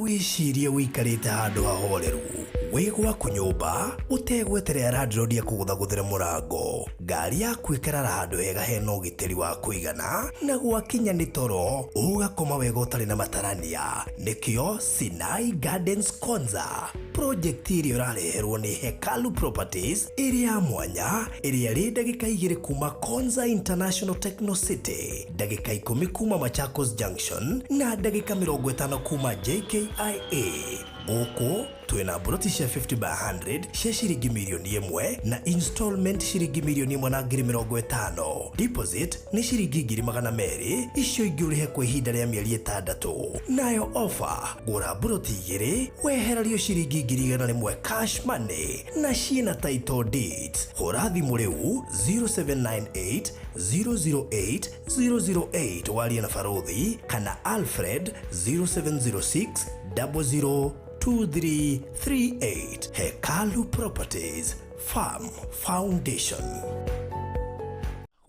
wĩcirie wĩikarĩte handũ hahoreru wĩ gwaku nyũmba ũtegweterera landlord akũgũthagũthĩre mũrango. Ngari yaku ĩkarara handũ hega hena ũgitĩri wa kũigana, na gwakinya nĩ toro ũgakoma wega ũtarĩ na matarania. Nĩkĩo Sinai Gardens Konza project ĩrĩa ũrareherwo nĩ Hekalu Properties ĩrĩ ya mwanya, ĩrĩa ĩrĩ ndagĩka 2 kuma Konza International Techno City, ndagĩka 10 kuma Machakos Junction na ndagĩka 50 kuma JKIA. Gũkũ twĩna mburoti cia 50 by 100 cia ciringi mirioni 1 na installment ciringi mirioni 1 na ngiri 50. Deposit nĩ ciringi ngiri 200, icio ingĩ ũrĩhe kwa ihinda rĩa mĩeri 6. Nayo offer, gũra mburoti 2 wehererio ciringi ngiri 100 cash money na ciĩna title deeds. Hũra thimũ rĩu 0798 008 008 warie na Barothi kana Alfred 0706 00 2338. Hekalu Properties Farm Foundation.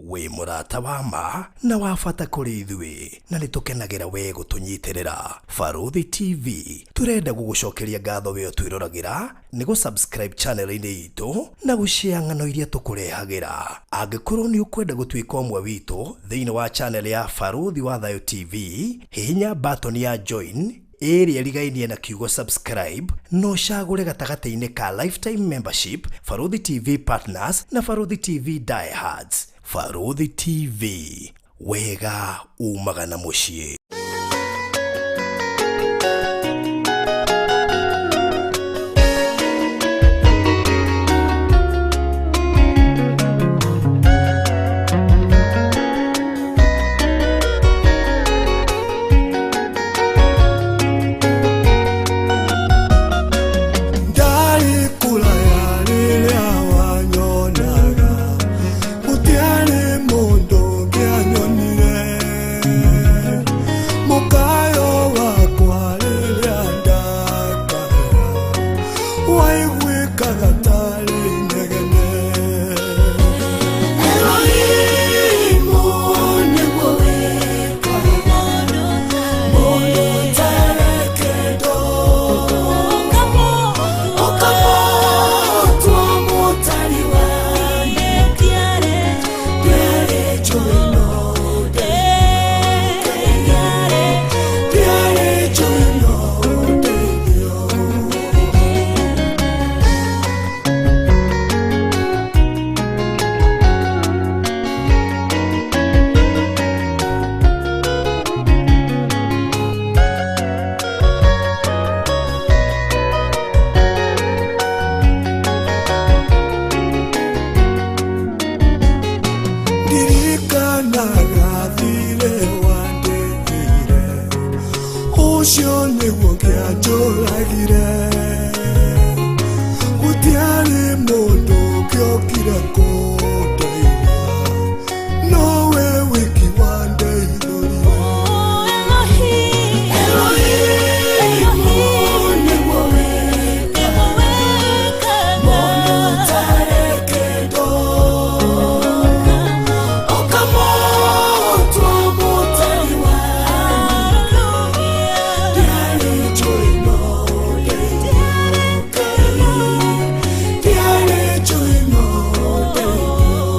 Wĩ mũrata wa ma na wa bata kũrĩ ithuĩ, na nĩ tũkenagĩra we gũtũnyitĩrĩra. Barothi TV tũrenda gũgũcokeria ngatho we ũtwĩroragĩra nĩ gũ-subscribe channel-inĩ itũ na gũshare ng'ano iria tũkũrehagĩra. Angĩkorwo nĩ ũkwenda gũtuĩka ũmwe witũ thĩinĩ wa channel ya Barothi wa Thayũ TV, hihinya button ya join ĩrĩa ĩrigainie na kiugo subscribe na ũcagũre gatagatĩ-inĩ ka lifetime membership, Barothi TV Partners na Barothi TV Diehards. Barothi TV, wega umaga na mũciĩ. Ndarĩ kũraya rĩrĩa wanyonaga, gũtiarĩ mũndũ ũngĩanyonire. Mũkayo wakwa rĩrĩa ndakaya, waiguĩkaga tarĩ inegene. Elohimu nĩguo wĩkaga mũndũ ũtarĩ kĩndũ, ũkamũtua mũtari wa ndiarĩ njũĩ no ndiarĩ njũĩ no ũndeithio. Ndirikanaga thirĩ wandĩhĩire, ũcio nĩguo kĩanjũragire. Gũtiarĩ mũndũ ũngĩokire kũndeithia, nowe wiki wandeithũrire. Elohimu nĩguo wĩkaga mũndũ ũtarĩ kĩndũ, ũkamũtua mũtari wa ndiarĩ njũĩ no ũndeithio. Ndiarĩ njũĩ no ũndeithio.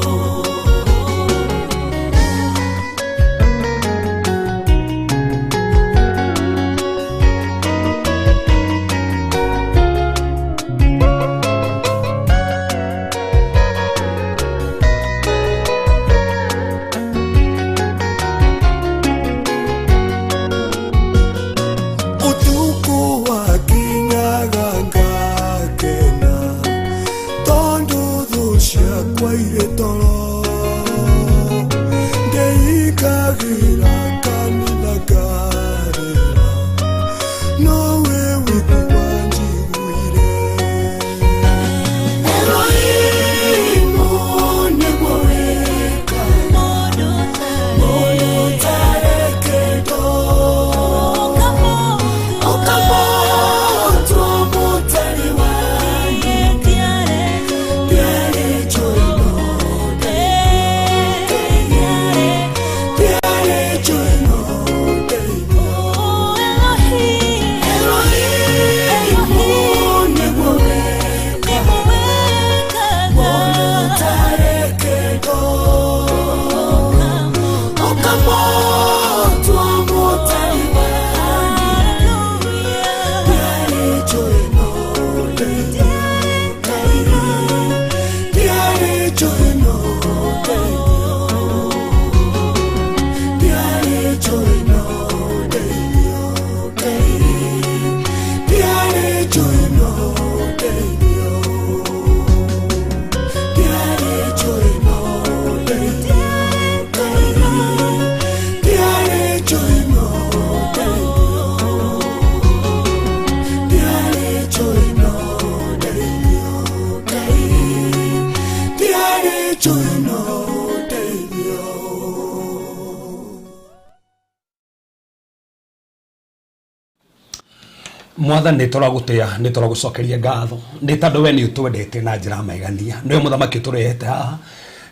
Mwathani, nĩ tũragũtĩa, nĩ tũragũcokeria ngatho nĩ tondũ we nĩ ũtwendete na njĩra ya magegania. Nĩwe mũthamaki ũtũrehete haha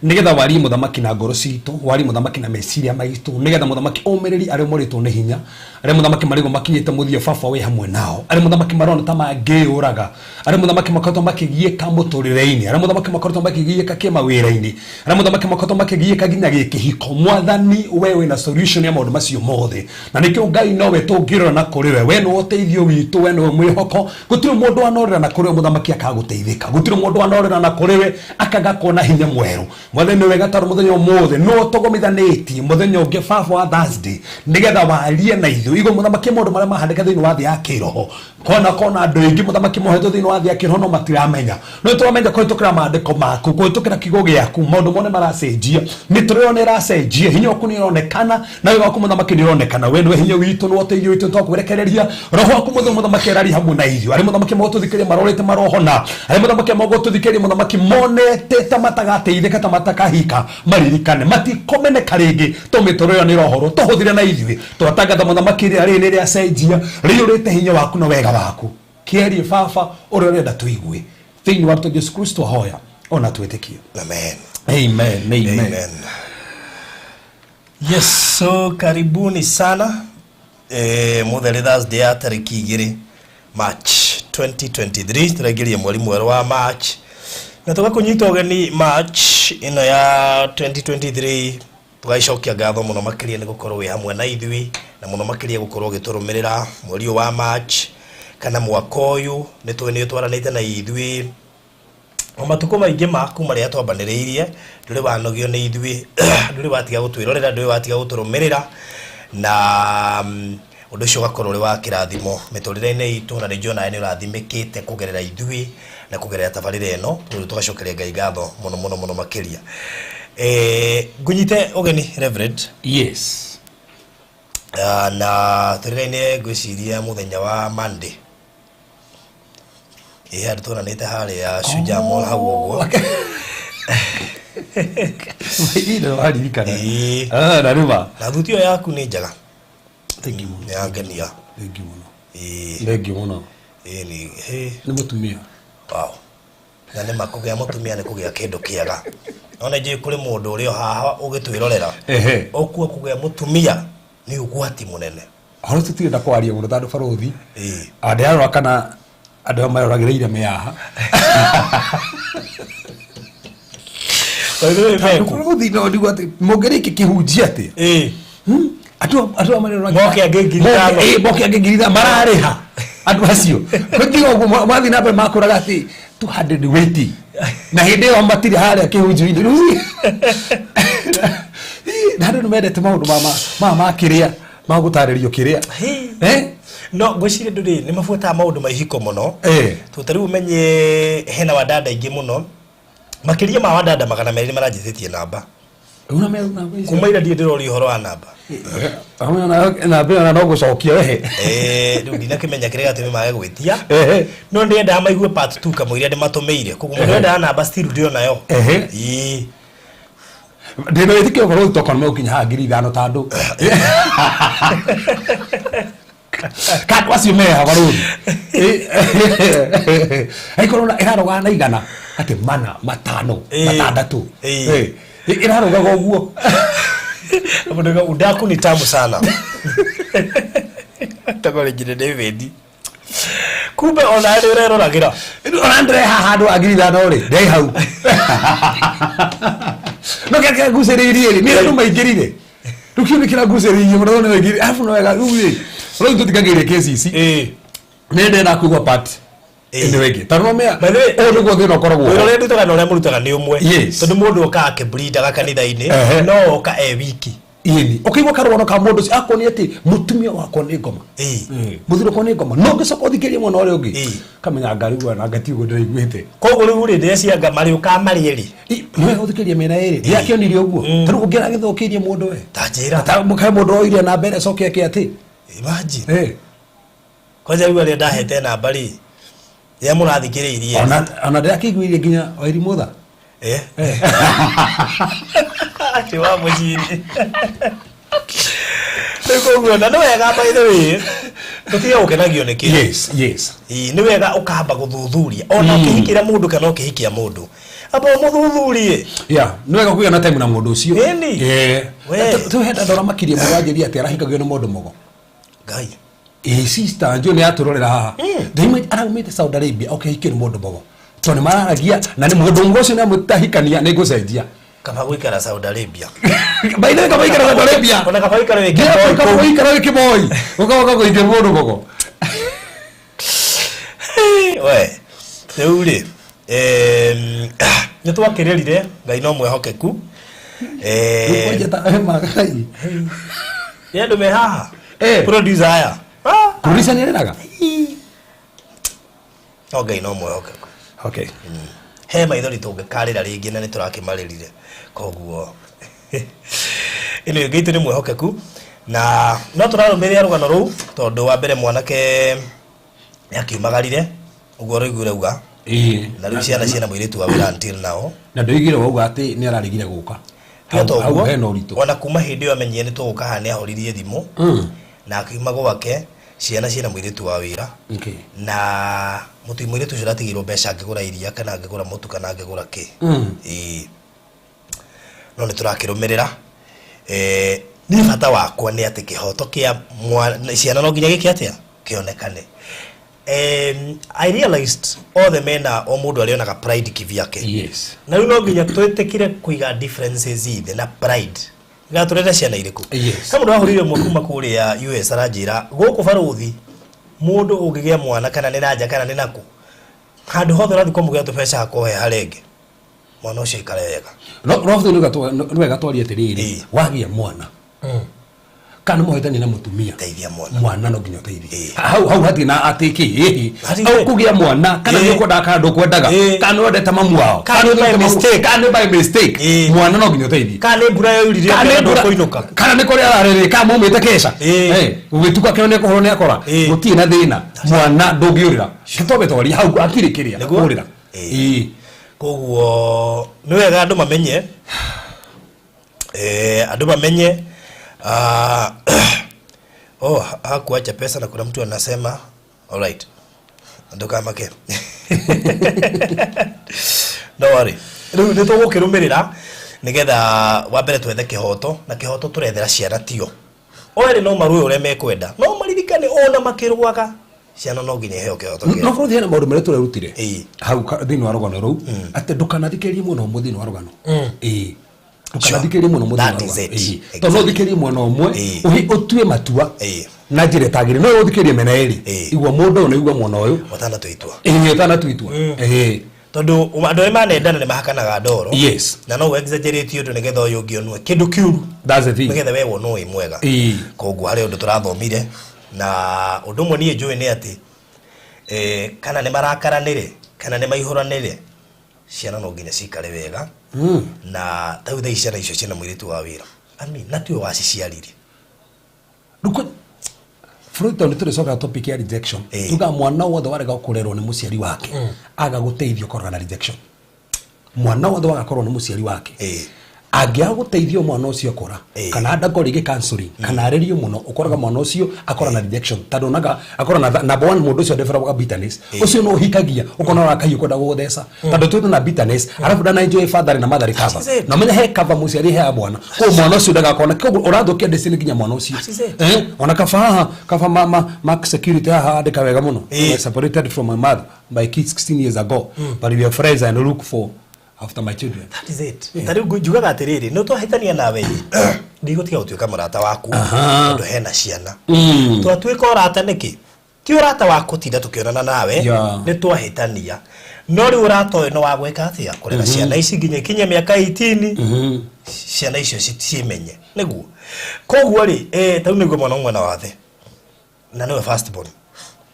nĩgetha warie mũthamaki na ngoro citũ, warie mũthamaki na meciria maitũ, nĩgetha mũthamaki ũmĩrĩrie arĩa morĩtwo nĩ hinya, arĩa mũthamaki marĩgwo makinyĩte mũthia, baba wĩ hamwe nao, arĩa mũthamaki marona ta mangĩyũraga, arĩa mũthamaki makoretwo makĩgiĩka mũtũrĩre-inĩ, arĩa mũthamaki makoretwo makĩgiĩka kĩmawĩra-inĩ, arĩa mũthamaki makoretwo makĩgiĩka nginya gĩkĩhiko. Mwathani, we wĩna solution ya maũndũ macio mothe, na nĩkĩo Ngai nowe tũngĩrora na kũrĩ we. We nĩwe ũteithio witũ, we nĩwe mwĩhoko. Gũtirĩ mũndũ wanorera na kũrĩ we mũthamaki akagũteithĩka, gũtirĩ mũndũ wanorera na kũrĩ we akaga kuona hinya mwerũ. Mwathani, nĩ wega tondũ mũthenya ũmũthĩ nĩ ũtũgomithanĩtie mũthenya ũngĩ, baba wa Thursday, nĩgetha warie na ithuĩ igũrũ mũthamaki maũndũ marĩa mahandĩka thĩinĩ wa thĩ ya kĩroho. Kona kona andũ aingĩ mũthamaki mohetwo thĩinĩ wa thĩ ya kĩroho no matiramenya, no tũramenya kũhĩtũkĩra maandĩko maku, kũhĩtũkĩra kiugo gĩaku, maũndũ mone maracenjia, mĩtũrĩre nĩ ĩracenjia, hinya waku nĩ ũronekana na wega waku mũthamaki nĩ ũronekana. We nĩwe hinya witũ, nĩwe ũteithio witũ, nĩtwakũrekereria roho waku mũtheru mũthamaki arari hamwe na ithuĩ. Arĩa mũthamaki magũtũthikĩrĩria marorĩte marohona, arĩa mũthamaki magũtũthikĩrĩria mũthamaki monete ta matagateithĩka, ta matakahika, maririkane matikomeneka rĩngĩ, to mĩtũrĩre ĩyo nĩ ĩrohorwo. Tũhũthĩre na ithuĩ twatangatha mũthamaki rĩera rĩrĩ nĩ rĩacenjia, rĩiyũrĩte hinya waku na wega waku. Kĩarie baba ũrĩa ũrenda tũigue, thĩinĩ wa rĩtwa Jesu Kristo ahoya ona twĩtĩkie. Amen. Amen, amen. Amen. Yes, so karibuni sana mutheri Thursday ya tariki 2 March 2023, tũraingĩria mweri mwerũ wa March na tũgakũnyita ũgeni March ĩno ya 2023. Tũgagĩcokia ngatho mũno makĩria nĩ gũkorwo wĩ hamwe na ithuĩ, na mũno makĩria gũkorwo ũgĩtũrũmĩrĩra mweri ũyũ wa March kana mwaka ũyũ. Nĩ tũĩ nĩ ũtwaranĩte na ithuĩ o matukũ maingĩ ma kuma rĩrĩa twambanĩrĩirie, ndũrĩ wanogio nĩ ithuĩ, ndũrĩ watiga gũtwĩrorera, ndũrĩ watiga gũtũrũmĩrĩra, na ũndũ ũcio ũgakorwo ũrĩ wa kĩrathimo mĩtũrĩre-inĩ itũ, na nĩ njũĩ onawe nĩ ũrathimĩkĩte kũgerera ithuĩ na kũgerera tabarĩra ĩno. Rĩu tũgacokeria Ngai ngatho mũno mũno mũno makĩria. Ngũnyite ũgeni Reverend. Yes. Na tũrĩraine ngwĩciria mũthenya wa Monday. Ĩĩ, handũ tuonanĩte harĩa Shujaa Mall hau ũguo. Ĩĩ, waririkana. Ĩĩ. Ah, na rĩma. Na thuti ĩyo yaku nĩ njega. Thank you mũno. Nĩ yangenia. Thank you mũno. Ĩĩ. Thank you mũno. Ĩĩ nĩ hĩ. Nĩ mũtumia. Wow. Na nĩ ma kũgĩa mũtumia nĩ kũgĩa kĩndũ kĩega. No nĩ njũĩ kũrĩ mũndũ ũrĩ o haha ũgĩtwĩrorera. Ehe. Ũkua kũgĩa mũtumia nĩ ũgwati mũnene. Horo tũtirenda kwaria mũno tondũ barũthi. Ĩĩ. Ndĩrarora kana andũ aya maroragĩrĩire mĩaha. Tondũ Barũthi no ndigua atĩ mũngĩrĩkia kĩhunjia atĩa? Ĩĩ. Andũ andũ aya mareroragĩra. Moke angĩ 5,000. Ĩĩ, moke angĩ 5,000 mararĩha andũ acio. Gũtiga ũguo mathiĩ na mbere makũraga atĩ 200 waiting. Na hĩndĩ ĩyo matirĩ harĩa kĩhunjio-inĩ. Rĩu na andũ nĩ mendete maũndũ ma kĩrĩa ma gũtarĩrio kĩrĩa. Eh? No ngwĩciria ndũrĩ nĩ mabuataga maũndũ ma ihiko mũno. Eh. Tondũ ta rĩu ũmenye hena wadada aingĩ mũno, makĩria ma wadada 200 nĩ maranjĩtĩtie namba. Una me namba icio. Kuma ira ndirĩ ndĩroria ũhoro wa namba. Namba ĩyo no gũcokia wehe. Rĩu ndinakĩmenya kĩrĩa gĩatũmire mage gwĩtia. Ehe. No ndĩrendaga maigue part 2 kamũira ndĩmatũmĩire. Koguo mũndũ wendaga namba still ndĩ onayo. Ehe. Ĩĩ. Ndĩna wĩtĩkio ũkorwo tokorwo megũkinya haha 5,000 tondũ kandũ acio meha barũthi aikorwo ĩrarũgaga na igana atĩ mana matano Ĩĩ. matandatũ Ĩĩ. Ĩĩ. Ĩrarũgaga ũguo. Mũndũ auga, udaku ni tamu sana. Tagwo rĩngĩ David. Kumbe ona nĩ ũreroragĩra. Ona ndĩreha handũ ha 5,000 rĩ, ndĩ hau no kĩrĩa kĩrangucĩrĩirie rĩ nĩ andũ maingĩrire. Rĩu kĩu nĩ kĩrangucĩrĩirie mũno nĩ maingĩrire, arabu no wega rĩu rĩ, rĩu tũtikagĩire kesi ici. Ĩĩ. Nĩ ndĩrenda kũigua part Ĩĩ. ĩno ĩngĩ tondũ no mea By the way, ũũ nĩguo thĩna ũkoragwo wĩra ũrĩa ndutaga na ũrĩa mũrutaga nĩ ũmwe. Yes. Tondũ mũndũ okaga akĩblindaga kanitha-inĩ, Ehe. no oka e wiki. Ĩni ũkĩigua karũgano ka mũndũ ũcio akonia atĩ mũtumia wakwa nĩ ngoma. Ĩĩ. Mũthuri wakwa nĩ ngoma, no ngĩcoka ũthikĩrie mwena ũrĩa ũngĩ, Ĩĩ. kamenya ngari guo na ngati ũguo ndĩraiguĩte. Koguo rĩu rĩ, ndĩreciria marĩũkaga marĩ erĩ. Nĩ wega ũthikĩrĩrie mĩena ĩrĩ, ndĩrakĩonire ũguo. Ta rĩu ũngĩ aragĩthũkĩirie mũndũ we. Ta njĩra. Ta kaĩ mũndũ oire na mbere acoke eke atĩ. Imagine. Ĩĩ. Kwanja rĩu arĩa ndahete namba rĩ, rĩrĩa mũrathikĩrĩirie. Ona ndĩrakĩiguirie nginya Wairimũ tha. Eh. Atĩ wa mũciĩ. Rĩu koguo na nĩ wega by the way. Tũtige gũkenagio nĩ kĩo. Yes. Ĩĩ, nĩ wega ũkamba gũthuthuria ona ũkĩhikĩra mũndũ kana ũkĩhikia mũndũ, amba ũmũthuthurie. Yeah, nĩ wega kũgĩa na time na mũndũ ũcio. Ĩni. We. Tu henda ndora makirie mũndũ anjĩria atĩ arahikagio nĩ mũndũ mũgo. Ngai. Ĩ sister njũ nĩ atũrorera haha. Ndaimwe araumĩte Saudi Arabia okĩhikio nĩ mũndũ mũgo, tondũ nĩ mararagia na nĩ mũndũ mũgo ũcio nĩ amũtahikania nĩ ngũcenjia. Kaba gũikara Saudi Arabia. By the way, kaba ikara Saudi Arabia. Ona kaba gũikara wĩ Nginya kĩboi kaba kũu. gũikara wĩ kĩboi ũkagoka kũhikia mũndũ mũgo. We rĩu rĩ, nĩ twakĩrĩrire Ngai no mwĩhokeku. Kwanja ta Ngai. Nĩ andũ me haha. Producer aya. Ah, Producer nĩ arĩraga. No Ngai no mwĩhokeku. Okay. He maithori tũngĩkarĩra rĩngĩ na nĩ tũrakĩmarĩrire, koguo ĩno Ngai nĩ mwĩhokeku na no tũrarũmĩrĩra rũgano rũu, tondũ wa mbere mwanake nĩ akiumagarire ũguo rũigu rauga. Na rĩu ciana ciĩna mũirĩtu wa wĩra until now. Na ndoigire wauga atĩ nĩ araregire gũka. Tiga Hau hau toguo hena ũritũ. Ona kuma hĩndĩ ĩyo amenyire nĩ tũgũka haha nĩ ahoririe thimũ na akiuma gwake, ciana ciĩna mũirĩtu wa wĩra. Na mũtui mũirĩtu ũcio ndatigĩirwo mbeca angĩgũra iria kana angĩgũra mũtu kana angĩgũra kĩ. Ĩĩ. No nĩ tũrakĩrũmĩrĩra. Niĩ bata wakwa nĩ atĩ kĩhoto kĩa ciana no nginya gĩke atĩa kĩonekane. I realized othe mena o mũndũ arĩonaga pride kivyake. Na rĩu no nginya twĩtĩkire kũiga differences ithe na pride gatũrete ciana irĩkũ. He mũndũ wahũrire ũmwe kuma kũrĩa US aranjĩra gũkũ barũthi mũndũ ũngĩgĩa mwana kana nĩ nanja kana nĩ nakũ handũ hothe ũrathiĩ kwamũkĩra tũbeca hakohe harenge mwana ũcio aikare wega. No no nĩ wega twarie atĩrĩrĩ, wagĩa mwana kana mũhĩtania na mũtumia, teithia mwana. Mwana no nginya ũteithie. Hau hau hatirĩ na atĩ kĩ ĩhĩ. Hatirĩ. Au kũgĩa mwana kana nĩ ũkwendaga kana ndũkwendaga, kana nĩ wendete mamu wao, kana nĩ by mistake. Kana nĩ by mistake, mwana no nginya ũteithie. Kana nĩ mbura yaurire Kana nĩ ũkĩona ndũkũinũka. Kana nĩ kũrĩa ararĩrĩ kana maumĩte keca. Ũgĩtuka kĩo nĩ kũhũrwo nĩ akora. Gũtirĩ na thĩna, mwana ndũngĩũrĩra, twambe twarie hau hatirĩ kĩrĩa Nĩguo? kũrĩra. Ĩĩ. Koguo nĩ wega andũ mamenye, andũ mamenye, oh, hakuacha pesa na kuna mtu anasema alright, ndũkamake, no worry, rĩu nĩ tũgũkĩrũmĩrĩra nĩgetha wa mbere twethe kĩhoto, na kĩhoto tũrethera ciana tio o erĩ no marũe ũrĩa mekwenda, no maririkane ona makĩrũaga ciana no nginya iheo kĩhoto kĩao. No korwo hena maũndũ marĩa tũrerutire hau thĩinĩ wa rũgano rũu, atĩ ndũkanathikĩrĩrie mwena ũmwe thĩinĩ wa rũgano. Ĩĩ, ndũkanathikĩrĩrie mwena ũmwe thĩinĩ wa That is rũgano. it. Tondũ no ũthikĩrĩrie mwena ũmwe ũtue matua na njĩra ĩtagĩrĩire, no ũthikĩrĩrie mĩena ĩrĩ. Igua mũndũ ũyũ na igua mwena ũyũ ũtanatua itua. Ĩĩ, ũtanatua itua. Ĩĩ. Tondũ andũ arĩa manendana nĩ mahakanaga ndoro. Na no exaggerate ũndũ nĩgetha ũyũ ũngĩ onwe kĩndũ kĩũru, That's the thing. nĩgetha we wonwo wĩ mwega. Koguo harĩ ũndũ tũrathomire, na ũndũ ũmwe niĩ njũĩ nĩ atĩ kana nĩ marakaranĩre kana nĩ maihũranĩre, ciana no nginya cikare wega. Na ta rĩu thaa ici ciana icio ciĩna mũirĩtu wa wĩra, I mean, na tiwe waciciarire. Rĩu Freud, tondũ tũrĩcoka topic ya rejection, tuga mwana wothe warega kũrerwo nĩ mũciari wake, aga gũteithio, koragwo na rejection. Mwana wothe waga korwo nĩ mũciari wake, angĩaga gũteithio mwana ũcio akũra, kana andako rĩngĩ counseling kana arĩrio mũno, ũkoraga mwana ũcio akora na rejection, tondũ onaga akora na number one mũndũ ũcio develop bitterness. Ũcio no ũhikagia ũkona ũrakahiũ kwenda gũgũtheca tondũ twĩna na bitterness, arabu ndana enjoy father na mother cover. That is it. Na ũmenye he cover mũciari heaga mwana, koguo mwana ũcio ndagakona, koguo ũrathũkia destiny nginya mwana ũcio. That is it. Ona kaba haha, kaba ma security haha andĩka wega mũno. I separated from my mother my kids 16 years ago, but we are friends and look for after my children. That is it. Ta rĩu njugaga atĩrĩrĩ, nĩ twahĩtania nawe ĩ, ndigũtiga gũtuĩka mũrata waku tondũ hena ciana. Twatuĩka ũrata nĩkĩ? Ti ũrata wa kũtinda tũkĩonana nawe. Nĩ twahĩtania, no rĩu ũrata ũyũ nĩ wa gwĩka atĩa? Kũrera ciana ici nginya ikinye mĩaka 18, ciana icio cimenye nĩguo. Koguo rĩ, ta rĩu nĩguo mwana ũmwe na wathe na nĩwe first born,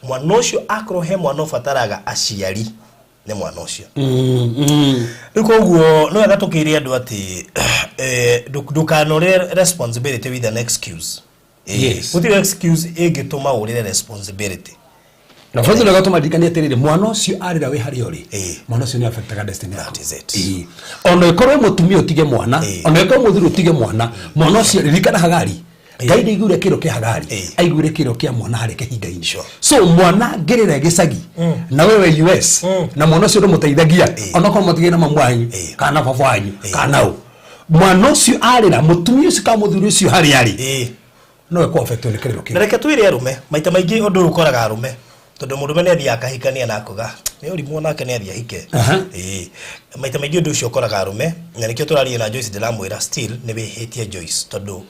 mwana ũcio akorwo he mwana ũbataraga aciari nĩ mwana ũcio. Rĩu koguo nĩ wega tũkĩre andũ atĩ ndũkanorĩre responsibility with an excuse. Gũtirĩ excuse ĩngĩtũma ũrĩre responsibility. Na bũrũri nĩ gatũma ndirikanie atĩrĩrĩ, mwana ũcio arĩra wĩ harĩa ũrĩ, mwana ũcio nĩ affectaga destiny yaku. That is it. Ona ĩkorwo wĩ mũtumia ũtige mwana, ona ĩkorwo mũthuri ũtige mwana, mwana ũcio, ririkana Hagari. Ngai ndaiguire kĩro kĩa Hagari, aiguire kĩro kĩa mwana harĩa kĩhinga-inĩ. So mwana ngĩrĩra gĩcagi na wewe US na mwana ũcio ndũmũteithagia, onokorwo mũtigĩ na mamu wanyu kana na baba wanyu kana ũ, mwana ũcio arĩra, mũtumia ũcio kana mũthuri ũcio harĩa arĩ no ekũ affectwo nĩ kĩrĩro Na kĩu. Reke twĩre arũme, maita maingĩ ũndũ ũyũ ũkoraga arũme, tondũ mũndũme nĩ athiaga akahikania na akoga nĩ ũrimũ, nake nĩ athiĩ ahike. Ĩĩ, maita maingĩ ũndũ ũcio ũkoraga arũme, na nĩkĩo tũraria na Joyce. Ndĩramwĩra still nĩ wĩhĩtie, Joyce, tondũ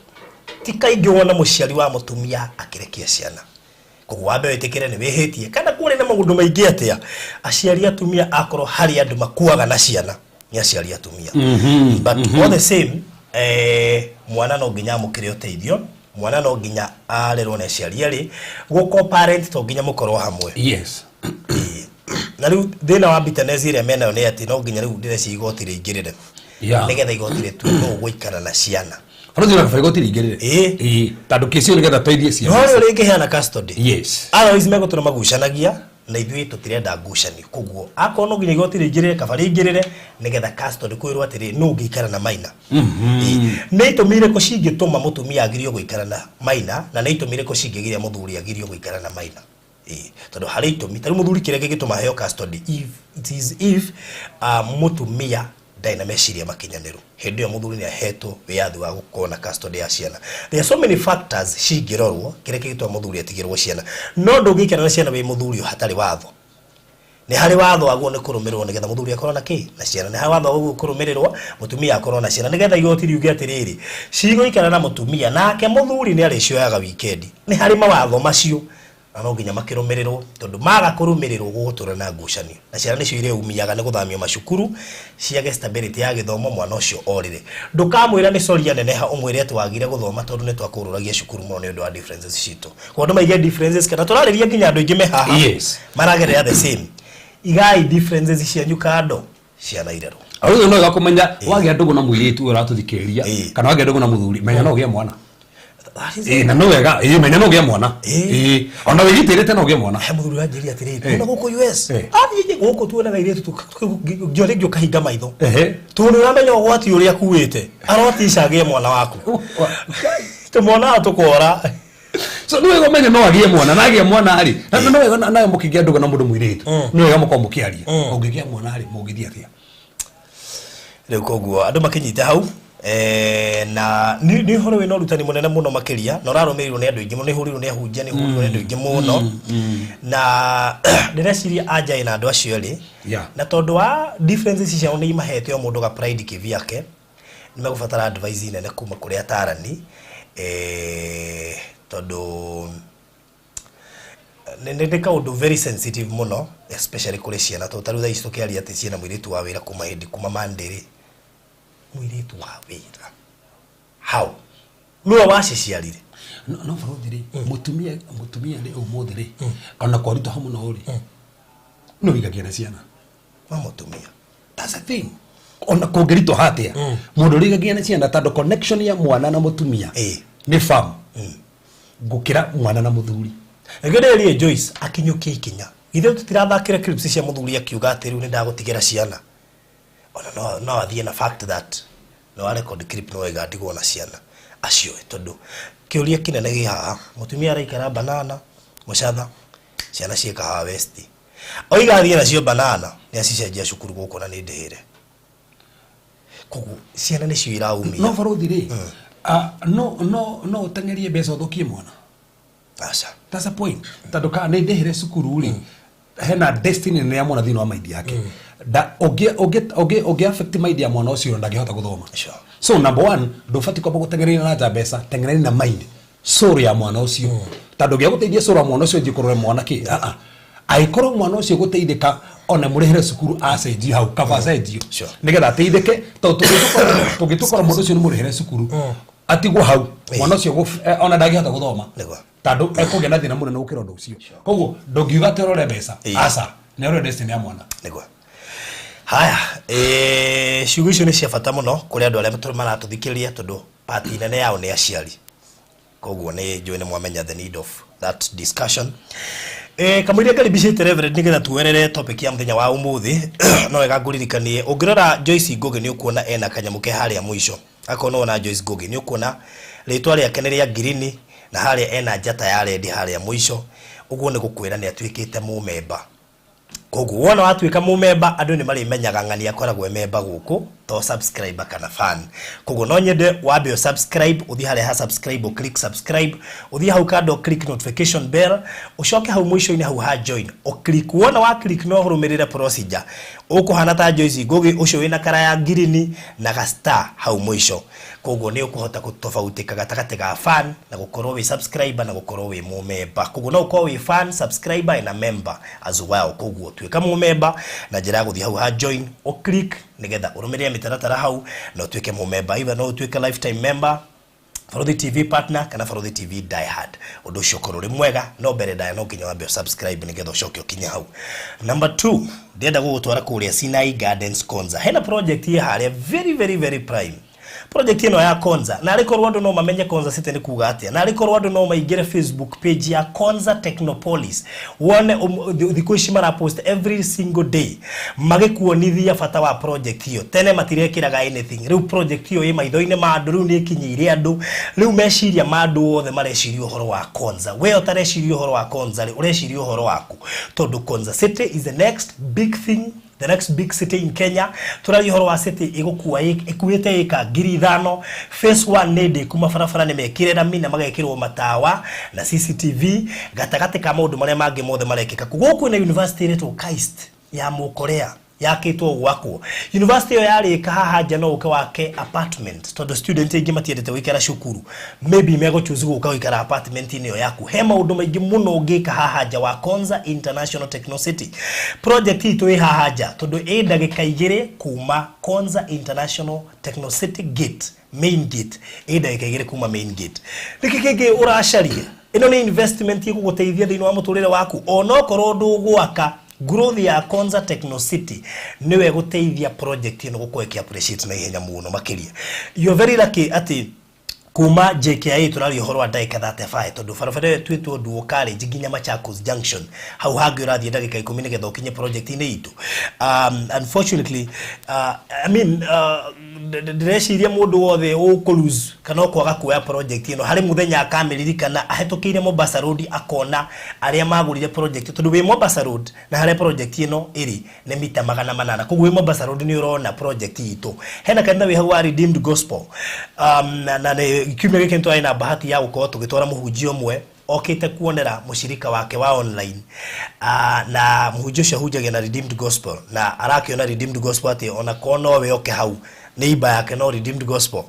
ti kaingĩ wona mũciari wa mũtumia akĩrekia ciana. Koguo wambe wĩtĩkĩre nĩ wĩhĩtie, kana kũrĩ na maũndũ maingĩ atĩa, aciari atumia akorwo harĩ andũ makuaga na ciana nĩ aciari atumia. But all the same, mwana no nginya amũkĩre ũteithio, mwana no nginya arerwo nĩ aciari erĩ. Gũko parent to nginya mũkorwo hamwe. Ĩĩ. Na rĩu thĩna wa bitterness ĩrĩa menayo nĩ atĩ no nginya rĩu ndĩreciria igoti rĩingĩrĩre, nĩgetha igoti rĩtue nũ ũgũikara na ciana. Balozi, na kabere igoti rĩingĩrĩre. Ĩĩ. Ĩĩ, tondũ kĩci nĩgetha tũithie ciana. No rĩo rĩngĩheana custody. Otherwise megũtũra magucanagia, na ithuĩ tũtirenda ngucanio. Koguo akorwo no nginya igoti rĩingĩrĩre, kaba rĩingĩrĩre nĩgetha custody kwĩrwo atĩrĩ, nũ ũngĩikara na maina. Ĩĩ. Nĩ itũmi irĩkũ cingĩtũma mũtumia agirio gũikara na maina, na nĩ itũmi irĩkũ cingĩgiria mũthuri agirio gũikara na maina? Ĩĩ. Tondũ harĩ itũmi ta rĩu mũthuri, kĩrĩa kĩngĩtũma aheo custody, if it is if mũtumia ndarĩ na meciria makinyanĩru, hĩndĩ ĩyo mũthuri nĩ ahetwo wĩyathi wa gũkorwo na custody ya ciana. There are so many factors cingĩrorwo kĩrĩa kĩngĩtũma mũthuri atigĩrwo ciana. No ndũngĩikara na ciana wĩ mũthuri hatarĩ watho. Nĩ harĩ watho waguo nĩ kũrũmĩrĩrwo nĩgetha mũthuri akorwo na kĩ na ciana, nĩ harĩ watho waguo kũrũmĩrĩrwo mũtumia akorwo na ciana, nĩgetha igoti riuge atĩrĩrĩ, cigũikara na mũtumia, nake mũthuri nĩ arĩcioyaga wikendi. Nĩ harĩ mawatho macio, na no nginya makĩrũmĩrĩrwo, tondũ maga kũrũmĩrĩrwo gũgũtũra na ngucanio, na ciana nĩcio irĩumiaga nĩ gũthamio macukuru, ciage stability ya gĩthomo. Mwana ũcio orĩre, ndũkamwĩra nĩ sorry aneneha, ũmwĩre atĩ wagire gũthoma tondũ nĩ twakũrũragia cukuru mũno nĩ ũndũ wa differences citũ. Koguo andũ maige differences, kana tũrarĩria nginya andũ aingĩ me haha maragerera the same, igai differences cianyu kando, ciana irerwo. Rĩu no wega kũmenya wagĩa ndũgũ na mũirĩtu ũyũ ũratũthikĩrĩria kana wagĩa ndũgũ na mũthuri, menya no ũgĩe mwana. That is Ĩĩ, na no wega, ĩĩ, menya no ũgĩe mwana. Ĩĩ, ona wĩgitĩrĩte no ũgĩe mwana. He mũthuri wanjĩria atĩrĩrĩ, Eh. ona gũkũ US athiĩ gũkũ tuonaga airĩtu ngĩo rĩngĩ ũkahinga maitho, tondũ nĩ ũramenya ũgwati ũrĩa akuĩte, arotica agĩe mwana waku, tũmonaga tũkora. So nĩ wega ũmenye no agĩe mwana, na agĩe mwana rĩ, na no wega nawe mũkĩgĩa ndũgũ na mũndũ mũirĩtu, nĩ wega mũkorwo mũkĩaria, ũngĩgĩa mwana rĩ, mũngĩthiĩ atĩa? Rĩu koguo andũ makĩnyite hau, na nĩ ũhoro wĩna ũrutani mũnene mũno makĩria, na ũrarũmĩrĩirwo nĩ andũ aingĩ mũno, nĩ ũhũrĩirwo nĩ ahunjia, nĩ ũhũrĩirwo nĩ andũ aingĩ mũno, na ndĩreciria anja ĩna andũ acio erĩ, na tondũ wa differences ciao nĩ imahete o mũndũ ga pride kivyake, nĩ megũbatara advice nene kuma kũrĩ atarani, tondũ nĩ kaũndũ very sensitive mũno, especially kũrĩ ciana, tondũ ta rĩu thaa ici tũkĩaria atĩ ciĩna mũirĩtu wa wĩra kuma hĩndĩ kuma Monday rĩ, mũirĩtu wa wĩra how nĩwe waciciarire? No bũrũthi rĩ, mũtumia rĩ, ũmũthĩ rĩ, ona kwaritũha mũno rĩ, no igagia na ciana. Wa mũtumia. That's the thing, ona kũngĩritũha atĩa, mũndũ ũrĩa igagia na ciana, tondũ connection ya mwana na mũtumia nĩ firm gũkĩra mwana na mũthuri. Nĩkĩo ndĩrerie Joyce akinyũkie ikinya. Githĩ tũtirathakĩra clips cia mũthuri akiuga atĩ rĩu nĩ ndagũtigĩra ciana? Ona no athiĩ na fact that no a record clip, no aiga ndigwo na ciana acio, tondũ kĩũria kĩnene gĩ haha, mũtumia araikara Banana Mũcatha, ciana ciĩ Kahawa West, oiga athiĩ nacio Banana nĩ acicenjia cukuru gũkũ na nĩ ndĩhĩre, koguo ciana nĩcio iraumia. No barothi rĩ, no ũteng'erie mbeca ũthũkie mwana? Aca. That's a point, tondũ ka nĩ ndĩhĩre cukuru rĩ, hena destiny nene ya mwana thĩinĩ wa mind yake. Da ũngĩ affect mind ya mwana ũcio, ndangĩhota gũthoma. So number one, ndũbatiĩ kwamba gũteng'eria na nja mbeca, teng'eria na mind, soul ya mwana ũcio, tondũ ũngĩgũteithia soul ya mwana ũcio njĩ kũrora mwana kĩ angĩkorwo mwana ũcio gũteithĩka, ona mũrĩhĩre cukuru, acenjio hau kaba acenjio nĩgetha ateithĩke, tondũ tũngĩtũkora mũndũ ũcio nĩ mũrĩhĩre cukuru atigwo hau, mwana ũcio ona ndangĩhota gũthoma, tondũ ekũgĩa na thĩna mũnene gũkĩra ũndũ ũcio. Koguo ndũngiuga atĩ ũrore mbeca, aca, nĩ ũrore destiny ya mwana. Nĩguo. Haya, ciugo icio nĩ cia bata mũno kũrĩ andũ arĩa maratũthikĩrĩria, tondũ pati nene yao nĩ aciari. Koguo nĩ njũĩ nĩ mwamenya the need of that discussion. Kamũiria ngaribicĩte Reverend nĩgetha tuoerere topic ya mũthenya wa ũmũthĩ, no wega ngũririkanie, ũngĩrora Joyce Ngugi nĩ ũkuona ena kanyamũ ke harĩa mũico. Akorwo nĩ wona Joyce Ngugi nĩ ũkuona Rĩtwa rĩake nĩ rĩa ngirini na harĩa ena njata ya red harĩa mũico. Ũguo nĩ gũkwĩra nĩ atuĩkĩte mũmemba. Koguo wona watuĩka mũmemba, andũ nĩ marĩmenyaga ng'ani akoragwo e memba gũkũ, to subscriber kana fan. Koguo no nyende wambe ũ subscribe, ũthiĩ harĩa ha subscribe, ũ click subscribe, ũthiĩ hau kando click notification bell, ũcoke hau mũico-inĩ hau ha join ũ click. Wona wa click no ũrũmĩrĩre procedure, ũkũhana ta Joyce Ngugi ũcio wĩna kara ya ngirini na ga star hau mũico. Koguo nĩ ũkũhota gũtofautika gatagatĩ ga fan na gũkorwo wĩ subscriber na gũkorwo wĩ mũmemba. Koguo no ũkorwo wĩ fan, subscriber and a member as well. Koguo tuĩka mũmemba na njĩra ya gũthiĩ hau ha join, ũ click, nĩgetha ũrũmĩrĩre mĩtaratara hau na ũtuĩke mũmemba. Either no ũtuĩke lifetime member, Barũthi TV partner kana Barũthi TV die hard. Ũndũ ũcio ũkorwo ũrĩ mwega, no mbere ndaya no nginya wambe subscribe nĩgetha ũcoke ũkinye hau. Number 2, ndĩrenda gũgũtwara kũrĩa Sinai Gardens Konza. Hena project ĩ harĩa very very very prime. Project ĩno ya Konza, na arĩ korwo andũ no mamenye Konza City nĩ kuga atĩa, na arĩ korwo andũ no maingĩre Facebook page ya Konza Technopolis wone thikũ ici marapost every single day magĩkuonithia bata wa project ĩyo. Tene matirekĩraga anything, rĩu project ĩyo ĩ maitho-inĩ ma andũ, rĩu nĩ ĩkinyĩire andũ, rĩu meciria ma andũ othe mareciria ũhoro wa Konza. We ũtareciria ũhoro wa Konza rĩ, ũreciria ũhoro waku, tondũ Konza City is the next big thing, the next big city in Kenya. Tũraria ũhoro wa city ĩgũkua ĩkuĩte ĩka 5,000. Phase 1 nĩ ndĩku, mabarabara nĩ mekĩre rami na magekĩrwo matawa na CCTV, gatagatĩ ka maũndũ marĩa mangĩ mothe marekĩka. Gũkũ kwĩna university ĩretwo KAIST ya Mũkorea, yakĩtwo gwakwo. University ĩyo yarĩka, haha nja no ũke wake apartment, tondũ student aingĩ matiendete gũikara cukuru, maybe megũchoose gũka gũikara apartment-inĩ ĩyo yaku. He maũndũ maingĩ mũno ũngĩka haha nja wa Konza International Techno City. Project itũ ĩ haha nja tondũ ĩ ndagĩka 2 kuma Konza International Techno City gate, main gate, ĩ ndagĩka 2 kuma main gate. Nĩkĩ kĩngĩ ũracaria? Ĩno nĩ investment ĩgũgũteithia thĩinĩ wa mũtũrĩre waku, onokorwo ndũgwaka. Growth ya Konza Techno City nĩwe gũteithia project ĩno gũkorwo ĩkĩ appreciate na ihenya mũno makĩria. You're very lucky atĩ kuma JKIA tũraria ũhoro wa ndagĩka 35, tondũ barabara ĩyo ĩtuĩtwo Dual Carriage nginya Machakos Junction, hau hangĩ ũrathiĩ ndagĩka 10 nĩgetha ũkinye project-inĩ itũ. Unfortunately, I mean, ndĩreciria mũndũ wothe ũkũ kana ũkwaga kuoya project ĩno, harĩ mũthenya akamĩririkana ahĩtũkĩire Mombasa Road, akona arĩa magũrire project, tondũ wĩ Mombasa Road na harĩa project ĩno ĩrĩ nĩ mita 800. Koguo wĩ Mombasa Road nĩ ũrona project itũ. Hena kanitha wĩ hau wa Redeemed Gospel, na nĩ kiumia gĩkĩ nĩ twarĩ na bahati ya gũkorwo tũgĩtwara mũhunjia ũmwe okĩte kuonera mũcirika wake wa online, na mũhunjia ũcio ahunjagia na Redeemed Gospel, na arakĩona Redeemed Gospel atĩ ona korwo nowe oke hau nĩ imba yake no Redeemed Gospel.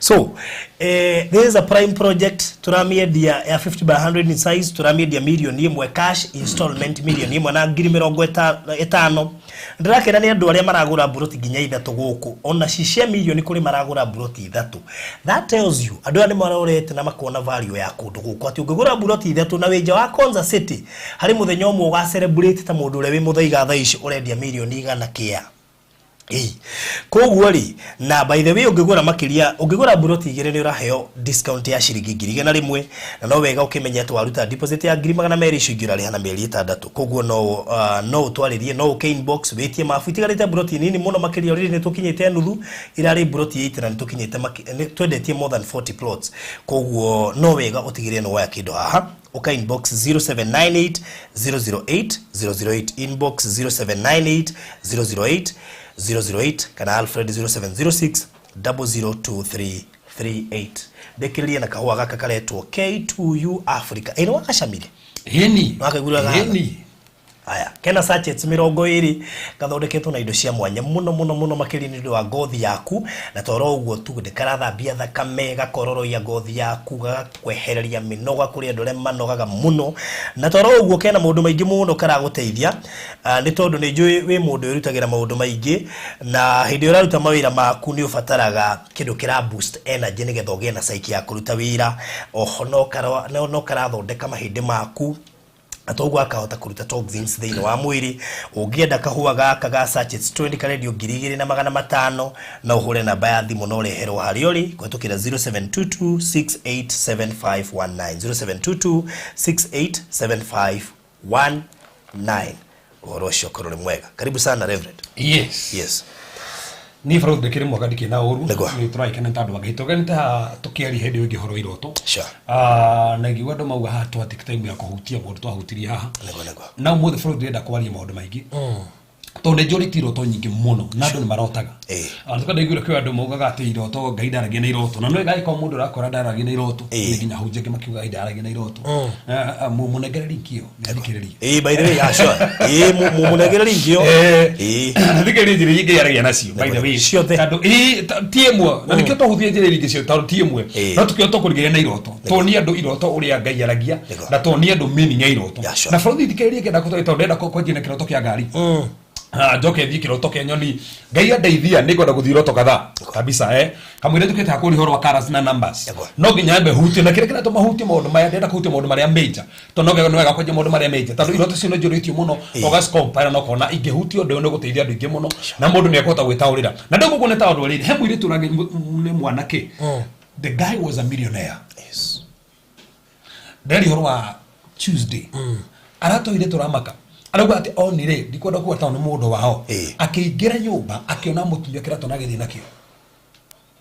So this is a prime project. Turamĩendia ya 50 by 100 in size, turamĩendia 1 million cash, installment 1,050,000. Ndĩrakena nĩ andũ arĩa maragũra mburoti nginya ithatũ gũkũ, ona cicia mirioni kũrĩ maragũra mburoti ithatũ. That tells you andũ aya nĩ marorete na makona value ya kũndũ gũkũ, atĩ ũngĩgũra mburoti ithatũ na wĩ nja wa Konza City, harĩ mũthenya ũmwe ũga celebrate ta mũndũ ũrĩa wĩ mũthaiga thaa ici ũrendia 100 million kĩa. Ĩĩ. Koguo rĩ, na by the way, ũngĩgũra makĩria, ũngĩgũra mburoti igĩrĩ, nĩ ũraheo discount ya ciringi 100,000. Na no wega ũkĩmenye atĩ waruta deposit ya 200,000, icio ingĩ ũrarĩha na mĩeri 6. Koguo no ũtwarĩrie, no ũke inbox wĩtie mabu. Itigarĩte mburoti nini mũno makĩria, already nĩ tũkinyĩte nuthu, irarĩ mburoti 8 na nĩ tũkinyĩte nĩ twendetie more than 40 plots. Koguo no wega ũtigĩrĩre nĩ woya kĩndũ haha. Uka inbox 0798 008 008, inbox 0798 008 008, kana Alfred 0706 002338. Ndĩkĩrĩrie na kahũa gaka karetwo K2U Africa. Ĩ nĩ wakacamire? Ĩni. Wakaiguire gaka? Ĩni. Aya kena sachets 20, gathondeketwo na indo cia mwanya mũno mũno mũno makĩria nĩ ũndũ wa ngothi yaku. Na toro ũguo tu, ndĩkarathambia thakame, gakororoia ngothi yaku, gagakwehereria mĩnoga kũrĩ andũ arĩa manogaga mũno. Na toro ũguo, kena maũndũ maingĩ mũno karagũteithia. Nĩ tondũ nĩ njũĩ wĩ mũndũ wĩrutagĩra maũndũ maingĩ, na hĩndĩ ĩrĩa ũraruta mawĩra maku nĩ ũbataraga kĩndũ kĩra boost energy nĩgetha ũgĩe na psyche ya kũruta wĩra. Oho no karathondeka mahĩndĩ maku, na toguo akahota kũruta toxins thĩinĩ wa mwĩrĩ. Ũngĩenda kahũa gaka ga sachets 20, karendio 2,500. No ũhũre namba ya thimũ na ũreherwo harĩa ũrĩ kũhetũkĩra 0722687519, 0722687519. Ũhoro ũcio ũkorwo nĩ mwega. Karibu sana, Reverend. Yes. Yes. Niĩ bro ndĩkĩrĩ mwega, ndikĩrĩ na ũru. Nĩguo. Nĩ tũragĩkena nĩ tondũ wa Ngai. Tũgenete haha tũkĩaria hĩndĩ ĩyo ĩngĩ ũhoro wa iroto. Sure. Ah, na ingiuga andũ mauga haha twatake time ya kũhutia maũndũ twahutirie haha. Nĩguo, nĩguo. Na ũmũthĩ bro ndĩrenda kwaria maũndũ maingĩ tondũ nĩ njũrĩtie iroto nyingĩ mũno na andũ nĩ marotaga. Ona tuka ndaiguire kwĩ andũ maugaga atĩ iroto Ngai ndaragia na iroto, na no ĩgagĩkorwo mũndũ ũrakora ndaragia na iroto. Nĩ nginya ahunjia angĩ makiuga Ngai ndaragia na iroto. Mũnengere link ĩyo nĩathikĩrĩrie. Ĩĩ, by the way, yeah, sure. Ĩĩ, mũnengere link ĩyo. Ĩĩ. Thikĩrĩria njĩra iria Ngai aragia nacio, by the way. Ciothe. Tondũ ĩĩ, ti ĩmwe na nĩkĩo twahũthia njĩra iria ingĩ ciothe tondũ ti ĩmwe. No tũkĩo tũkũrigĩrĩria na iroto, tuonie andũ iroto ũrĩa Ngai aragia na tuonie andũ meaning ya iroto. Yeah, sure. Na bũrũri thikĩrĩria ngĩenda kũtwara tondũ ndĩrenda kwanjia na kĩroto kĩa ngari. Ah, njoke thiĩ kĩroto kĩa nyoni. Ngai andeithia nĩ ngwenda gũthiĩ iroto kadhaa kabisa, kamũira njũkĩte hakũria ũhoro wa colours na numbers. No nginya nyambe hutie na kĩrĩa kĩratũma hutie maũndũ maya, ndĩrenda kũhutia maũndũ marĩa major tondũ no wega kwanjia maũndũ marĩa major tondũ iroto icio nĩ njũrĩtio mũno, ũgacicompile na ũkona ingĩhutia ũndũ ũyũ nĩ ũgũteithia andũ aingĩ mũno na mũndũ nĩ ekũhota gwĩtaũrĩra. Na ndauga ũguo nĩ tondũ rĩrĩ, he mũirĩtu nĩ mwanake, the guy was a millionaire. Ndĩraria ũhoro wa Tuesday, aratũire tũramaka, arauga atĩ onire, ndikwenda kuga tondũ nĩ mũndũ wao, akĩingĩra nyũmba akĩona mũtumia kĩratũ na agĩthiĩ nakĩo,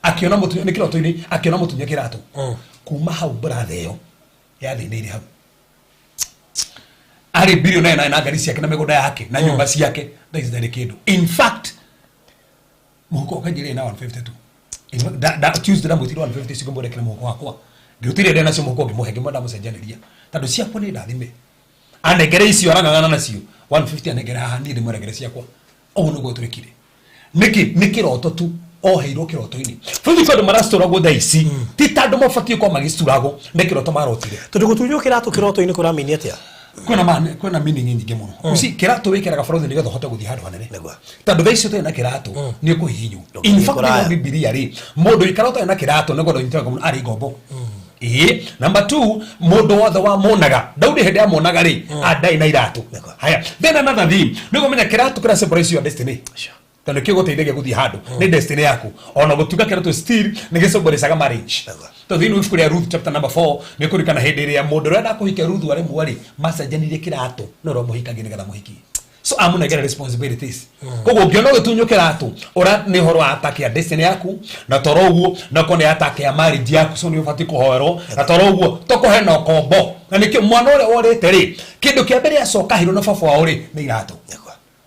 akĩona mũtumia nĩ kĩroto-inĩ, akĩona mũtumia kĩratũ. Kuma hau brother ĩyo yathĩnĩire hau arĩ billionaire na ngari ciake na mĩgũnda yake na nyũmba ciake, thaa ici ndarĩ kĩndũ. In fact, mũhuko ũkanjĩrĩire na 152. In fact, Tuesday ndamwĩtire 150 cigo mwendekere mũhuko wakwa, ngĩrutire ndĩ nacio mũhuko, ngĩmũhe, ngĩmwenda ndamũcenjanĩria tondũ ciakwa nĩ ndathime anengere icio arang'ang'ana nacio 150, anengere haha niĩ ndĩmwerekere ciakwa. Ũguo nĩguo twekire. Nĩkĩ? Nĩ kĩroto tu oheirwo kĩroto-inĩ. Bũrũri kwĩ andũ maracuragwo thaa ici, ti tondũ mabatiĩ gũkorwo magĩcuragwo, nĩ kĩroto marotire. Tondũ gũtunywo kĩratũ kĩroto-inĩ kũramini atĩa? Kwĩna kwĩna meaning nyingĩ mũno. You see, kĩratũ wĩkĩraga bũrũri nĩgetha ũhote gũthiĩ handũ hanene. Tondũ thaa ici ũtarĩ na kĩratũ nĩ ũkũhihinywo. In Ndũgũthiĩ fact, kũraya. thĩinĩ wa Bibilia rĩ, mũndũ ũikara ũtarĩ na kĩratũ nĩ kwenda ũnyitaga mũno arĩ ngombo. Ĩĩ, number two, mũndũ wothe wamuonaga Daudi hĩndĩ amuonaga rĩ, andarĩ na iratũ. Haya, then another thing nĩ kũmenya kĩratũ kĩra symbolize your destiny tondũ kĩo gũteithagia gũthiĩ handũ nĩ destiny yaku. Ona gũtuĩka kĩratũ still nĩ gĩsymbolizaga marriage, tondũ thĩinĩ wa ibuku rĩa Ruth chapter number 4 nĩ kũririkana hĩndĩ ĩrĩa mũndũ ũrĩa endaga kũhikia Ruth arĩ mwarĩ macenjanirie kĩratũ na ũrĩa mũhikagia nĩgetha mũhikie, so amũnengere responsibilities. Koguo ũngĩona ũgĩtunywo kĩratũ ũra nĩ ũhoro wa attack ya destiny yaku, na toro ũguo na korwo nĩ attack ya marriage yaku, so nĩ ũbatiĩ kũhoerwo na toro ũguo toko hena ũkombo. Na nĩkĩo mwana ũrĩa worĩte rĩ, kĩndũ kĩa mbere acoka ahirwo na baba wao rĩ, nĩ iratũ.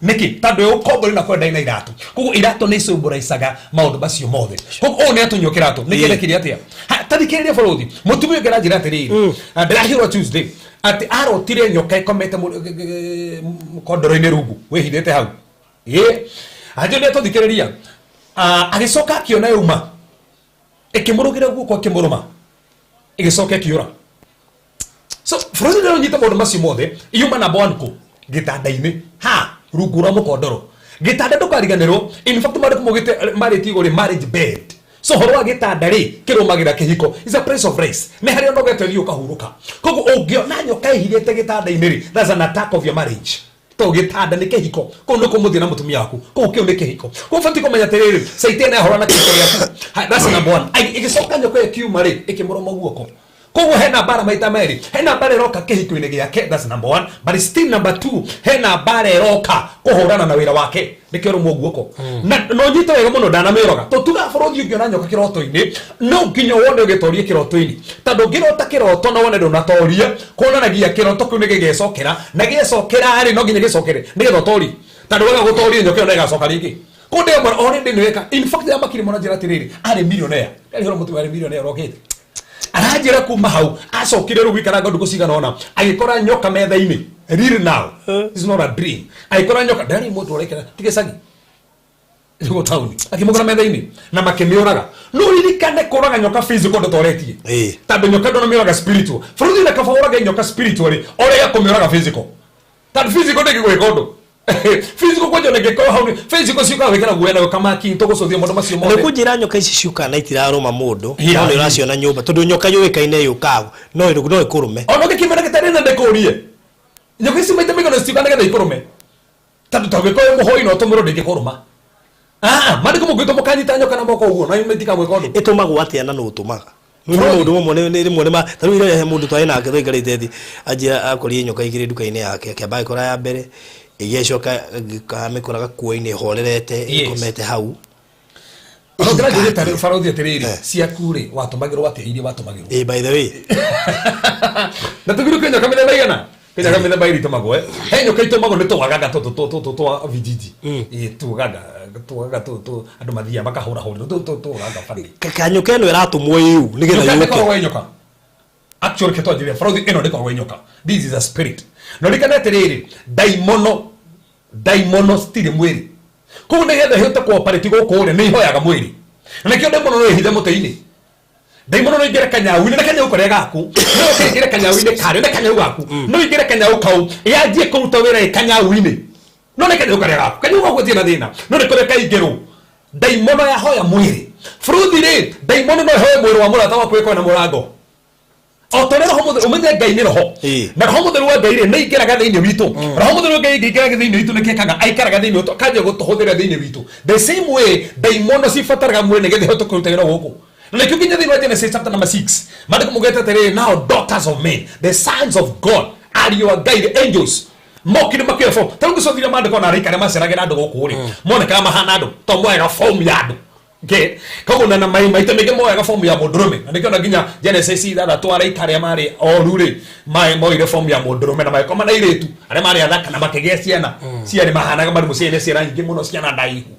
Nĩkĩ? Tondũ ĩ ũkombo rĩ na kwenda na iratũ. Koguo iratũ nĩ symbolizaga maũndũ macio mothe. Koguo ũũ nĩ atunywo kĩratũ nĩ kĩrekire atĩa? Ha, ta thikĩrĩria bũrũthi mũtumia ũngĩ aranjĩra atĩrĩrĩ, ndĩrahirwo Tuesday atĩ arotire nyoka ĩkomete mũkondoro-inĩ rungu wĩhithĩte hau. Ĩ anjũ nĩ atũthikĩrĩria. Agĩcoka akĩona yauma ĩkĩmũrũgĩra guoko, ĩkĩmũrũma, ĩgĩcoka ĩkĩũra. So bũrũri nĩ ũnyita maũndũ macio mothe yuma number one kũ gĩtanda-inĩ ha rungu rwa mũkondoro gĩtanda ndũkariganĩrwo. In fact, maandĩko maugĩte marĩtie igũrũ rĩ marriage bed, so ũhoro wa gĩtanda rĩ kĩrũmagĩrĩra kĩhiko, is a place of rest, nĩ harĩa ũnogete ũthiĩ ũkahurũka. Koguo ũngĩona nyoka ĩhithĩte gĩtanda-inĩ rĩ, that's an attack of your marriage tondũ gĩtanda nĩ kĩhiko, kũu nĩ kũmũthiĩ na mũtumia waku, kũu kĩu nĩ kĩhiko. Kũu ũbatiĩ kũmenya atĩrĩrĩ, caitani ahũrana na kĩhiko gĩaku. That's number one. Ĩgĩcoka nyoka ĩyo ĩkiuma rĩ, ĩkĩmũrũma guoko. Koguo hena mbara maita merĩ, hena mbara ĩroka kĩhiko-inĩ gĩake, that's number one, but still number two, hena mbara ĩroka kũhũrana na wĩra wake, nĩkĩo rũmwo guoko. Na no nyite wega mũno ndanamĩũraga tũtuga bũrũri. Ũngĩona nyoka kĩroto-inĩ no nginya wone ũgĩtoria kĩroto-inĩ, tondũ ũngĩrota kĩroto na wone ndũnatoria, kuonanagia kĩroto kĩu nĩ gĩgecokera, na gĩecokera rĩ, no nginya gĩcokere nĩgetha ũtorie, tondũ waga gũtoria nyoka ĩyo no ĩgacoka rĩngĩ. Kũndĩ ĩmwe already nĩ weka. In fact, yamakire mũno njĩra atĩrĩrĩ, arĩ millionaire, ndarĩ horo mũtumia arĩ millionaire ũrokĩte aranjĩra kuma hau acokire rĩu gũikaranga ndukũ cigana ũna agĩkora nyoka metha-inĩ. Real now, this is not a dream. Agĩkora nyoka, ndarĩ mũndũ ũrekera ti gĩcagi nĩguo taũni, akĩmũkora metha-inĩ na makĩmĩũraga. No ririkane kũraga nyoka physical ndũtoretie, tondũ nyoka ndũnamĩũraga spiritual. Bũrũri na kaba ũrage nyoka spiritually ũrege kũmĩũraga physical, tondũ physical ndĩngĩgwĩka ũndũ. Physical kwanja ndĩngĩkorwo hau physical ciũkaga gwĩkĩra guoya na gũkamaki tũgũcũthia maũndũ macio Nĩ mothe. Kũnjĩra nyoka ici ciũkaga na itirarũma mũndũ, no nĩ ũraciona nyũmba, tondũ nyoka yũĩkaine yũkaga no ĩkũrũme. Ona ũngĩkĩmena gĩtarĩ na ndĩkũrie nyoka ici maita maigana citiuga nĩgetha ikũrũme, tondũ tangĩkorwo wĩ mũhoi na ũtũmĩrwo ndĩngĩkũrũma. Maandĩko mũngĩtwo mũkanyita nyoka na moko ũguo na itikamwĩka ũndũ. Ĩtũmagwo atĩa na nũ ũtũmaga? Nĩ maũndũ mamwe nĩ rĩmwe nĩ ma ta rĩu ira he mũndũ twarĩ nake twaikarĩte thĩ anjĩra akorire nyoka igĩrĩ nduka-inĩ yake, akĩamba agĩkora ya mbere, ĩgĩcoka amĩkora gakuo-inĩ ĩhorerete, ĩkomete hau. Ndĩranjũria barothi atĩrĩrĩ, ciaku rĩ, watũmagĩrwo atĩa iria watũmagĩrwo? Eh, by the way. Na tũgirwo kwĩ nyoka mĩthemba igana, kwĩ nyoka mĩthemba ĩrĩ itũmagwo, eh. He nyoka itũmagwo nĩ tũgagaga tũtũ tũtũ twa vijiji. Ĩ, tũgaga tũgaga tũtũ andũ mathiaga makahũrahũrĩrwo tũtũ tũgaga bani. Kanyũka ĩno ĩratũmwo ĩu nĩgetha Nyoka yũke. ndĩkoragwo ĩ nyoka. Actually, reke twanjĩrĩre barothi, ĩno ndĩkoragwo ĩ nyoka, this is a spirit. Na ririkane atĩrĩrĩ, ndaimono ndaimono citirĩ mwĩrĩ, koguo nĩgetha ihote kũoperate gũkũ rĩ, nĩ ihoyaga mwĩrĩ. Na nĩkĩo ndaimono no ĩhithe mũtĩ-inĩ, ndaimono no ingĩre kanyau-inĩ na kanyau karĩa gaku, no ĩngĩre kanyau-inĩ karĩa na kanyau gaku, no ingĩre kanyau kau yanjie kũruta wĩra ĩ kanyau-inĩ, no nĩ kanyau karĩa gaku, kanyau gaku gatirĩ na thĩna, no nĩ kũrĩa kaingĩrwo. Ndaimono yahoya mwĩrĩ, fruthi rĩ, ndaimono no ĩhoe mwĩrĩ wa mũrata waku ĩkorwo na mũrango o ta ũrĩa Roho Mũtheru, ũmenye Ngai nĩ roho. Na Roho Mũtheru wa Ngai rĩ, nĩ aingĩraga thĩinĩ witũ. Roho Mũtheru wa Ngai angĩingĩraga thĩinĩ witũ, nĩ kĩkaga aikaraga thĩinĩ witũ, akanjia gũtũhũthĩra thĩinĩ witũ. The same way ndaimono cibataraga mwĩrĩ nĩgetha ihote kũruta wĩra gũkũ. Na nĩkĩo nginya thĩinĩ wa Genesis chapter number 6 maandĩko maugĩte atĩrĩrĩ, "Now daughters of men, the sons of God," ariũ a Ngai, the angels, mokire makĩoya form. Ta rĩu ngĩcothire maandĩko na araika arĩa maceragĩra andũ gũkũ rĩ, monekaga mahana andũ to moyaga form ya andũ. Okay. Koguo na mai maita maingĩ moyaga fomu ya mũndũrũme, na nĩkĩo na nginya Genesis 6 araika arĩa marĩ oru rĩ, moire fomu ya mũndũrũme na magĩkoma na airĩtu arĩa marĩ athaka na makĩgĩa ciana ciarĩ mahanaga marĩ mũciĩ na ciana nyingĩ mũno, ciana ndaihu.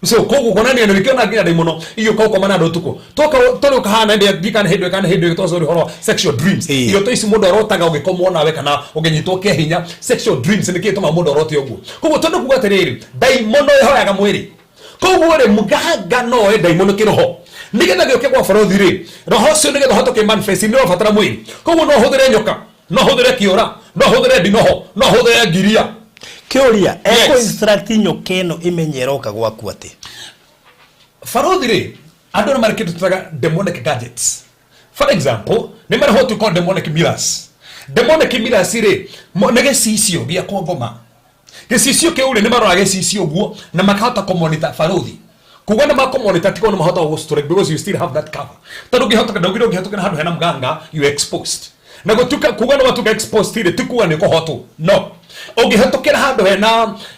So koguo kuonania nĩ nĩkĩo na nginya ndaimono igĩũka gũkoma na andũ ũtukũ toka tũrĩ ũkahana ndĩ ndikana hĩndĩ kana hĩndĩ ĩyo twacori ũhoro wa sexual dreams. Iroto ici mũndũ arotaga ũgĩkomwo nawe kana ũngĩnyitwo kĩa hinya, sexual dreams nĩkĩo gĩtũmaga mũndũ arote ũguo. Koguo tondũ kuga atĩrĩrĩ, ndaimono ĩhoyaga mwĩrĩ. Koguo rĩ, mũganga no oe ndaimono kĩroho nĩgetha gĩũke gwa barothi rĩ, roho ũcio nĩgetha ũhote kũmanifest nĩ ũrabatara mwĩrĩ. Koguo no ũhũthĩre nyoka, no ũhũthĩre kĩũra, no ũhũthĩre ndinoho, no ũhũthĩre ngiria. Kĩũria, ekũ instruct nyoka ĩno ĩmenye ĩroka gwaku atĩ? Barothi rĩ, andũ nĩ marĩ kĩndũ tũtaga demonic gadgets. For example, nĩ marĩ what we call demonic mirrors. Demonic mirrors rĩ, nĩ gĩcicio gĩa kwa ngoma. Gĩcicio kĩu rĩ, nĩ maroraga gĩcicio ũguo na makahota kũmonita barothi. Kuga nĩ makũmonita ti nĩ mahota gũgũ because you still have that cover. Tondũ ũngĩhota ndaugire ũngĩhetũkĩra handũ hena mganga, you are exposed. Na gũtuĩka kuga nĩ watuĩka exposed rĩ, ti kuga nĩ ũkũhotwo. No ũngĩhetũkĩra handũ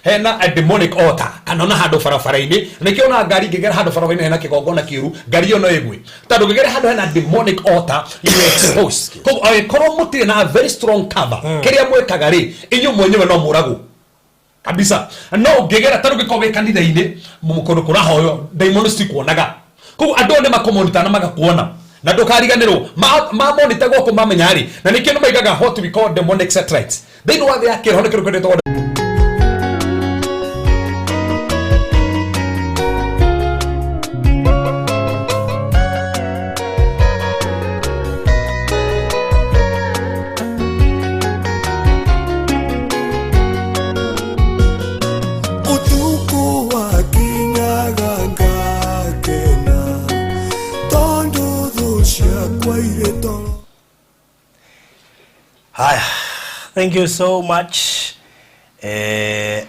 hena a demonic altar kana ona handũ barabara-inĩ, nĩkĩo ona ngari ingĩgera handũ barabara-inĩ hena kĩgongona kĩũru, ngari ĩyo no ĩgwe. Tondũ ũngĩgera handũ hena demonic altar, you are exposed. Koguo angĩkorwo mũtirĩ na a very strong cover, kĩrĩa mwĩkaga rĩ, inyuĩ mwenyewe no mũragwo kabisa. No ũngĩgera ta rĩu ũngĩkorwo wĩ kanitha-inĩ kũndũ kũrahoywo, ndaimono citikuonaga. Koguo andũ aya nĩ makũmonita na magakuona na ndũkariganĩrwo mamonita gwaku mamenya rĩ, na nĩkĩo nĩ maigaga what we call demonic satellites thĩinĩ wa thĩ ya kĩroho, nĩ kĩndũ kĩndĩtwo Utuku wakinyaga ngakena tondu thũ ciakwa irĩ toro. Haya, thank you so much.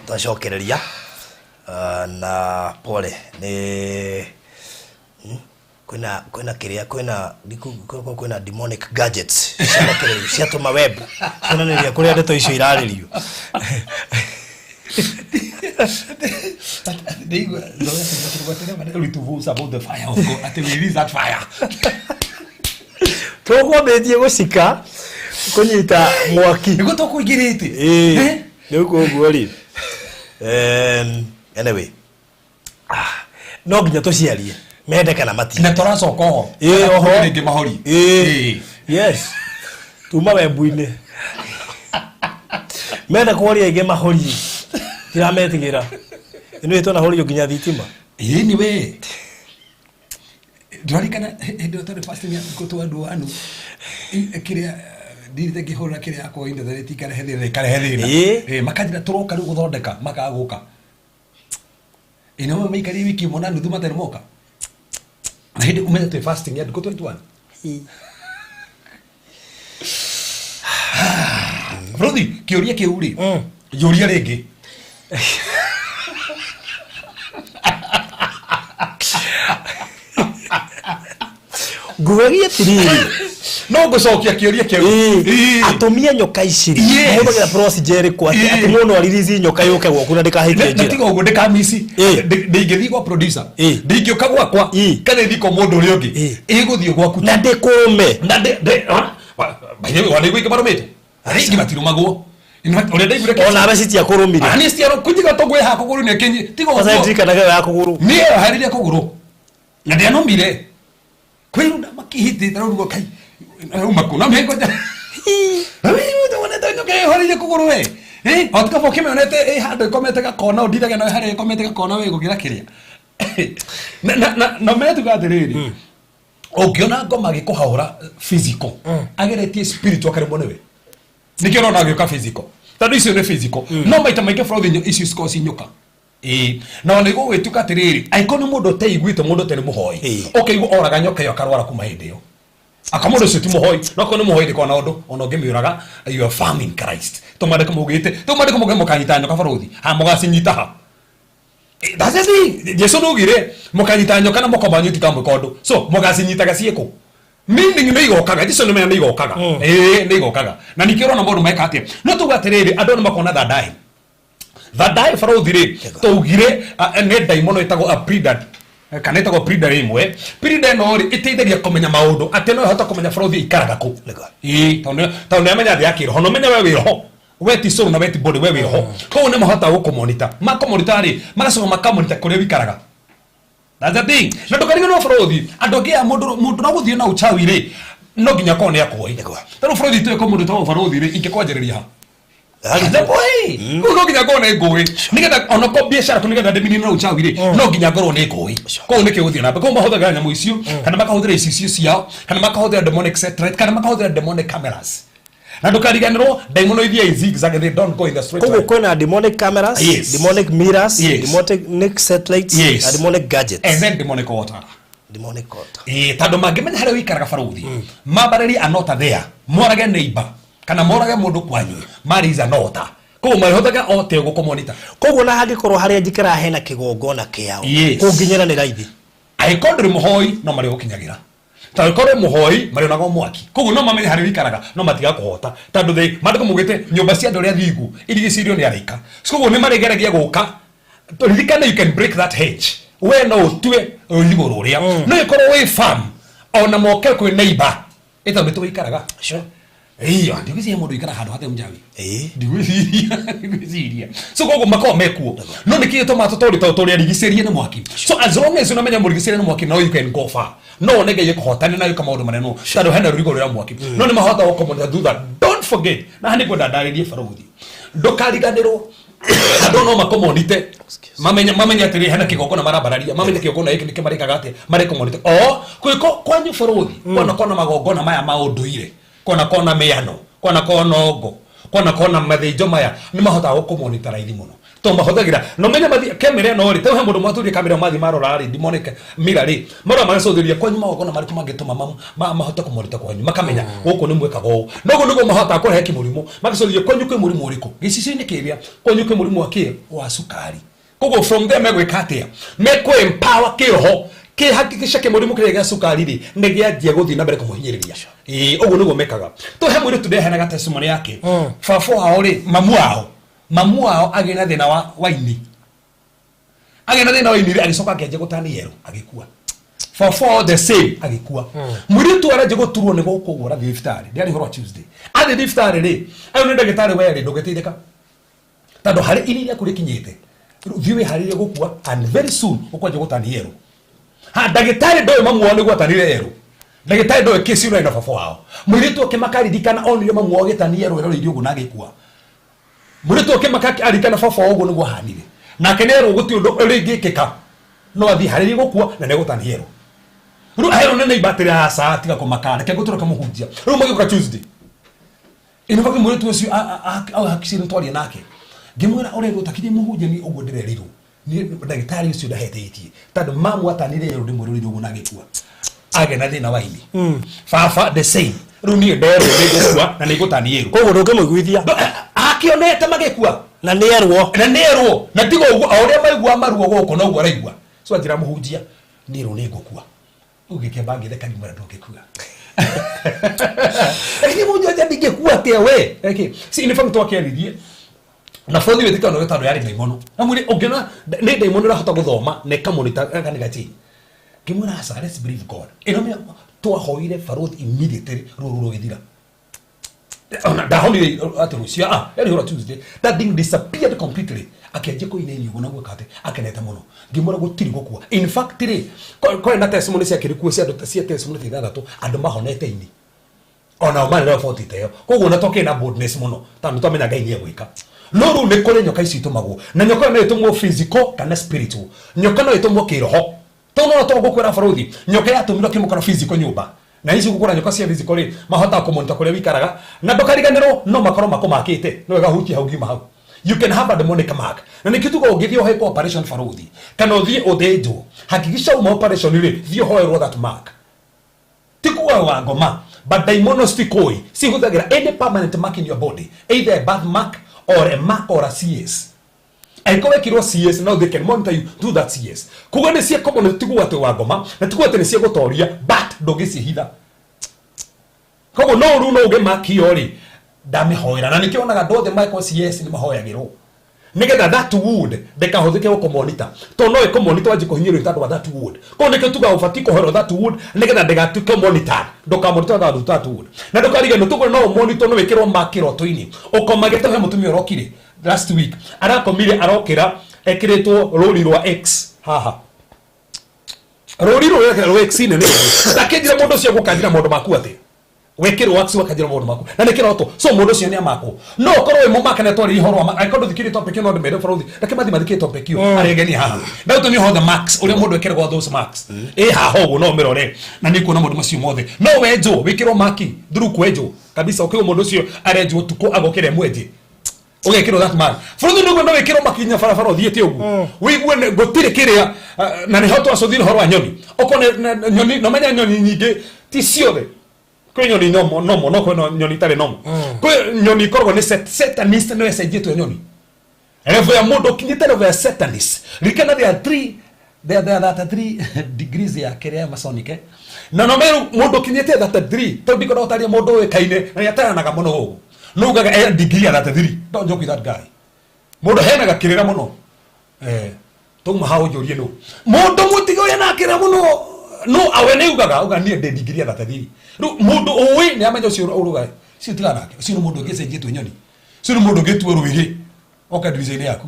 Twacokereria na pole nĩ kwĩna kĩrĩa kwĩna kwĩna demonic gadgets ciarekererio ciatũma web cionanĩria kũrĩa ndeto icio irarĩrio. Ndĩigua about the fire of God, atĩ we release that fire. Tũkwambĩtie gũcika kũnyita mwaki. Nĩguo tũkũingĩrĩte. Ĩĩ, rĩu koguo rĩ, anyway, no nginya tũciarie mende kana mati. Na tũracoka oho. Ĩĩ, oho. Rĩngĩ mahori. Ĩĩ. Yes, tuma wembu-inĩ menda kworia aingĩ mahori tirametigĩra ĩno ĩtwanahorio nginya thitima. Ĩĩ, nĩ we ndĩrarikana hĩndĩ ĩyo twarĩ fasting ya thikũ twa andũ anu kĩrĩa ndirite ngĩhũra kĩrĩa yakwa internet ikarehe thĩna ikarehe thĩna. Ĩĩ. Ĩĩ, makanjĩra tũroka rĩu gũthondeka, makaga gũka. Ĩĩ, nao maikarire wiki ĩmwe na nuthu matarĩ moka, na hĩndĩ ũmenye twĩ fasting ya ndukũ 21. Ruthi, kĩũria kĩu rĩ, njũria rĩngĩ. Ngũragia atiriri. No ngũcokia kĩũria kĩu. Ĩĩ. Atumia nyoka ici rĩ, Yes. mahũthagĩra procedure ĩrĩkũ atĩ Ĩĩ. atĩ mũndũ aririci nyoka yũke gwaku na ndĩkahĩtie Na njĩra? tiga ũguo ndĩkamici. Ĩĩ. Ndingĩthiĩ gwa producer. Ĩĩ. Ndingĩũka gwakwa Ĩĩ. kana ĩthiĩ kwa mũndũ ũrĩa ũngĩ. Ĩĩ. Ĩgũthiĩ gwaku. Na ndĩkũrũme. Na ndĩ ndĩ ha? By the way, wanaigua ingĩ marũmĩte? Arĩa ingĩ matirũmagwo. In fact, ũrĩa ndaiguire Ona abe citiakũrũmire. Ah, niĩ citiarũ kunjiga tũngwĩ haha kũgũrũ nĩ kĩnyi tiga Kwanza ũguo. ndirikanaga ĩyo ya kũgũrũ. Niĩ yoheririe kũgũrũ na ndianũmire kwĩrunda makĩhĩtĩte rũrugo kai uma kũ na mĩngoja wonete nyoka yoheririe kũgũrũ we. Eh, o tikaba ũkĩmĩonete ĩ handũ ĩkomete gakona ũndirage nayo harĩa ĩkomete gakona we gũkĩra kĩrĩa. Na na na na metuga atĩrĩrĩ, ũngĩona ngoma agĩkũhahũra physical, ageretie spiritual akaremwo nĩwe, nĩkĩo ũrona agĩũka physical, tondũ icio nĩ physical. No maita maingĩ brothi icio cikoragwo ci nyoka. Ĩĩ, na ona igũgĩtuĩka atĩrĩrĩ, angĩkorwo nĩ mũndũ ũteiguĩte, mũndũ ũtarĩ mũhoi, ũkaigua oraga nyoka ĩyo akarwara kuma hĩndĩ ĩyo, aka mũndũ ũcio ti mũhoi. No akorwo nĩ mũhoi, ndĩkoragwo na ũndũ ona ũngĩmĩũraga. You are firm in Christ. Tũmandĩko maugĩte, tũmandĩko maugĩte mũkanyita nyoka barũthi ha mũgacinyita ha. Eh, that's the thing. Jesu nĩaugire mũkanyita nyoka na moko manyu itikamwĩka ũndũ, so mũgacinyitaga ciĩkũ? Meaning nĩ igokaga. Jesu nĩ menya nĩ igokaga. Ĩĩ, nĩ igokaga, na ningĩ ũrona maũndũ meka atĩa. No tuga atĩrĩrĩ, andũ nĩ makona thandai thandai barũthi rĩ, twaugire nĩ ndaimono ĩtagwo a predator, kana ĩtagwo predator ĩmwe. Predator ĩno rĩ, ĩteithagia kũmenya maũndũ atĩ no ĩhote kũmenya barũthi ĩikaraga kũ. Ĩĩ, tondũ nĩ amenya thĩ ya kĩroho, na ũmenye we wĩ roho, we ti soul na we ti body, we wĩ roho. Koguo nĩ mahotaga gũkũmonita. Makũmonita rĩ, magacoka makamonita kũrĩa wĩikaraga. That's the thing. Na ndũkariganĩrwo bũrũthi, andũ angĩ aya, mũndũ no gũthiĩ na uchawi rĩ, no nginya akorwo nĩ akoĩ. Tarĩu bũrũthi tũĩ ko mũndũ wĩtagwo barũthi rĩ, ingĩkwanjĩrĩria ha? The boy. Kũu no nginya ngorwo nĩ ngũĩ. Nĩgetha ona ko biacara kũ nĩgetha ndĩminine na uchawi rĩ, no nginya ngorwo nĩ ngũĩ. Kũu nĩkĩo gũthiĩ na mbere. Kũu mahũthagĩra nyamũ icio, kana makahũthĩra icicio ciao, kana makahũthĩra demonic satellite, kana makahũthĩra demonic cameras. Na ndũkariganĩrwo ndaimono ithiaga in zigzag, they don't go in the straight Koguo line. kwĩna demonic cameras, demonic mirrors, demonic satellites na demonic gadgets. And then demonic water. Demonic water. Ĩĩ, tondũ mangĩmenya harĩa ũikaraga barũthi, mambarĩrie anota there, morage neighbor kana morage mũndũ kwanyu, marĩiza nota, koguo marĩhotaga ote gũkũmonita. Koguo na hangĩkorwo harĩa njikaraga hena kĩgongona kĩao, kũnginyĩra nĩ raithi? Angĩkorwo ndũrĩ mũhoi, no marĩgũkinyagĩra. Tondũ korwo mũhoi, marĩonaga o mwaki, koguo no mamenye harĩa ũikaraga, no matigakũhota, tondũ they maandĩko maugĩte nyũmba cia andũ arĩa athingu irigicĩirio nĩ araika. Koguo nĩ marĩgeragia gũka. Ririkana, you can break that hedge. We no ũtue rũirigo rũrĩa no ĩkorwo wĩ farm, ona moke kwĩ neighbor ĩtondũ nĩ tũikaraga. Ĩĩ, ndigwĩciria mũndũ ũikaraga handũ hatarĩ mũchawi. Ndigwĩciria, ndigwĩciria. So koguo makoragwo mekuo, no nĩkĩ gĩtũmaga tũtũrĩ tondũ tũrĩ arigicĩrie nĩ mwaki. So as long as ũnamenya mũrigicĩrie nĩ mwaki, no you can go far, no wone Ngai ĩkũhotane na ĩka maũndũ manene, tondũ hena rũrigo rũrĩa mwaki no nĩ mahotaga gũkũmonera thutha. Don't forget, na haha nĩngwenda ndarĩrie barũthi, ndũkariganĩrwo andũ no makũmonite, mamenye mamenye atĩrĩ hena kĩgongona marambararia, mamenye kĩgongona gĩkĩ nĩkĩo marĩkaga atĩ marĩkũmonite o kwĩko kwanyu bũrũthi. Kwana kona magongona maya ma ũndũire, kwana kona mĩano, kwana kona ngo, kwana kona mathĩnjo maya, nĩ mahotaga gũkũmonita raithi mũno to mahũthagĩra no menye mathi kamera ĩno rĩ. Tau he mũndũ mwatũrie kamera, mathi marora rĩ, demonic mirror rĩ, marora magacũthĩrĩria kwanyu magongona marĩkũ mangĩtũma mahote kũmonita kwanyu, makamenya gũkũ nĩ mwĩkaga ũũ. Noguo nĩguo mahotaga kũrehe kĩmũrimũ, magacũthĩrĩria kwanyu kwĩ mũrimũ ũrĩkũ, gĩcicio-inĩ kĩrĩa kwanyu kwĩ mũrimũ wa kĩ wa cukari. Koguo from there megwĩka atĩa? Mekũ empower kĩroho kĩhakikisha kĩmũrimũ kĩrĩa gĩa cukari rĩ, nĩ gĩanjia gũthiĩ na mbere kũmũhinyĩrĩria. Ĩĩ, ũguo nĩguo mekaga. To he mũirĩtu ndeheanaga testimony yake. Baba wao rĩ, mamu wao agĩ na thĩna wa ini, agĩ na thĩna wa ini rĩ, agĩcoka akĩanjia gũtani yerũ, agĩkua. Baba wao the same, agĩkua. Mũirĩtu aranjia gũturwo nĩ gũkũ ũguo, arathiĩ thibitarĩ, ndĩarĩ ũhoro wa Tuesday, athiĩ thibitarĩ rĩ, ayo nĩ ndagĩtarĩ, we rĩ, ndũngĩteithĩka tondũ harĩ ini rĩaku rĩkinyĩte, thiĩ wĩharĩrie gũkua and very soon ũkwanjia gũtani yerũ. Ha ndagĩtarĩ ndoĩ mamu wao nĩguo atanire yerũ, ndagĩtarĩ ndoĩ kĩci ũrĩa na baba wao. Mũirĩtu akĩmaka aririkana onire mamu wao agĩtani yerũ eroreirie ũguo na agĩkua. Mũirĩtu akĩmaka aririkana baba wao ũguo nĩguo ahanire nake, nĩerwo gũtirĩ ũndũ ũrĩngĩkĩka, no athiĩ harĩrie gũkua na nĩegũtani yerũ. Rĩu aherwo nĩ neighbor atĩrĩ, aca, tiga kũmaka, reke ngũtũre kamũhunjia. Rĩu magĩũka Tuesday ĩno baki mũirĩtu ũcio hakicire twaria nake, ngĩmwĩra ũrerwo takirie mũhunjia, ni ũguo ndĩrerirwo niĩ ndagĩtarĩ ũcio ndahetĩtie, tondũ mamu atanire yerũ ndĩmwĩrorire ũguo na agĩkua agĩa na thĩna wa ini, baba the same. Rĩu niĩ nderwo nĩngũkua na nĩngũtani yerũ. Koguo ndũngĩmũiguithia. Akĩonete magĩkua. Na nĩerwo. Na nĩerwo, na tiga ũguo, o ũrĩa maigua maruo gũkũ noguo araigua. So anjĩra, mũhunjia, nĩrwo nĩngũkua. Rĩu ngĩkĩamba ngĩtheka, ngĩmwĩra, ndũngĩkua. Lakini mundu aja ndingĩkua atĩa we. Eki si in fact twakĩaririe na bũrũri wĩtĩkio no tondũ yarĩ ndaimono na mwĩrĩ ũngĩona nĩ ndaimono ĩrahota gũthoma na ĩkamũrita ganiga chini. Ngĩmwĩra, "Aca, let's believe God." Ĩno nĩ twahoire barothi, immediately ruo rũu rũgĩthira. Ona ndahonire atĩ rũcio, yarĩ hora Tuesday, that thing disappeared completely. Akĩanjia kũina inyugo na gwĩka atĩ akenete mũno. Ngĩmwĩra gũtirĩ gũkua. In fact rĩ, kwarĩ na testimony ciakĩrĩ kuo cia andũ, cia testimony ta 6 andũ mahonete ini ona marĩ roboti ta ĩyo. Koguo na twakĩrĩ na boldness mũno tondũ nĩ twamenya Ngai nĩ egwĩka. No rĩu nĩ kũrĩ nyoka ici itũmagwo, na nyoka ĩyo no ĩtũmwo physical kana spiritual. Nyoka no ĩtũmwo kĩroho, tondũ no tũgũkwĩra barothi nyoka yatũmirwo kĩmũkano physical nyũmba. Na ici gũkũra nyoka cia physical rĩ, mahotaga kũmonitor kũrĩa wikaraga, na ndũkariganĩrwo no makorwo makũmakĩte no ĩgahutia hau ngiuma hau. You can have a demonic mark. Na nĩkĩo tuga ũngĩthiĩ ũhekwo operation barothi kana ũthiĩ ũthĩnjwo, hakikisha uma operation rĩ, thiĩ ũhoerwo that mark. Ti kuga wa ngoma, but daimono citikũĩ, cihũthagĩra any permanent mark in your body, either a birth mark or a mark or a CS. Angĩkorwo wekirwo CS, now they can monitor you through that CS. Kuga nĩ cia common, tiguo atĩ wa ngoma na tiguo atĩ nĩ cia gũtoria, but ndũngĩcihitha. Koguo no rĩu no ũgĩmakio rĩ, ndamĩhoera. Na nĩkĩo onaga andũ othe mekwo CS nĩ mahoyagĩrwo nigetha that wound ndĩkahũthĩke gũkũmonitor, tondũ no ĩkũmonitor wanjie kũhinyĩrĩrio tondũ wa that wound. Koguo nĩkĩo tugaga ũbatiĩ kũhoerwo that wound nĩgetha ndĩgatuĩke monitored, ndũkamonitor that wound. Na ndũkariganĩrwo tũguo no ũmonitor, no wĩkĩrwo mark kĩroto-inĩ ũkomagĩte. He mũtumia ũrokire last week, arakomire arokĩra ekĩrĩtwo rũri rwa X haha, rũri rũrĩa rwa X nene. Takĩnjĩra mũndũ ũcio gũkanjĩra maũndũ maku atĩ wekĩrwo wax, wakanjĩra maũndũ maku na nĩ kĩroto. So mũndũ ũcio nĩ amakwo, no ũkorwo wĩ mũmaka nĩ atwarĩria ũhoro wa angĩkorwo ndũthikĩrĩrie topic ĩyo, no ndĩmere bũrũri reke mathi mathikĩrie topic ĩyo arĩa ngeni haha. Na rĩu tũnĩ the marks ũrĩa mũndũ ekĩragwo those marks ĩ haha ũguo, no ũmĩrore na nĩ kuona maũndũ macio mothe. No wenjwo, wĩkĩrwo maki through kwenjwo kabisa, ũkĩgwo mũndũ ũcio arenjwo ũtukũ agokĩra mwenje, ũgekĩrwo that mark. Bũrũri nĩguo no wĩkĩrwo makinya barabara ũthiĩte ũguo wĩigue gũtirĩ kĩrĩa. Na nĩho twacũthire ũhoro wa nyoni. Okorwo nyoni, no menya nyoni nyingĩ ti ciothe. Kwĩ nyoni nomo nomo, no kwĩ nyoni itarĩ nomo. Kwĩ nyoni ikoragwo nĩ satanist, no ĩcenjetwo nyoni level ya mũndũ ũkinyĩte level ya satanist. Ririkana there are three, there are 33 degrees ya kĩrĩa ya masonic, eh? Na no meru mũndũ ũkinyĩte 33, tondũ ndikoragwo taria mũndũ ũĩkaine na nĩataranaga mũno ũguo, no ugaga degree ya 33. Don't joke with that guy. Mũndũ heanaga kĩrĩra mũno. Tũma hau njũrie nũ mũndũ mũtige ũrĩa nakĩra mũno, no awe nĩ ugaga uga niĩ ndĩ degree ya 33. Rĩu mũndũ ũĩ nĩ amenya ũcio ũruga ũcio, tigana nake. Ũcio nĩ mũndũ ũngĩcenjetwo nyoni, ũcio nĩ mũndũ ũngĩtuo rwĩgĩ oka ndirica-inĩ yaku.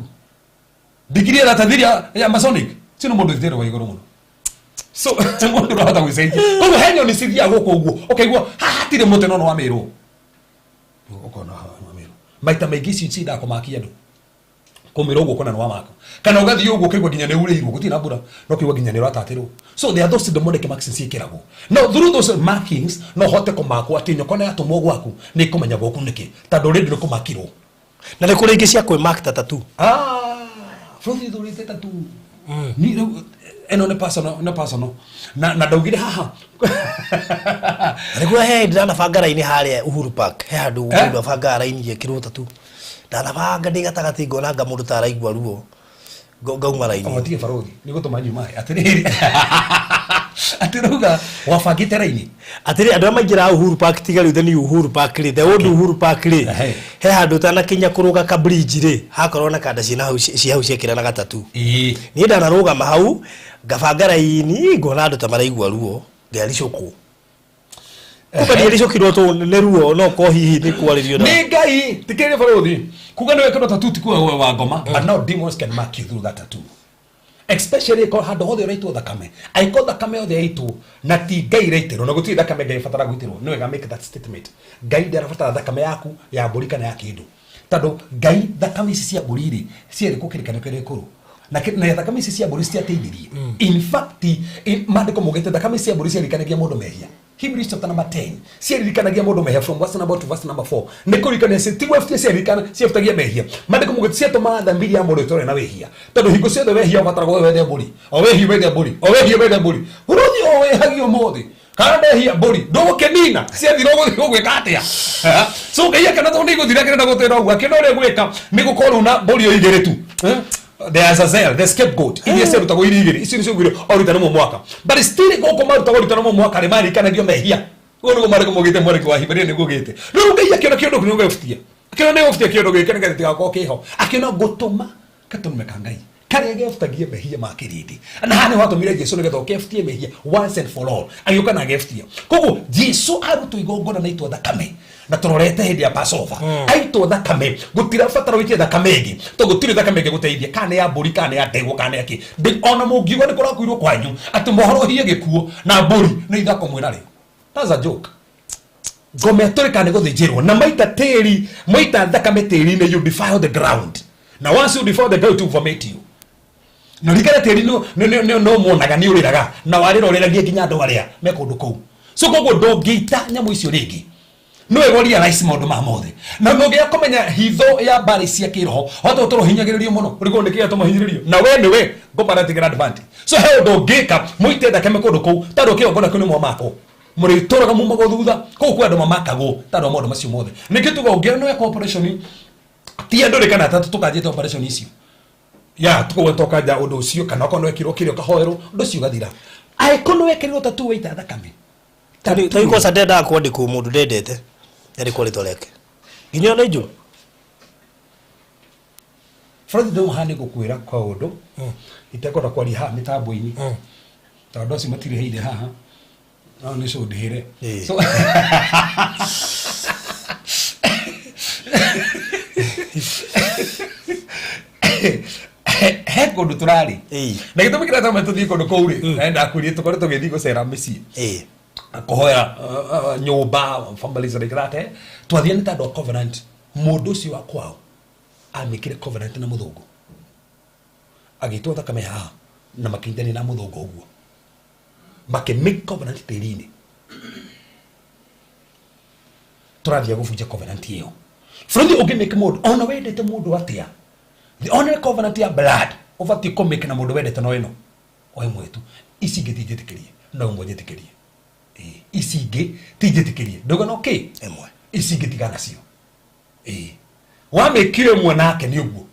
Degree ya 33 ya masonic, ũcio nĩ mũndũ ũthĩte wa igũrũ mũno. So mũndũ ndahota gwĩcenjia. Koguo he nyoni cithiaga gũkũ ũguo ũkaigua haha hatirĩ mũtĩ, no nĩ wamĩrwo, ũkona haha nĩ wamĩrwo. Maita maingĩ ici ciendaga kũmakia andũ, kũmĩra ũguo ũkona nĩ wamaka, kana ũgathiĩ ũguo ũkaigua nginya nĩ urĩirwo, gũtirĩ na mbura no ũkaigua nginya nĩ ũratatĩrwo. So there are those demonic marks ciĩkĩragwo. No through those markings no hote kũmakwo atĩ nyoka nĩ yatũmwo gwaku nĩ ĩkũmenya gwaku nĩkĩ, tondũ already nĩ kũmakirwo. Na nĩ kũrĩ ingĩ cia kwĩmark ta tattoo. Ah, bũrũri thurĩte tattoo ni rĩu ĩno nĩ personal, nĩ personal na ndaugire haha. Na nĩguo he ndĩranabanga raini harĩa Uhuru Park, he handũ Eh? mũndũ abangaga raini gekĩrwo tattoo. Ndanabanga ndĩ gatagatĩ, ngona anga mũndũ ta araigua ruo, ngauma raini. Otige barothi nĩ gũtũma nyuma atĩrĩrĩ, atĩrauga wabangĩte raini. Atĩrĩ, andũ arĩa maingĩraga Uhuru Park, tiga rĩu the new Uhuru Park rĩ, the old Uhuru Park rĩ, he handũ ũtanakinya kũrũga ka bridge rĩ, hakorwo na kanda ciĩna hau ci hau ciekĩranaga tattoo. Niĩ ndanarũgama hau ngabanga raini, ngona andũ ta maraigua ruo, ngericũkwo. Kumbe ndiericũkirwo tũ nĩ ruo, no ko hihi nĩ kwarĩrio na Nĩ Ngai tikĩrĩ barothi kuga nĩ wekĩrwo tattoo ti kuga we wa ngoma, but now demons can mark you through that tattoo, especially ko handũ hothe ũraitwo thakame. Angĩkorwo thakame yothe yaitwo na ti Ngai ĩraitĩrwo, na gũtirĩ thakame Ngai ĩbatara gũitĩrwo, nĩ wega make that statement. Ngai ndarabatara thakame yaku ya mbũri kana ya kĩndũ, tondũ Ngai thakame ici cia mbũri rĩ ciarĩ kũ kĩrĩkanĩro kĩrĩa gĩkũrũ, na thakame ici cia mbũri citiateithirie. In fact, maandĩko maugĩte thakame cia mbũri ciaririkanagia mũndũ mehia. Hebrews chapter number 10, ciaririkanagia mũndũ mehia from verse number 2 to verse number 4. Nĩ kũririkania tiguo ciaririkana ciabutagia mehia. Maandĩko maugĩte ciatũmaga thamiri ya mũndũ ĩtũre na wĩhia, tondũ hingo ciothe wehia ũbataraga wethe mbũri, o wehia wethe mbũri, o wehia wethe mbũri. Ũrũthi o wĩhagia ũmũthĩ kana ndehia mbũri ndũgũkĩnina ciathira, ũgũthiĩ ũgwĩka atĩa? So Ngai akĩona tondũ nĩ igũthira, akĩenda gũtwĩra ũguo, akĩona ũrĩa gwĩka nĩ gũkorwo rĩu na mbũri o igĩrĩ tu. Eh? The Azazel, the scapegoat, iria ciarutagwo irĩ igĩrĩ, icio nĩcio ugire o rita rĩmwe mwaka, but still gũkũ marutagwo rita rĩmwe mwaka rĩ marikanagio mehia. Ũguo nĩguo marĩkũ maugĩte mwarĩki wa Hiberania nĩguo ugĩte. Rĩu Ngai akĩona kĩũndũ kĩu nĩgũgĩbutia. Akĩona nĩgũbutia kĩũndũ gĩkĩ nĩgetha gĩtigakorwo kĩho. Akĩona ngũtũma gatũrũme ka Ngai karĩa gebutagie mehia ma kĩrĩndĩ. Na haha nĩho atũmire Jesu nĩgetha oke ebutie mehia once and for all. Agĩũka na agebutia. Koguo Jesu arutwo igongona na aitwo thakame na tũrorete hĩndĩ ya Passover. Aitwo thakame gũtirabatara ũitie thakame ĩngĩ tondũ gũtirĩ thakame ĩngĩ gũteithia kana nĩ ya mbũri kana nĩ ya ndegwa kana nĩ ya kĩ. Ona mũngiuga nĩ kũrakuirwo kwanyu atĩ mohorohie gĩkuũ na mbũri nĩ ithako mwĩnarĩo. That's a joke. Ngome atũrĩka nĩ gũthĩnjĩrwo na maita tĩri maita thakame tĩri-inĩ, you defile the ground, na once you defile the ground, it will vomit you. Na ririkane tĩri no muonaga nĩ ũrĩraga na warĩra ũrĩragie nginya andũ arĩa me kũndũ kũu. So koguo ndũngĩita nyamũ icio rĩngĩ. No wega realize maũndũ maya mothe na ndũngĩaga kũmenya hitho ya mbarĩ cia kĩroho hota ũtũrwo hinyagĩrĩrio mũno ũrigwo nĩ kĩĩ atũma hinyĩrĩrio na we nĩwe ngoma ratigĩra advantage. So he ũndũ ũngĩka mũite thakame kũndũ kũu tondũ kĩgongona kĩu nĩ mwamakwo mũrĩtũraga mumagwo thutha kũu kwĩ andũ mamakagwo tondũ wa maũndũ macio mothe. Nĩkĩo tuga ũngĩona nĩ weka operation ti andũ rĩ kana atatũ tũkanjĩte operation icio ya tukauga tokanja ũndũ ũcio kana okorwo nĩ wekirwo kĩrĩa ũkahoerwo ũndũ ũcio ũgathira. Angĩkorwo nĩ wekĩrirwo tattoo waita thakame. Tarĩu kosa ndendaga kwandĩkwo mũndũ ndendete yandĩkwo rĩtwa rĩake nginya ona injũ. Bũrũri no haha nĩ ngũkwĩra kaũndũ itekwenda kwaria haha mĩtambo-inĩ tondũ andũ acio matirĩhĩire haha no nĩ cũndĩhĩre. So he kũndũ tũrarĩ na gĩtũmi kĩrĩa tũma tũthiĩ kũndũ kũu rĩ na ndakwĩrire tũkorwo tũgĩthiĩ gũcera mĩciĩ kũhoya nyũmba, families like that. Twathiĩ nĩ tondũ wa covenant. Mũndũ ũcio wa kwao amĩkire covenant na mũthũngũ agĩtwo thakame haha na makĩnyitania na mũthũngũ ũguo makĩ make covenant tĩri-inĩ. Tũrathiĩ gũbunja covenant ĩyo. Bũrũri ũngĩ make mũndũ ona wendete mũndũ atĩa, the only covenant ya blood ũbatiĩ kũ make na mũndũ wendete no ĩno o ĩmwe tu. Ici ingĩ ti njĩtĩkĩrie, no ĩmwe njĩtĩkĩrie. Ĩĩ, ici ingĩ ti njĩtĩkĩrie ndauga no kĩ ĩmwe. Ici ingĩ tigana nacio. Ĩĩ, wamĩkire ĩmwe nake nĩ ũguo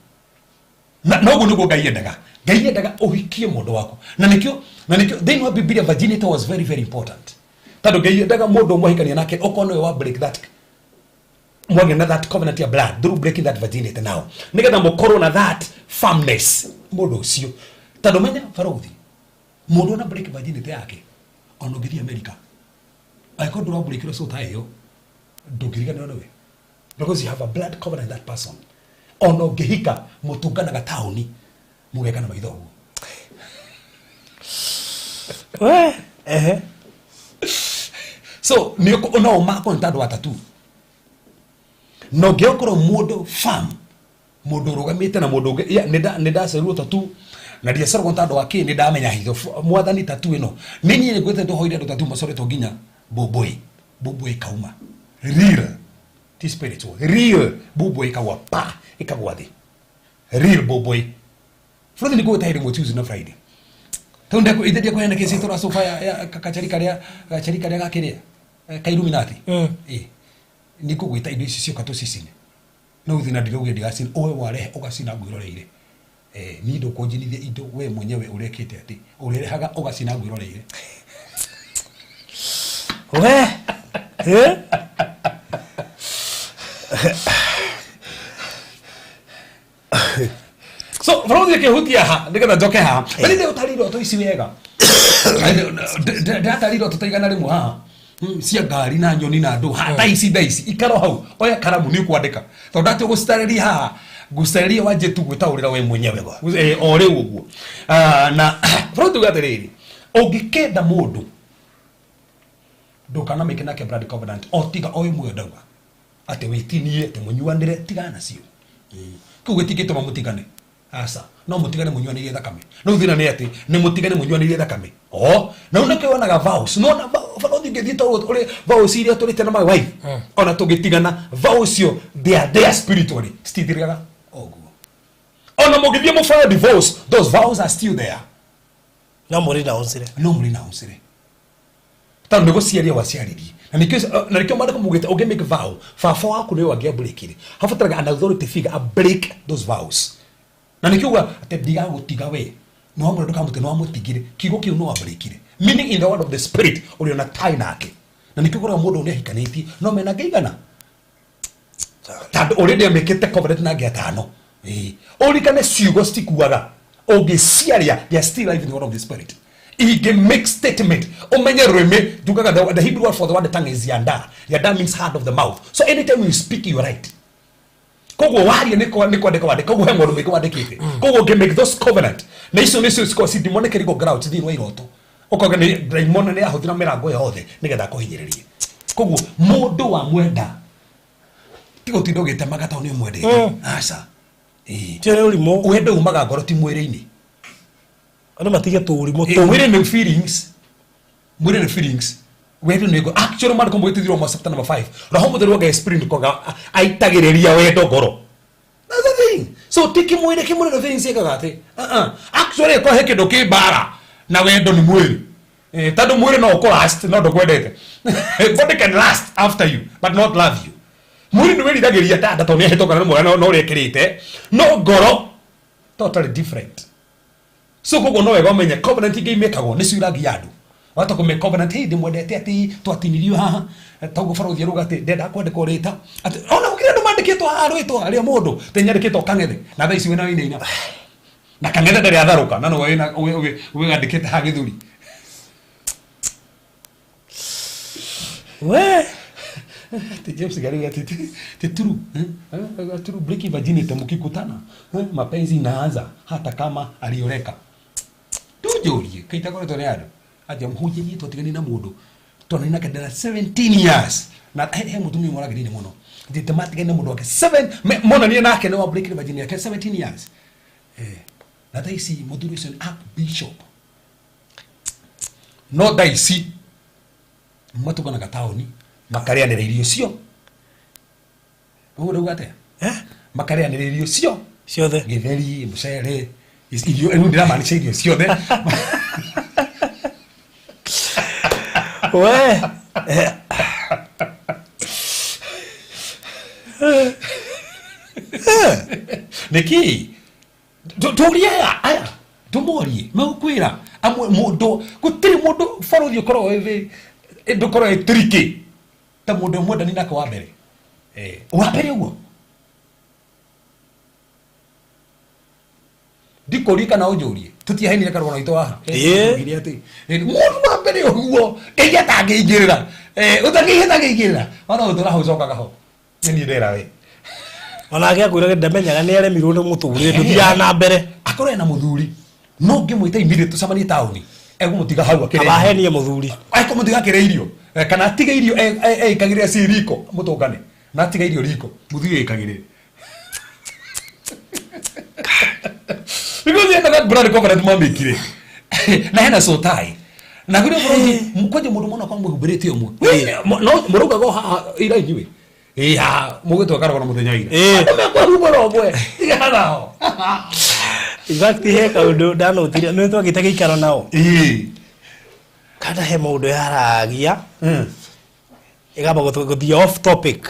na noguo nĩguo Ngai endaga. Ngai endaga ũhikie mũndũ waku na nĩkĩo thĩinĩ wa Bibilia virginity was very very important tondũ Ngai endaga mũndũ ũmwe ahikania nake okorwo nĩwe wa break that mwagĩa na that covenant ya blood through breaking that virginity now nĩgetha mũkorwo na that firmness mũndũ ũcio tondũ menya barũthi mũndũ ona break virginity yake ona ũngĩthiĩ America angĩkorwo ndũra break so ta ĩyo ndũngĩriganĩrwo nĩwe because you have a blood covenant with that person. Ona ũngĩhika mũtũnganaga taũni mũgeka na maitho ũguo. We ehe. So nĩ no ũmakwo nĩ tondũ wa tattoo na ũngĩkorwo mũndũ farm mũndũ ũrũgamĩte na mũndũ ũngĩ ya, nĩ ndacerirwo tattoo na ndiaceragwo nĩ tondũ wa kĩ nĩ ndamenya hitho mwathani tattoo ĩno nĩ niĩ ngwĩte ndũhoire andũ tattoo macoretwo nginya mbũmbũĩ mbũmbũĩ ĩkauma real ti spiritual real mbũmbũĩ ĩkagwa pa ĩkagwa thĩ real mbũmbũĩ. Bũrũri nĩ ngũgwĩta hĩndĩ ĩmwe Tuesday na Friday tondũ ndekũ ithe ndiakũheana kĩci tũra sofa ya gacari karĩa gakĩrĩa ka Illuminati. Ĩ nĩ ngũgwĩta indo ici cioka tũcicine no ũthiĩ na ndirauge ndigacina ũwe warehe ũgacina ngwĩroreire. Niĩ ndũkũnjinithia indo we mwenyewe ũrekĩte atĩ ũrĩrehaga ũgacina ngwĩroreire. We eh? So bũrũri ĩkĩhutia ha nĩgetha njoke haha na nĩ ũtarĩ iroto ici wega. Ndatarĩ iroto ta 100 haha cia ngari na nyoni na andũ ha thaa ici ikaro hau oya karamu nĩ ũkwandĩka tondũ ndati ũgũcitarĩria haha ngũcitarĩria wanjie tu gwĩtaũrĩra we mwenyewe. O rĩu ũguo. Ah, na bũrũri tuge atĩrĩrĩ ũngĩkenda mũndũ ndũkanamĩke nake blood covenant o tiga o ĩmwe ndauga atĩ wĩtinie atĩ mũnyuanĩre tigana nacio. Kĩu gĩtingĩtũma mũtigane aca no mũtigane mũnyuanĩrie thakame no thĩna nĩ atĩ nĩ mũtigane mũnyuanĩrie thakame o na rĩu nĩkĩo wonaga vows no na barothi ngĩthiĩ to ũrĩ vows iria tũrĩte na my wife ona tũgĩtigana vows cio they are there spiritually citithiraga ũguo ona mũngĩthiĩ mũfile divorce, those vows are still there. No mũrĩ na ũncire. No mũrĩ na ũncire tondũ nĩ gũciaria waciaririe na nĩkĩo maandĩko maugĩte ũngĩ make vow baba waku nĩwe wangĩambũrĩkire habataraga an authority figure a break those vows na nĩkĩo uga atĩ ndigagũtiga we nĩ wamwĩra ndũkamũtige nĩ wamũtigire kiugo kĩu no wambũrĩkire meaning in the world of the spirit ũrĩ ona tie nake. Na nĩkĩo ũkoraga mũndũ nĩ ahikanĩtie no mena angĩ igana, tondũ already amĩkĩte covenant na angĩ atano. Ĩĩ. Ũririkane ciugo citikuaga, ũngĩciaria they are still live in the world of the spirit. Ingĩ make statement, ũmenye rũrĩmĩ njugaga the Hebrew word for the word tongue is yanda. Yanda means hand of the mouth. So anytime you speak, you are right. Koguo waria nĩ kwandĩka wandĩka, koguo he maũndũ maingĩ wandĩkĩte. Koguo ũngĩ make those covenant na icio nĩcio cikoragwo ci demonic legal grounds thĩinĩ wa iroto, ũkauga nĩ ndaimono nĩ yahũthĩra mĩrango yothe nĩgetha akũhinyĩrĩrie. Koguo mũndũ wa mwenda ti gũtinda ũgĩtemaga tondũ nĩ ũmwendete, aca. Ĩĩ. Tio nĩ ũrimũ. Wendo umaga ngoro, ti mwĩrĩ-inĩ. Andũ matige tũũrimũ tũu. Mwĩrĩ nĩ feelings, mwĩrĩ nĩ feelings, wendo nĩ ngoro. Actually, maandĩko mũgĩtithirwo ma chapter number 5, Roho Mũtheru wa Ngai, spirit koga aitagĩrĩria wendo ngoro. That's the thing. So ti kĩmwĩrĩ, kĩmwĩrĩ nĩ feelings ĩkaga atĩ uh-uh. Actually, ko he kĩndũ kĩ mbara na wendo nĩ mwĩrĩ. Tondũ mwĩrĩ no ũkũ last no ndũkwendete. Body can last after you but not love you. Mwĩrĩ nĩ wĩriragĩria tanda tondũ nĩ ahĩtũkana nĩ mwega no ũrĩa ĩkĩrĩte, no ngoro totally different. So koguo no wega ũmenye covenant ingĩ imĩkagwo nĩ ciũragia andũ wata kũmĩ covenant, hey, ndĩmwendete atĩ twatinirio haha toguo barũthi aruga atĩ ndenda kwandĩkwo rĩta atĩ ona gũkĩrĩ andũ mandĩkĩtwo haha rwĩtwa rĩa mũndũ tĩ nyandĩkĩtwo Kang'ethe, na thaa ici wĩna wainaina na Kang'ethe ndarĩ atharũka na nĩwe wĩandĩkĩte haha gĩthũri. We. Ati James Gariu ati ti true, eh? True breaking virginity, mkikutana, mapenzi inaanza hata kama alioleka. Tunjũrie kaita koretwo nĩ andũ anja mũhunjĩrie twatigani na mũndũ tondũ nake ndana 17 years na he mũtumia ũmwe ũrangenirie mũno ndĩte matigani na mũndũ wake 7 monanie nake nĩ wa breaking virginity yake 17 years, na thaa ici mũthuri ũcio nĩ archbishop, no thaa ici matũnganaga taũni makarĩanĩra irio cio. Ũguo ndauga atĩa? Eh? Makarĩanĩra irio cio. Ciothe. Gĩtheri, mũcere, irio rĩu ndĩramaanisha irio ciothe. We. Nĩkĩ tũrie aya aya tũmorie megũkwĩra amwe mũndũ gũtirĩ mũndũ bũrũri ũkoragwo wĩ ndũkoragwo wĩ tricky ta mũndũ mwendani nake wa mbere. Wa mbere ũguo ndikũrie kana ũnjũrie tũtiahenire karũgano gaitũ haha. Ĩĩ. Tugire atĩ mũndũ wa mbere ũguo Ngai atangĩingĩrĩra, ũtangĩingĩrĩra atangĩingĩrĩra wana ũtũra hau ũcokaga ho nĩ niĩ ndera we. Onake akwĩraga ndamenyaga nĩ aremirwo nĩ mũtũrĩre, ndũthiaga na mbere. Akorwo ena mũthuri no ngĩmwĩta immediate tũcemanie taũni, egũmũtiga hau akĩrĩa. Abahenie mũthuri. Ekũmũtiga akĩrĩa irio. Kana atige irio eikagĩrĩre ci riko, mũtũngane na atige irio riko mũthuri eikagĩrĩre because yenda that brand covenant mamĩkire na hena sotai na kũrĩ bũrũri kwanja mũndũ mũno kwa mwĩhumbĩrĩte ũmwe no mũraugaga o haha ira inyuĩ ĩ haha mũgĩtwo karogano mũthenya ira. Andũ mekwĩhumbĩra ũmwe tigana ho. In fact, he kaũndũ ndanotire nĩ twagĩte gĩikaro nao. Kana he maũndũ yaragia ĩgamba gũthiĩ off topic,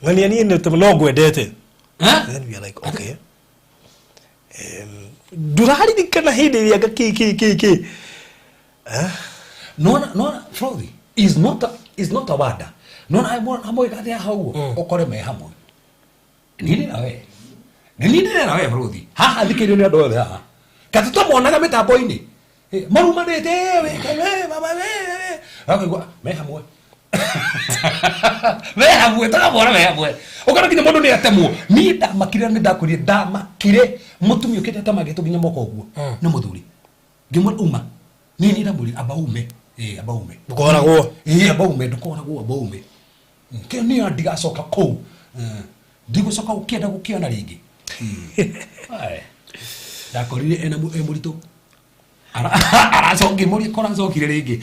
ng'ania niĩ no ngwendete. Then we are like, okay, ndũraririkana hĩndĩ ĩrĩa nga kĩ kĩ kĩ kĩ. Nona nona Frothy is not a word. Nona hamwe gathia hau ukore me hamwe ni ndĩra we nĩ niĩ ndĩrera we Frothy haha thikĩrĩrio nĩ andũ othe haha kati tũmonaga mĩtambo-inĩ. Marumanĩte, we we baba we we akaigua me hamwe, me hamwe, tũkamona me hamwe, ũkona nginya mũndũ nĩ atemwo. Niĩ ndamakire nĩ ndakwĩrire ndamakire mũtumia ũkĩte atemangĩtwo nginya moko ũguo nĩ mũthuri, ngĩmwĩra uma niĩ nĩ ndamwĩrire amba ume, amba ume. Ndũkoragwo. Amba ume, ndũkoragwo, amba ume kĩo nĩyo ndigacoka kũu. Ndigũcoka gũkĩenda gũkĩona rĩngĩ. Aye. Ndakorire ena e mũritũ aracokia mũri kora acokire rĩngĩ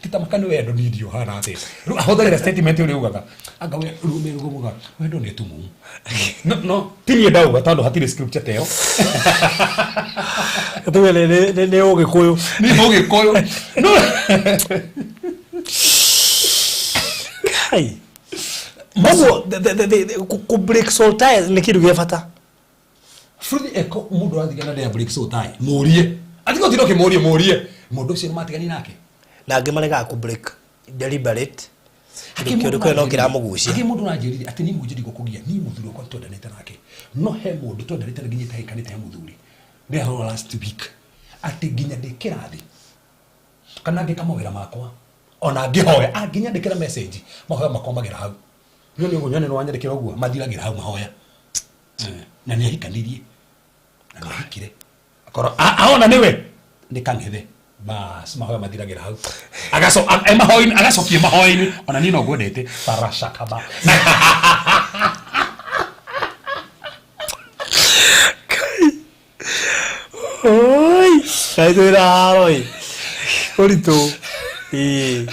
titamaka nĩ wendo ni ndio hana atĩ rĩu ahũthagĩra statement ũrĩa ugaga anga we rume rugomuga wendo nĩ tumumu no no ti niĩ ndauga tondũ hatirĩ scripture ta ĩyo. Tuge nĩ ũgĩkũyũ. Nĩ mũgĩkũyũ no. Kai ũguo kũ break soul ties nĩ kĩndũ gĩa bata. Fruthi eko mundu arathigana ndĩa break soul tie, mũrie atigwo tindo kĩmũrie, mũrie mũndũ ũcio nĩ matigani nake. Na angĩ maregaga kũ break deliberate. Kĩndũ kĩu no kĩramũgucia. Hakĩ mũndũ ũranjĩrire atĩ niĩ mũnjĩri gũkũgia niĩ mũthuri wakwa nĩtwendanĩte nake no he mũndũ twendanĩte na nginya itahikanĩte he mũthuri ndĩrahũrwo last week atĩ nginya ndĩ kĩrathi kana ngĩka mawĩra makwa ona ngĩhoya angĩnyandĩkĩra message mahoya makwa magera hau no nĩ ũguo nyone nĩ wanyandĩkĩra ũguo mathiragĩra hau mahoya. Na nĩ ahikanirie na nĩ ahikire akorwo aona nĩwe nĩ kang'ethe bas mahoya mathiragĩra hau agaco mahoya-inĩ agacokia mahoya-inĩ ona niĩ no ngwendete barashakaba. Oi, kaĩ twĩna haro ĩ. Ũritũ. Ĩĩ.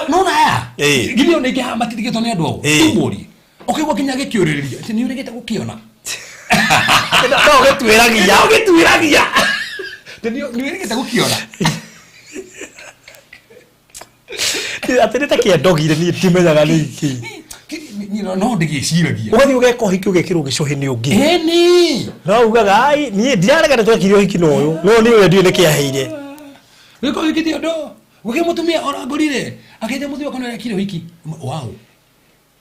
Nona aya Ĩĩ. githĩ ona ingĩ haha matirigĩtwo nĩ andũ ao Ĩĩ. tũmũrie ũkaigua nginya agĩkĩũrĩrĩria atĩ nĩ ũrĩgĩte gũkĩona. No ũgĩtuĩragia. Ũgĩtuĩragia atĩ nĩ ũrĩgĩte gũkĩona. Atĩ nĩ ta kĩendogire niĩ ndimenyaga nĩ kĩ. No ndĩgĩciragia. Ũgathiĩ ũgeka ũhiki ũgekĩrwo gĩcũhĩ nĩ ũngĩ. Ĩni. No ugaga ai niĩ ndirarega nĩ twekire ũhiki na ũyũ no niĩ ũrĩa ndiũĩ nĩkĩ aheire. Gĩko gĩkĩ ti ũndũ gũkĩ mũtumia orangũrire akĩnja mũthuri wakwa nĩarekire ũhiki wow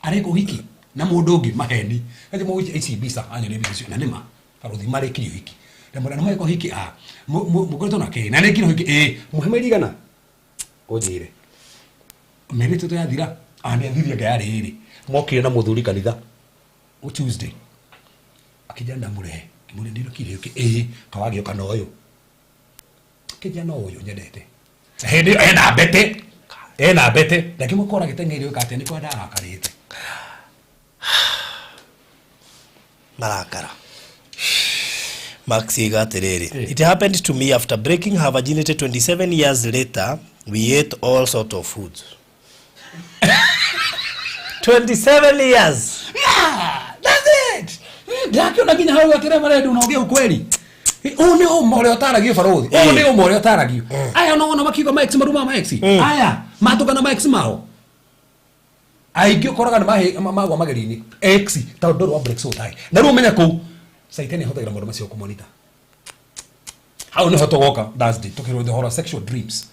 areka ũhiki na mũndũ ũngĩ maheni aje mũgũici ici mbica anyonia mbica icio na nĩma barũthi marekire ũhiki na mũndũ nĩmareka ũhiki a mũkoretwo nake na nĩekire ũhiki ĩ mũhe mairigana ũnjĩre mĩeri ĩtatũ yathira a nĩ athirie nga yarĩ ĩrĩ mokire na mũthuri kanitha o Tuesday akĩnjĩra ndamũrehe ngĩmũria nĩũrekire ũhiki ĩ kawagĩũka na ũyũ kĩnjĩra no ũyũ nyendete hĩndĩ ĩyo ena mbete ena mbete na ngĩmũkora gĩteng'eire gwĩka atĩa nĩ kwa ndarakarĩte. Marakara. Max iga atĩrĩrĩ, it happened to me after breaking her virginity 27 years later, we ate all sort of foods. 27 years. Yeah, that's it. Ndĩrakĩona nginya hau atĩrĩ marendu na ũgĩa ukweli ũũ nĩ ũma ũrĩa ũtaragio barũthi ũũ nĩ ũma ũrĩa ũtaragio aya no wona makiuga ma ex maruma ma ex aya matũkana ma ex mao aingĩ ũkoraga nĩ magwa magerio-inĩ ex tondũ ndũrĩ wa break soul tie na rĩu ũmenya kũu Saitani ahũthagĩra maũndũ macio kũmonita hau nĩho tũgoka Thursday tũkĩrwo ũhoro wa sexual dreams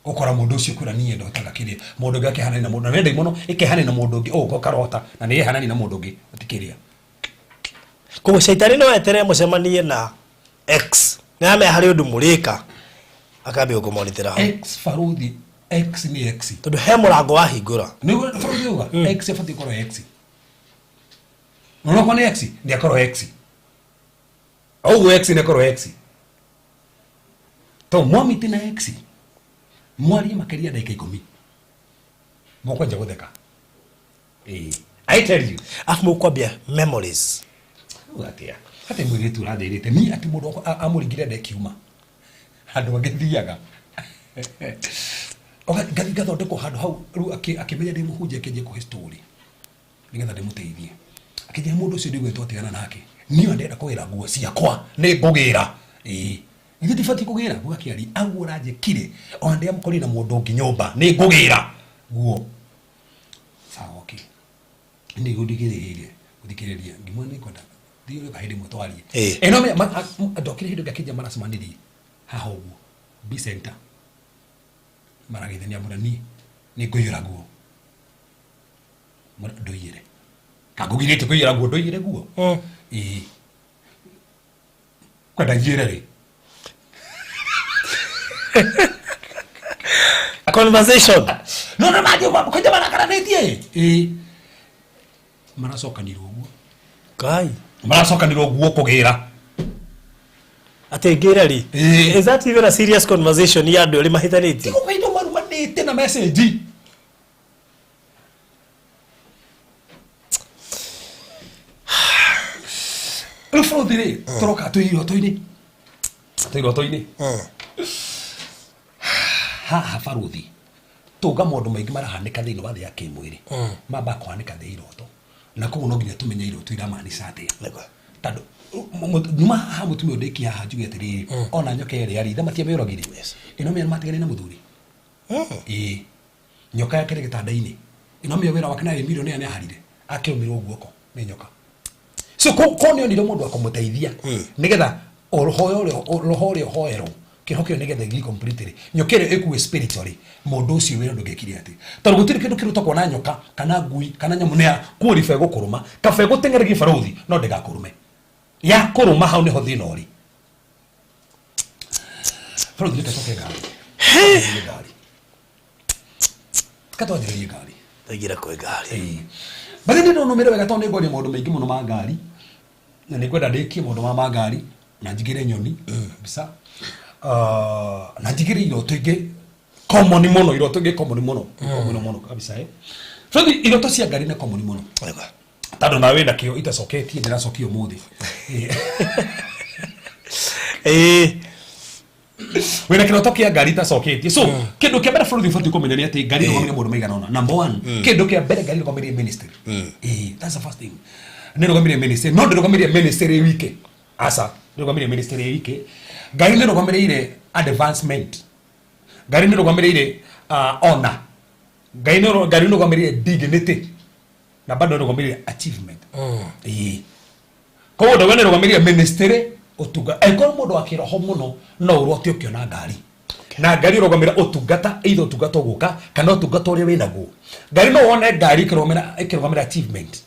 ũkora mũndũ ũcio kwĩra niĩ ndotaga kĩrĩa mũndũ ũngĩ akĩhanani na mũndũ na nĩ ndaimono ĩkehanani na mũndũ ũngĩ ũũ ũkarota na nĩ ĩhanani na mũndũ ũngĩ ũtikĩrĩa. Koguo caitani no etere mũcemanie na ex nĩ amenya harĩ ũndũ mũrĩka akambia gũkũmonitĩra hau. Ex barũthi ex nĩ ex. Tondũ he mũrango wahingũra. Nĩguo barũthi uga ex abatiĩ gũkorwo ex. Onokorwo nĩ ex nĩ akorwo ex. Ũguo ex nĩ akorwo ex. To mwamiti na ex mwarie makĩria ndagĩka 10 mũkwanjia gũtheka. Ĩĩ I tell you. Afu mũkwambia memories. Uga atĩa atĩ mũirĩtu ũrathĩrĩte niĩ atĩ mũndũ wakwa amũringire nda ĩkiuma handũ agĩthiaga ngathi ngathondekwo handũ hau rĩu akĩmenya ndĩ mũhunjia akĩanjia kũhe story nĩgetha ndĩmũteithie akĩnjĩra mũndũ ũcio ndiguĩtwo atigana nake niĩ ona ndĩrenda kũgĩra nguo ciakwa nĩ ngũgĩra ĩĩ ithuĩ tibatiĩ kũgĩra nguo akĩaria aguo ũranjĩkire ona ndĩramũkorire na mũndũ ũngĩ nyũmba nĩ ngũgĩra nguo sawa okay nĩguo ndigĩrĩirie gũthikĩrĩria ngĩmwĩra nĩ ngwenda thiĩ ũrĩka hĩndĩ ĩmwe twarie. Ĩno ndokire hĩndĩ ĩngĩ akĩnjia maracemanirie haha ũguo B center marageithania mbura niĩ nĩ ngũiyũra nguo ndũiyĩre kangũgirĩtie kũiyũra nguo ndũiyĩre nguo ĩĩ kwenda njĩre rĩ Conversation. No no mathi kwanja marakaranĩtie ĩĩ maracokanirwo ũguo. Kai. Maracokanirwo ũguo kũgĩra. Atĩ ngĩra rĩ. Is that even a serious conversation ya andũ erĩ mahĩtanĩtie? Tigo kaito marumanĩte na message. Rĩu bũrũthi rĩ tũroka twĩ iroto-inĩ twĩ iroto-inĩ haha barũthi tũnga maũndũ maingĩ marahanĩka thĩinĩ wa thĩ ya kĩmwĩrĩ mamba kũhanĩka thĩ ya iroto na koguo no nginya tũmenye iroto iramaanica atĩa tondũ nyuma haha mũtumia ũyũ ndĩkia haha njuge atĩrĩrĩ ona nyoka ĩrĩa rĩ ithe matiamĩũragire ĩno mĩa matiganire na mũthuri ĩĩ nyoka yake ĩrĩ gĩtanda-inĩ ĩno mĩa wĩra wake na ĩ milioni nĩ aharire akĩrũmĩrwo guoko nĩ nyoka so ko nĩ onire mũndũ wa kũmũteithia nĩgetha roho ũrĩa ũhoerwo Kĩoho kĩo nĩgetha ĩgii completely, nyoka ĩrĩa ĩkue spiritually, mũndũ ũcio wĩra ndũngĩkire atĩ, tondũ gũtirĩ kĩndũ kĩrutagwo na nyoka kana ngui kana nyamũ nĩ ya qualify gũkũrũma. Kaba ĩgũteng'ererie, barũthi, no ndĩgakũrũme. Ya kũrũma, hau nĩho thĩna ũrĩ, barũthi. Reke tũke ngari. Twanjĩrĩrie ngari, reke twanjĩrĩrie ngari. Twaingĩra kwĩ ngari. Ĩĩ. But nĩ ndonũmĩre wega tondũ nĩ ngwaria maũndũ maingĩ mũno ma ngari, na nĩ ngwenda ndĩkie maũndũ ma ngari na njigĩre nyoni mbica. Ah, na njigĩre iroto ingĩ common mũno, iroto ingĩ common mũno, common mũno kabisa, eh. So iroto cia ngari nĩ common mũno. Wega. Tondũ nawe wĩna kĩo itacoketie, ndĩracokia ũmũthĩ. Wĩna kĩroto kĩa ngari itacoketie. So kĩndũ kĩa mbere bũrũri ũbatiĩ kũmenya nĩ atĩ ngari ĩrũgamĩrĩire maũndũ maigana ũna. Number one, kĩndũ kĩa mbere, ngari ĩrũgamĩrĩire ministry. That's the first thing. Nĩ ĩrũgamĩrĩire ministry, no ndĩrũgamĩrĩire ministry wike, aca, ndĩrũgamĩrĩire ministry wike. Ngari nĩ ĩrũgamĩrĩire advancement, ngari nĩ ĩrũgamĩrĩire honor, ngari nĩ ĩrũgamĩrĩire dignity, na bado ĩrũgamĩrĩire achievement. Ĩĩ, koguo ndauga nĩ ĩrũgamĩrĩire ministry, ũtunga. Angĩkorwo mũndũ wa kĩroho mũno, no ũrote ũkĩona ngari, na ngari ĩrũgamĩrĩra ũtungata, either ũtungata ũgũka kana ũtungata ũrĩa wĩnaguo. Ngari, no wone ngari ĩkĩrũgamĩrĩra achievement,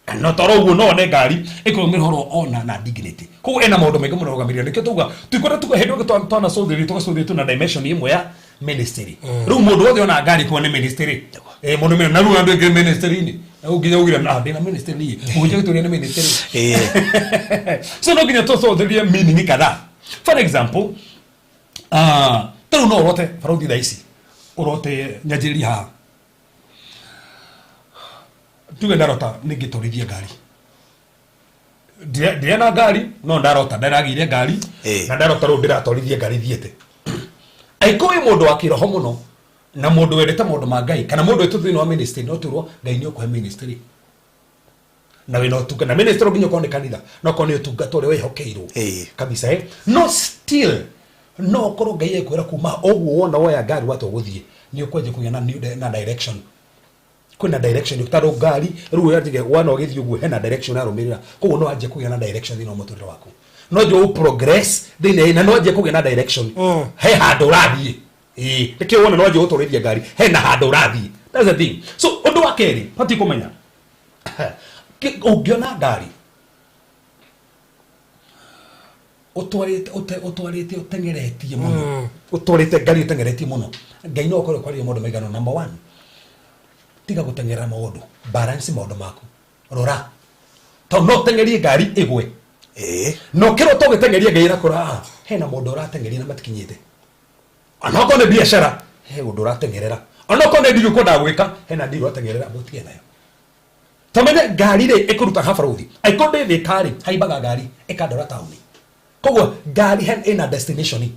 kana toro ũguo no wone ngari ĩkĩrũgamĩrĩra ũhoro wa honor na dignity. Koguo ĩna maũndũ maingĩ mũno ĩrũgamĩrĩire. Nĩkĩo tuga twikwenda tuga hĩndĩ ĩngĩ twanacũthĩrĩria, tũgacũthĩrĩria tuna dimension ĩmwe ya ministry. Rĩu mũndũ wothe ona ngari kuo nĩ ministry. Mũndũ mena na rĩu andũ aingĩ ministry-inĩ. Rĩu nginya ugire na ndĩna ministry niĩ, mũhunjia gĩtũria nĩ ministry. So no nginya tũcũthĩrĩrie meaning kadhaa. For example, ta rĩu no ũrote, barũthi, thaa ici ũrote, nyanjĩrĩria haha, tuge ndarota nĩngĩtwarithia ngari. Ndirĩ na ngari, no ndarota ndaragĩire ngari. Na ndarota rĩu ndĩratwarithia ngari thiĩte. Angĩkorwo wĩ mũndũ wa kĩroho mũno na mũndũ wendete maũndũ ma Ngai kana mũndũ wĩtũ thĩinĩ wa ministry, no twĩrwo Ngai nĩ ũkũhe ministry na wĩna ũtungata. Na ministry nginya ũkorwo nĩ kanitha, no ũkorwo nĩ ũtungata ũrĩa wĩhokeirwo. Kabisa, eh? No still no ũkorwo Ngai ekwĩra kuma ũguo wona woya ngari watua gũthiĩ, nĩ ũkwanjia kũgĩa na new na direction. Kwĩna direction, tondũ ngari rĩu yanjige wana ũgĩthiĩ ũguo, hena direction arũmĩrĩra. Koguo no anjie kũgĩa na direction thĩinĩ wa mũtũrĩre waku, no anjie gũ progress thĩinĩ, na no anjie kũgĩa na direction, he handũ ũrathiĩ. Ĩĩ, nĩkĩo wona no anjie gũtwarithia ngari, hena handũ ũrathiĩ. That's the thing. So ũndũ wa kerĩ batiĩ kũmenya, ũngĩona ngari ũtwarĩte ũtwarĩte ũteng'eretie mũno, ũtwarĩte ngari ũteng'eretie mũno, Ngai no ũkorwo kwaria maũndũ maigana ũna. Number one, tiga gũteng'erera maũndũ, balance maũndũ maku, rora, tondũ no ũteng'erie ngari ĩgwe. Na ũkĩrota ũgĩteng'eria, Ngai arakũra, "Ah, hena mũndũ ũrateng'eria na matikinyĩte." Onokorwo nĩ biacara, he ũndũ ũrateng'erera. Onokorwo nĩ ndiri ũkwendaga gwĩka, hena ndiri ũrateng'erera, mũtige nayo. Tũmenye ngari rĩ ĩkũruta ha, barũthi? Angĩkorwo ndĩ Thĩka rĩ, haimbaga ngari ĩkandwara taũni. Koguo ngari ĩna destination.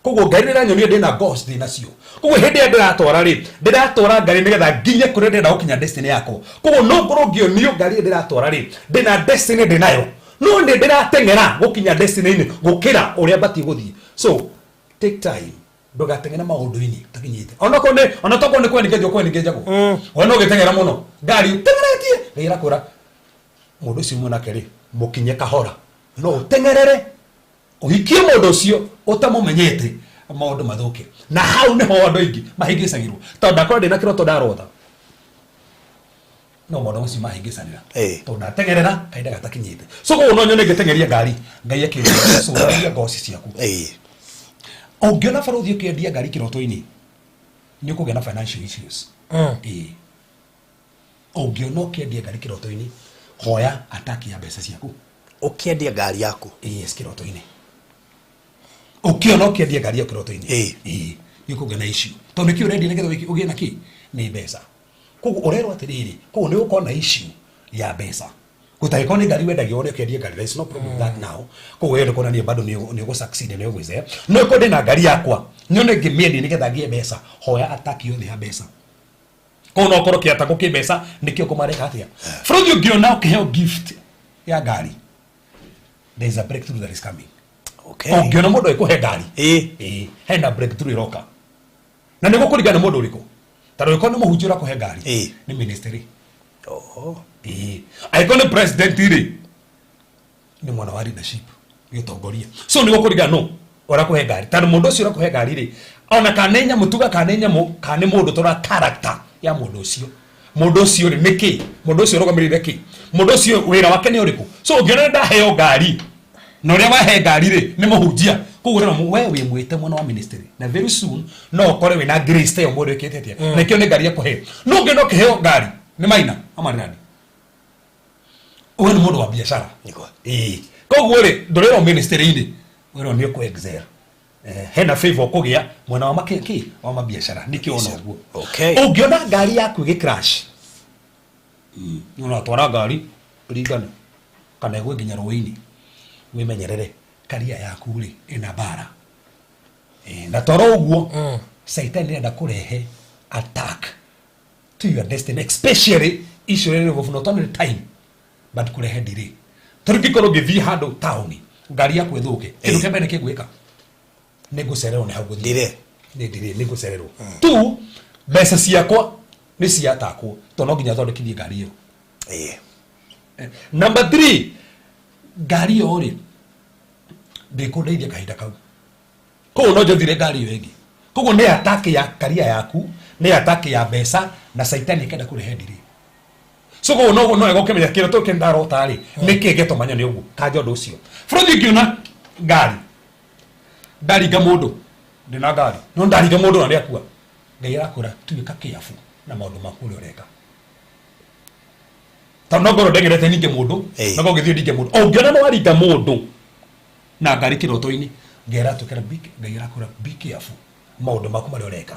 Koguo ngari nĩ ĩranyonia ndĩna goals, ndĩ nacio. Koguo hĩndĩ ĩrĩa ndĩratwara rĩ, ndĩratwara ngari nĩgetha nginye kũrĩa ndĩrenda gũkinya, destiny yakwa. Koguo no ngorwo ngĩonio ngari ĩrĩa ndĩratwara rĩ, ndĩna destiny ndĩnayo, no nĩ ndĩrateng'era gũkinya destiny-inĩ gũkĩra ũrĩa batiĩ gũthiĩ. So take time, ndũgateng'ere maũndũ-inĩ ũtakinyĩte. Onokorwo nĩ, ona tokorwo nĩ kweningĩnjwo kweningĩnjagwo, we no ũgĩteng'era mũno ngari ũteng'eretie, Ngai arakwĩra mũndũ ũcio mwanake rĩ, mũkinye kahora. No ũteng'erere ũhikie mũndũ ũcio ũtamũmenyete, maũndũ mathũke. Na hau nĩho andũ aingĩ mahĩngĩcagĩrwo, tondũ ndakorwo ndĩna kĩroto ndarotha, no maũndũ macio mahĩngĩcanĩra tondũ ndateng'erera kahinda gatakinyĩte. So koguo no nyone ngĩteng'eria ngari, Ngai akĩra cũrania ngoci ciaku. Ũngĩona, barũthi, ũkĩendia ngari kĩroto-inĩ, nĩ ũkũgĩa na financial issues. Ĩĩ, ũngĩona ũkĩendia ngari kĩroto-inĩ, hoya ataki ya mbeca ciaku. Ũkĩendia ngari yaku? Yes, kĩroto-inĩ. Ũkĩona ũkĩendia ngari yaku kĩroto-inĩ, ĩĩ, nĩ ũkũgĩa na issue, tondũ nĩkĩ ũrendia nĩgetha ũgĩe na kĩ? Nĩ mbeca. Koguo ũrerwo atĩrĩrĩ, koguo nĩ ũgũkorwo na issue ya mbeca. Gũtangĩkorwo nĩ ngari wendagia, wone ũkĩendia ngari, there is no problem with that now. Koguo ĩyo nĩ kuonania bado nĩ ũgũ succeed, nĩ ũgwĩce. No ĩkorwo ndĩna ngari yakwa, nyone ngĩmĩendia nĩgetha ngĩe mbeca, hoya ataki yothe ya mbeca. Koguo no ũkorwo kĩatako kĩ mbeca, nĩkĩo kũmareka atĩa. Bũrũri, ũngĩona ũkĩheo gift ya ngari, there is a breakthrough that is coming. Ũngĩona mũndũ agĩkũhe ngari, ĩĩ, hena breakthrough ĩroka, na nĩ gũkũringana nĩ mũndũ ũrĩkũ. Tondũ angĩkorwo nĩ mũhunjia ũrakũhe ngari, nĩ ministry. Ĩĩ, angĩkorwo nĩ president rĩ, nĩ mwana wa leadership, gĩtongoria. So nĩ gũkũringana no Ũrakũhe ngari, tondũ mũndũ ũcio ũrakũhe ngari rĩ, ona kana nĩ nyamũ, tuga kana nĩ nyamũ, kana nĩ mũndũ, tũrora character ya mũndũ ũcio. Mũndũ ũcio rĩ, nĩ kĩ? Mũndũ ũcio ũrũgamĩrĩire kĩ? Mũndũ ũcio wĩra wake nĩ ũrĩkũ? So ũngĩona ndaheo ngari, na ũrĩa wahe ngari rĩ nĩ mũhunjia, koguo ũrona we wĩ mwĩte mwena wa ministry, na very soon no ũkore wĩna grace ta ĩyo mũndũ ĩkĩte atĩa, na ĩkĩo nĩ ngari ekũhe. No ũngĩona ũkĩheo ngari nĩ maina ama nĩ nani, we nĩ mũndũ wa biacara. Nĩguo. Ĩĩ, koguo rĩ, ndũrĩrwo ministry-inĩ, wĩrwo nĩ ũkũ excel. Hena favor ũkũgĩa mwena wa makĩ kĩ wa mabiacara, nĩkĩo ona ũguo. Ũngĩona ngari yaku ĩgĩ crash, ũratwara ngari ringane kana ĩgwe nginya rũĩ-inĩ, wĩmenyerere karia yaku rĩ ĩna mbara. Na toro ũguo Caitani nĩarenda kũrehe attack to your destiny, especially icio rĩrĩ not only time but kũrehe delay. Tondũ ngĩkorwo ngĩthiĩ handũ taũni, ngari yaku ĩthũke, kĩndũ kĩa mbere nĩkĩ ngwĩka? Nĩ ngũcererwo nĩ hau gũthiĩ. Delay. Nĩ delay, nĩ ngũcererwo tu, mbeca ciakwa nĩ ciatakwo, tondũ no nginya thondekithie ngari ĩyo. Number 3, ngari ĩyo rĩ ndĩkũndeithia kahinda kau, koguo no njothire ngari ĩyo ĩngĩ. Koguo nĩ attack ya karia yaku, nĩ attack ya mbeca, na Caitani akenda kũrehe delay. So koguo no wega ũkĩmenya kĩrĩa tũkĩ ndarota rĩ nĩkĩ gĩtũmanya nĩ ũguo kanja ũndũ ũcio. Bũrũri ngĩona ngari ndaringa mũndũ, ndĩna ngari no ndaringa mũndũ na nĩakua, Ngai arakũra tuĩka kĩabu na maũndũ maku ũrĩa ũreka, tondũ no ngorwo ndengerete ninge mũndũ, no ngorwo ngĩthiĩ ndinge mũndũ. Ũngĩona nĩ waringa mũndũ na ngari kĩroto-inĩ, Ngai aratũkĩra, Ngai arakũra be careful maũndũ maku marĩa ũreka,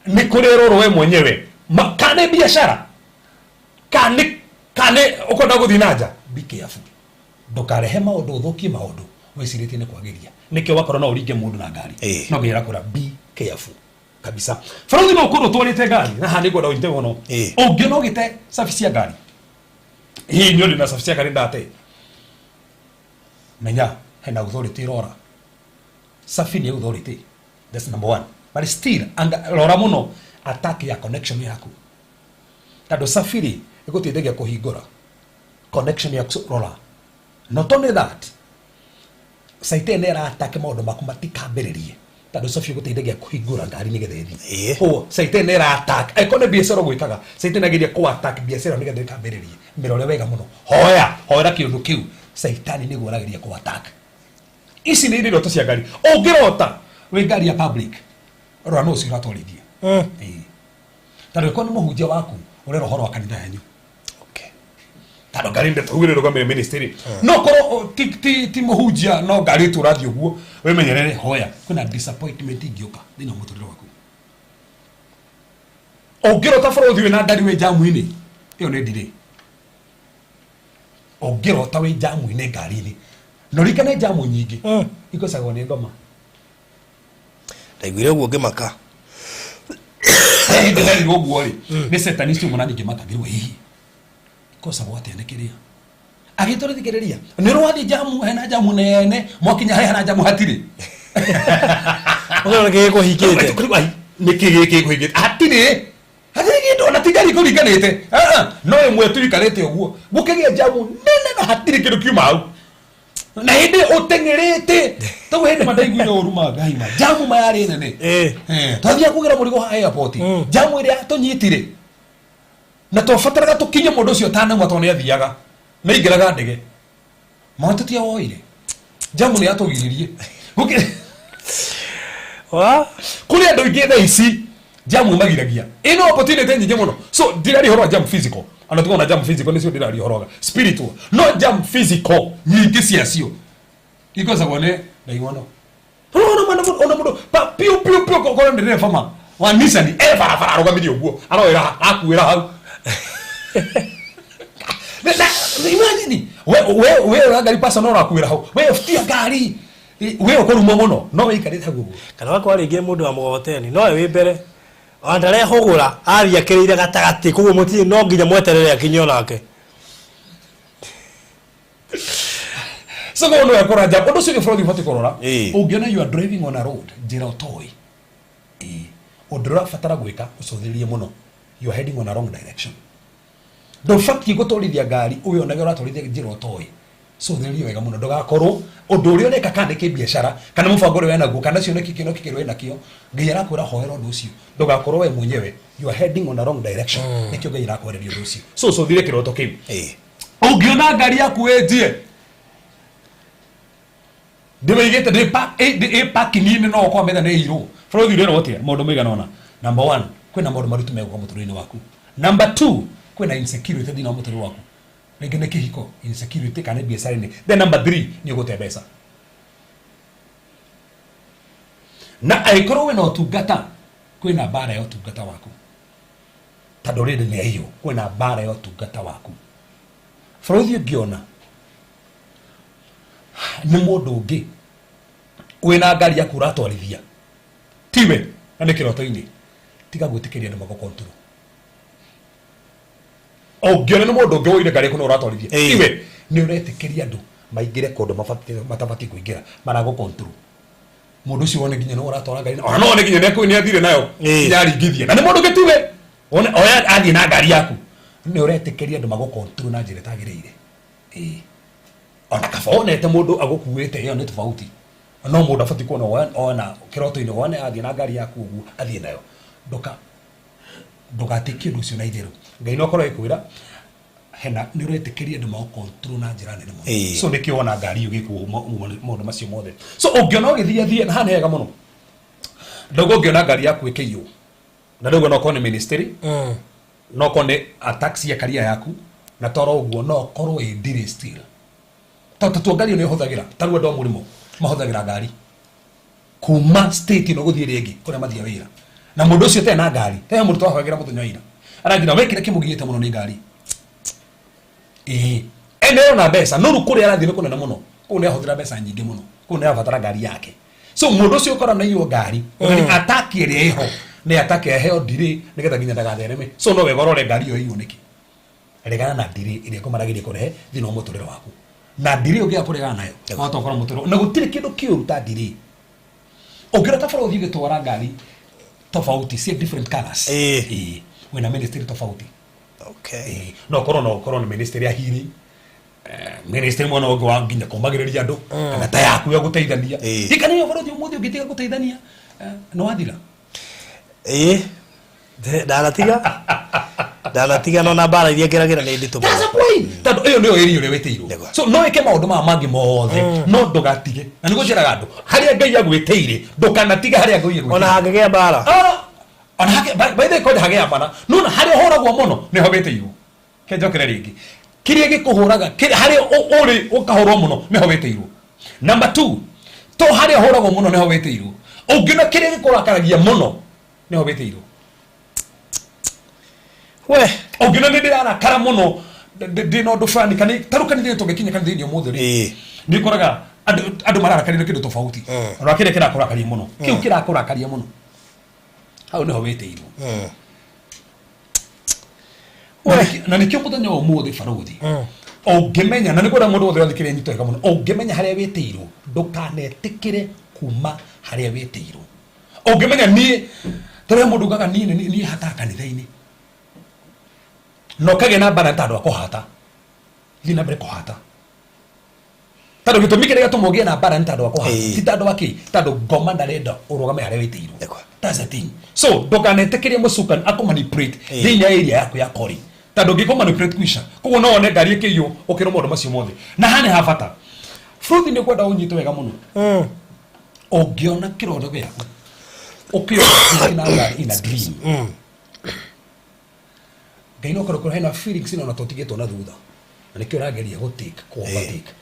nĩ kũrĩ rũrũ we mwenyewe. Kana nĩ biacara, kana nĩ ũkwenda gũthiĩ na nja, be careful ndũkarehe maũndũ ũthũkie maũndũ wĩcirĩtie nĩ kwagĩria. Nĩkĩo wakorwo no ũringe mũndũ na ngari, no Ngai arakũra be careful kabisa. Bũrũri no ũkorwo ũtwarĩte ngari na haha nĩngwenda ũnyite mũno. Ũngĩona ũgĩte cabi cia ngari, hihi nĩ ũrĩ na cabi cia ngari ndate, menya hena authority ĩrora cabi nĩ authority. That's number one. But still anga, rora mũno attack ya connection yaku, tondũ cabi rĩ ĩgũteithagia kũhingũra connection yaku. So, rora, not only that, saite nĩ ĩratake maũndũ maku matikambĩrĩrie, tondũ cabi ĩgũteithagia kũhingũra ngari nĩgetha ĩthiĩ. Koguo saite nĩ ĩratake, angĩkorwo nĩ biacara ũgwĩkaga, saite nĩ ageria kũ attack biacara ĩyo nĩgetha ĩkambĩrĩrie. Mĩrore wega mũno, hoya, hoera kĩũndũ kĩu saitani nĩguo arageria kũ attack. Ici nĩ irĩ iroto cia ngari. Ũngĩrota wĩ ngari ya public, rora nũ ũcio ũratwarithia. Ĩĩ. Tondũ ĩkorwo nĩ mũhunjia waku, ũrera ũhoro wa kanitha yanyu. Tondũ ngari ndĩtũgĩrĩ rũgamĩrĩ ministry, no korwo ti mũhunjia, no ngari tu ũrathiĩ ũguo, wĩmenyerere, hoya, kwĩna disappointment ingĩũka thĩinĩ wa mũtũrĩre waku. Ũngĩrota bũrũri wĩna ngari wĩ jamu-inĩ, ĩyo nĩ delay. Ũngĩrota wĩ jamu-inĩ ngari-inĩ, na ũririkane jamu nyingĩ ikosagwo nĩ ngoma. Ndaiguire ũguo ngĩmaka. Hĩndĩ nderirwo ũguo rĩ, nĩ satanist ũmwe, na ngĩmaka, ngĩrwo hihi kosagwo atĩa nĩ kĩrĩa agĩtũrĩthikĩrĩria nĩ rwathiĩ jamu, hena jamu nene, mwakinya harĩa hena jamu hatirĩ. Ũkona nĩkĩ gĩkũhingĩte? Nĩkĩ gĩkĩ kũhingĩte? Hatirĩ, hatirĩ kĩndũ, ona ti ngari kũringanĩte. Ah, ah, no ĩmwe tu ikarĩte ũguo, gũkĩgĩa jamu nene na hatirĩ kĩndũ kiuma hau, na hĩndĩ ũteng'erete tau hĩndĩ mandaiguire ũru ma Ngai ma jamu mayarĩ nene. Twathiaga kũgĩra mũrigo haha airport, jamu ĩrĩa tũnyitire na twabataraga tũkinye mũndũ ũcio tanauma, tondũ nĩ athiaga nĩ aingĩraga ndege mwana tũtia woire jamu nĩ yatũgiririe. Wa? Kũrĩ andũ aingĩ thaa ici jamu ĩmagiragia ĩno opportunity nyingĩ mũno. So ndiraria ũhoro wa jam physical, ona tuona jam physical nĩcio ndĩraria ũhoro wa spiritual, no jam physical nyingĩ ciacio ikosagwo nĩ ndaimono. Ona mwana mũndũ, ona mũndũ pa piu piu piu, korwo nĩ ndereba ma wa Nissan e barabara arũgamirie ũguo, aroera akuĩra hau. Imagine we we ngari personal ũrakuĩra hau, we tia ngari we ũkũrumwo mũno no wĩikarĩte hau ũguo. Kana wakwa rĩngĩ mũndũ wa mũgogoteni nowe wĩ mbere, ona ndarehũgũra, athiĩ akĩrĩire gatagatĩ, koguo mũtirĩ, no nginya mweterere akinye onake. So koguo nĩwe kũrora jam. Ũndũ ũcio ũngĩ bũrũri ũbatiĩ kũrora, ũngĩona you are driving on a road, njĩra ũtoĩ, ũndũ ũrabatara gwĩka ũcũthĩrĩrie mũno, you are heading on a wrong direction. Ndũbatiĩ gũtwarithia ngari wĩonage ũratwarithia njĩra ũtoĩ. Cũthĩrĩria wega mũno ndũgakorwo ũndũ ũrĩa ũreka, kana nĩ kĩbiacara, kana mũbango ũrĩa wĩnaguo, kana cioneki kĩoneki kĩrĩa wĩnakĩo. Ngai arakwĩra hoera ũndũ ũcio, ndũgakorwo we mwenyewe you are heading on a wrong direction. Nĩkĩo Ngai arakwereria ũndũ ũcio. So cũthĩrĩria kĩroto kĩu. Ũngĩona ngari yaku ĩnjie ndĩmĩigĩte ndĩ parking-inĩ, no ũkorwo metha nĩ ĩirwo bũrũri ũrerwo atĩa maũndũ maigana ũna. Number one, kwĩna maũndũ maritũ megũka mũtũrĩre-inĩ waku. Number two, kwĩna insecurity thĩinĩ wa mũtũrĩre waku, rĩngĩ nĩ kĩhiko insecurity kana nĩ biacara-inĩ. Then number three, nĩ ũgũte mbeca. Na angĩkorwo wĩna ũtungata, kwĩna mbara ya ũtungata waku, tondũ rĩrĩ nĩ aiywo. Kwĩna mbara ya ũtungata waku bũrũri. Ũngĩona nĩ mũndũ ũngĩ wĩna ngari yaku ũratwarithia, tiwe, na nĩ kĩroto-inĩ, tiga gwĩtĩkĩria andũ magũ control. Ũngĩona nĩ mũndũ ũngĩ woire ngari yaku na ũratwarithia, tiwe, nĩ ũretĩkĩria andũ maingĩre kũndũ matabatiĩ kũingĩra, maragũ control. Mũndũ ũcio wone nginya nĩ ũratwara ngari, ona no wone nginya nĩ athire nayo, nginya aringithia, na nĩ mũndũ ũngĩ tiwe. Wone oya athiĩ na ngari yaku, nĩ ũretĩkĩria andũ magũ control na njĩra ĩtagĩrĩire. Ĩĩ, ona kaba wonete mũndũ agũkuĩte, ĩyo nĩ tofauti. No mũndũ abatiĩ kuona ona kĩroto-inĩ wone athiĩ na ngari yaku ũguo athiĩ nayo, ndũgatĩkie ũndũ ũcio na itherũ. Ngai no akorwo agĩkwĩra hena nĩ ũretĩkĩria andũ magũ control na njĩra nene mũno. So nĩkĩo wona ngari ĩyo ĩgĩkwo maũndũ macio mothe. So ũngĩona ũgĩthiĩ thiĩ na haha nĩ hega mũno ndogo. Ũngĩona ngari yaku ĩkĩiywo, na rĩu no okorwo nĩ ministry, no okorwo nĩ a taxi ya career yaku, na toro ũguo no okorwo ĩ delay still, tondũ tua ngari ĩyo nĩ ũhũthagĩra. Ta rĩu andũ a mũrĩmo mahũthagĩra ngari kuma state ĩno gũthiĩ ĩrĩa ĩngĩ kũrĩa mathiĩ wĩra, na mũndũ ũcio ũtarĩ na ngari, he mũndũ twahoyagĩra mũthenya wa ira aranjĩra we kĩrĩa kĩmũgiĩte mũno nĩ ngari. Ĩĩ, ene ona mbeca, no rĩu kũrĩa arathiĩ nĩ kũnene mũno, kũu nĩ ahũthĩra mbeca nyingĩ mũno, kũu nĩ arabatara ngari yake. So mũndũ ũcio ũkora na iyo ngari, mm, ataki ĩrĩa ĩho nĩ ataki aheo ndirĩ nĩgetha nginya ndagathereme. So no wega ũrore ngari ĩyo ĩiywo nĩkĩ. Regana na ndirĩ ĩrĩa ĩkũmaragĩria kũrehe thĩinĩ wa mũtũrĩre waku, na ndirĩ ũngĩaga kũregana nayo, wahota gũkora mũtũrĩre na gũtirĩ kĩndũ kĩũru ta ndirĩ. Ũngĩona ta bũrũri ũgĩtwara ngari tofauti cia different colors, ĩĩ, wĩna ministry tofauti. No ũkorwo nĩ ministry ya healing, ministry mwena ũngĩ wa nginya kũmagĩrĩria andũ, kana ta yaku ya gũteithania. Kana iyo bũrũri ũmũthĩ ũngĩtiga gũteithania, nĩ wathira. Ĩĩ, ndanatiga, ndanatiga, no na mbara iria ngeragĩra nĩ nditũ That's mũno. the point. Tondũ ĩyo nĩyo area ũrĩa wĩtĩirwo. So no ĩke maũndũ maya mangĩ mothe, no ndũgatige. Na nĩguo njĩraga andũ, harĩa Ngai agwĩtĩire, ndũkanatige harĩa Ngai agwĩtĩire. Ona hangĩgĩa mbara. Ah, ona hake by the way, kwanja hagĩa mbara, nona harĩa ũhũragwo mũno nĩho wĩtĩirwo. Ke njokere rĩngĩ, kĩrĩa gĩkũhũraga harĩa ũrĩ ũkahũrwo mũno nĩho wĩtĩirwo. Number two, to harĩa ũhũragwo mũno nĩho wĩtĩirwo, ũngĩona kĩrĩa gĩkũrakaragia mũno nĩho wĩtĩirwo. We. Ũngĩona nĩ ndĩrarakara mũno, ndĩ na ũndũ fulani, kana tarĩu kanitha-inĩ, tũngĩkinya kanitha-inĩ ũmũthĩ rĩ, nĩ ũkoraga andũ mararakarĩrio kĩndũ tofauti. Ona kĩrĩa kĩrakũrakaria mũno, kĩu kĩrakũrakaria mũno, hau nĩho wĩtĩirwo. Na nĩkĩo mũthenya wa ũmũthĩ barũthi ũngĩmenya, na nĩkwenda mũndũ wothe ũrathikĩrĩria nyito wega mũno, ũngĩmenya harĩa wĩtĩirwo, ndũkanetĩkĩre kuma harĩa wĩtĩirwo. Ũngĩmenya niĩ tarĩa mũndũ ugaga niĩ niĩ hataga kanitha-inĩ, na ũkagĩa na mbara ta andũ a kũhata, thiĩ na mbere kũhata, tondũ gĩtũmi kĩrĩa gĩatũma ũgĩe na mbara nĩ tondũ wa kũhata, ti tondũ wa kĩ, tondũ ngoma ndarenda ũrũgame harĩa wĩtĩirwo. That's the thing. So ndũkanetĩkĩrie mũcukani akũmanipulate thĩinĩ wa area yaku ya calling, tondũ ũngĩkũ manipulate kwisha. Koguo no wone ngari ĩkĩiywo, ũkĩrwo maũndũ macio mothe. Na haha nĩ ha bata, fruit nĩ kwenda ũnyite wega mũno. Ũngĩona kĩroto gĩaku ũkĩona na ngari in a dream, Ngai no korwo hena feelings ino na tũtigĩtwo na thutha, na nĩkĩo ũrageria gũ take kũ overtake.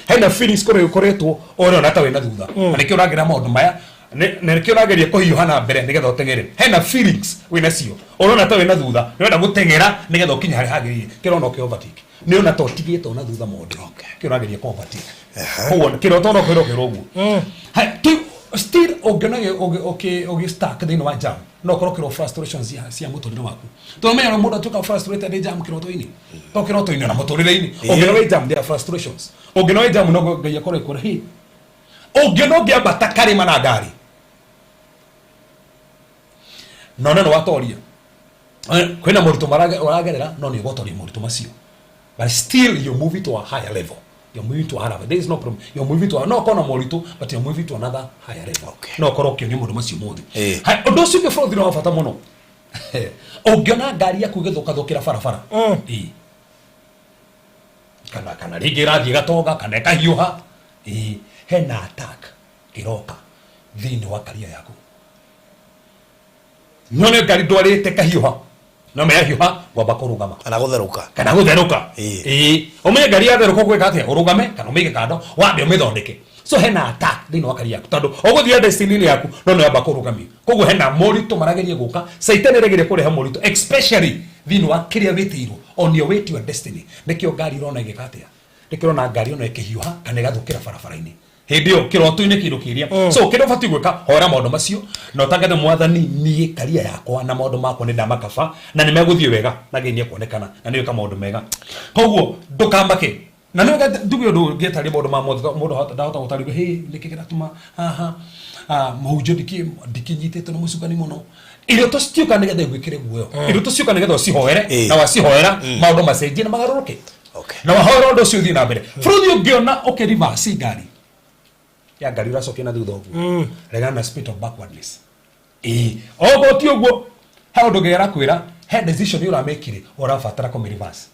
Hena feelings kũrĩa ũkoretwo ũrona ta wĩna thutha, na nĩkĩo ũragerera maũndũ maya, na nĩkĩo ũrageria kũhiũha na mbere nĩgetha ũteng'ere. Hena feelings wĩna cio ũrona ta wĩna thutha, nĩũrenda gũteng'era nĩgetha ũkinye harĩa hagĩrĩire. Kĩrona ũkĩ overtake nĩ ona ta ũtigĩtwo na thutha maũndũ, kĩo ũrageria kũ overtake. Koguo kĩroto no kwĩrwo kĩrwo ũguo. Hai, still ũngĩona ũgĩ stuck thĩinĩ wa jam, no ũkorwo kĩrwo frustrations cia mũtũrĩre waku, tondũ menya mũndũ atuĩka frustrated nĩ jam kĩroto-inĩ, to kĩroto-inĩ, ona mũtũrĩre-inĩ. Ũngĩona wĩ jam, there are frustrations. Ũngĩona wĩ jam, no Ngai akorwo ĩkwĩra hey. Ũngĩona ũngĩambata karĩma na ngari na ona nĩ watoria, kwĩna moritũ ũragerera, no nĩ ũgotoria moritũ macio, but still you move it to a higher level. You're moving to a higher level. There is no problem. You're moving to a, no kona moritũ, but you're moving to another higher level. No korwo ũkĩonio maũndũ macio mothe. Hai, ũndũ ũcio ũngĩ bũrũri wa bata mũno, ũngĩona ngari yaku ĩgĩthũkathũkĩra barabara, Ĩĩ. Kana rĩngĩ ĩrathiĩ ĩgatonga kana ĩkahiũha, Ĩĩ. Hena attack ĩroka thĩinĩ wa career yaku. None ngari ndwarĩte kahiũha, no meyahiũha ngwamba kũrũgama. Kana gũtherũka. Kana gũtherũka. Ĩĩ. Ĩĩ, ũmenye ngari yatherũka ũgwĩka atĩa? Ũrũgame kana ũmĩige kando, wambe ũmĩthondeke. So hena attack thĩinĩ wa career yaku, tondũ ũgũthiĩ destiny-inĩ yaku no nĩ wamba kũrũgamio. Koguo hena moritũ marageria gũka. Caitani ĩrageria kũrehe moritũ, especially thĩinĩ wa kĩrĩa wĩtĩirwo, on your way to your destiny. Nĩkĩo ngari ĩrona ĩgĩka atĩa? Nĩkĩo ũrona ngari ĩno ĩkĩhiũha kana ĩgathũkĩra barabara-inĩ hĩndĩ ĩyo kĩroto-inĩ kĩndũ kĩrĩa. So kĩrĩa ũbatiĩ gwĩka, hoera maũndũ macio na ũtangathe, "Mwathani, niĩ karia yakwa na maũndũ makwa nĩ ndamakaba na nĩ megũthiĩ wega na Ngai nĩekuonekana na nĩwĩka maũndũ mega." Koguo ndũkamake. Na nĩ nduge ũndũ ũngĩtarĩ maũndũ ma mothe, mũndũ ndahota gũtarĩria hĩ nĩkĩ kĩratũma haha mũhunjio ndikĩnyitĩtwo nĩ mũcukani mũno. Iroto citiũka nĩgetha igwĩkĩre guoyo, iroto ciũka nĩgetha ũcihoere. Na wacihoera, maũndũ macenjie na magarũrũke. Na wahoera ũndũ ũcio ũthiĩ na mbere. Bũrũri ũngĩona ũkĩreverse ngari ya ngari ũracokia na thutha ũguo, regana na spirit of backwardness. Ĩĩ, okorwo ti ũguo, he ũndũ Ngai arakwĩra, he decision ũramĩkire ũrabatara kũmĩ reverse.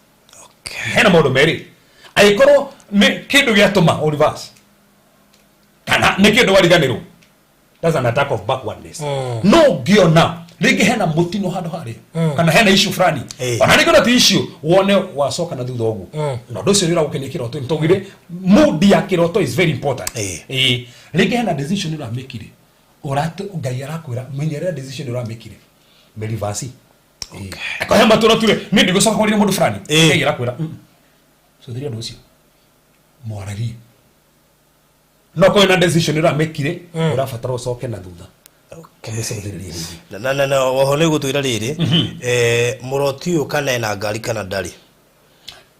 Hena maũndũ merĩ: angĩkorwo nĩ kĩndũ gĩatũma ũ reverse kana nĩ kĩndũ wariganĩrwo, that's an attack of backwardness. No ũngĩona rĩngĩ hena mũtino handũ harĩa kana hena issue fulani, ona rĩngĩ ona ti issue, wone wacoka na thutha ũguo, na ũndũ ũcio nĩ ũragũkenia kĩroto, tũgire mood ya kĩroto is very important. Ĩĩ, rĩngĩ hena decision ũramĩkire, Ngai arakwĩra menyerera decision ũramĩkire, mĩreverse. Akohe matũra ture nĩ ndigũcoka kwarĩria mũndũ fulani. Ngai arakwĩra, "Cũthĩria ũndũ ũcio, mwararie." No korwo na decision ũramĩkire ũrabatara ũcoke na thutha, ũmĩcũthĩrĩrie rĩngĩ. Na oho nĩ gũtwĩra rĩrĩ, mũroti ũyũ kana ena ngari kana ndarĩ?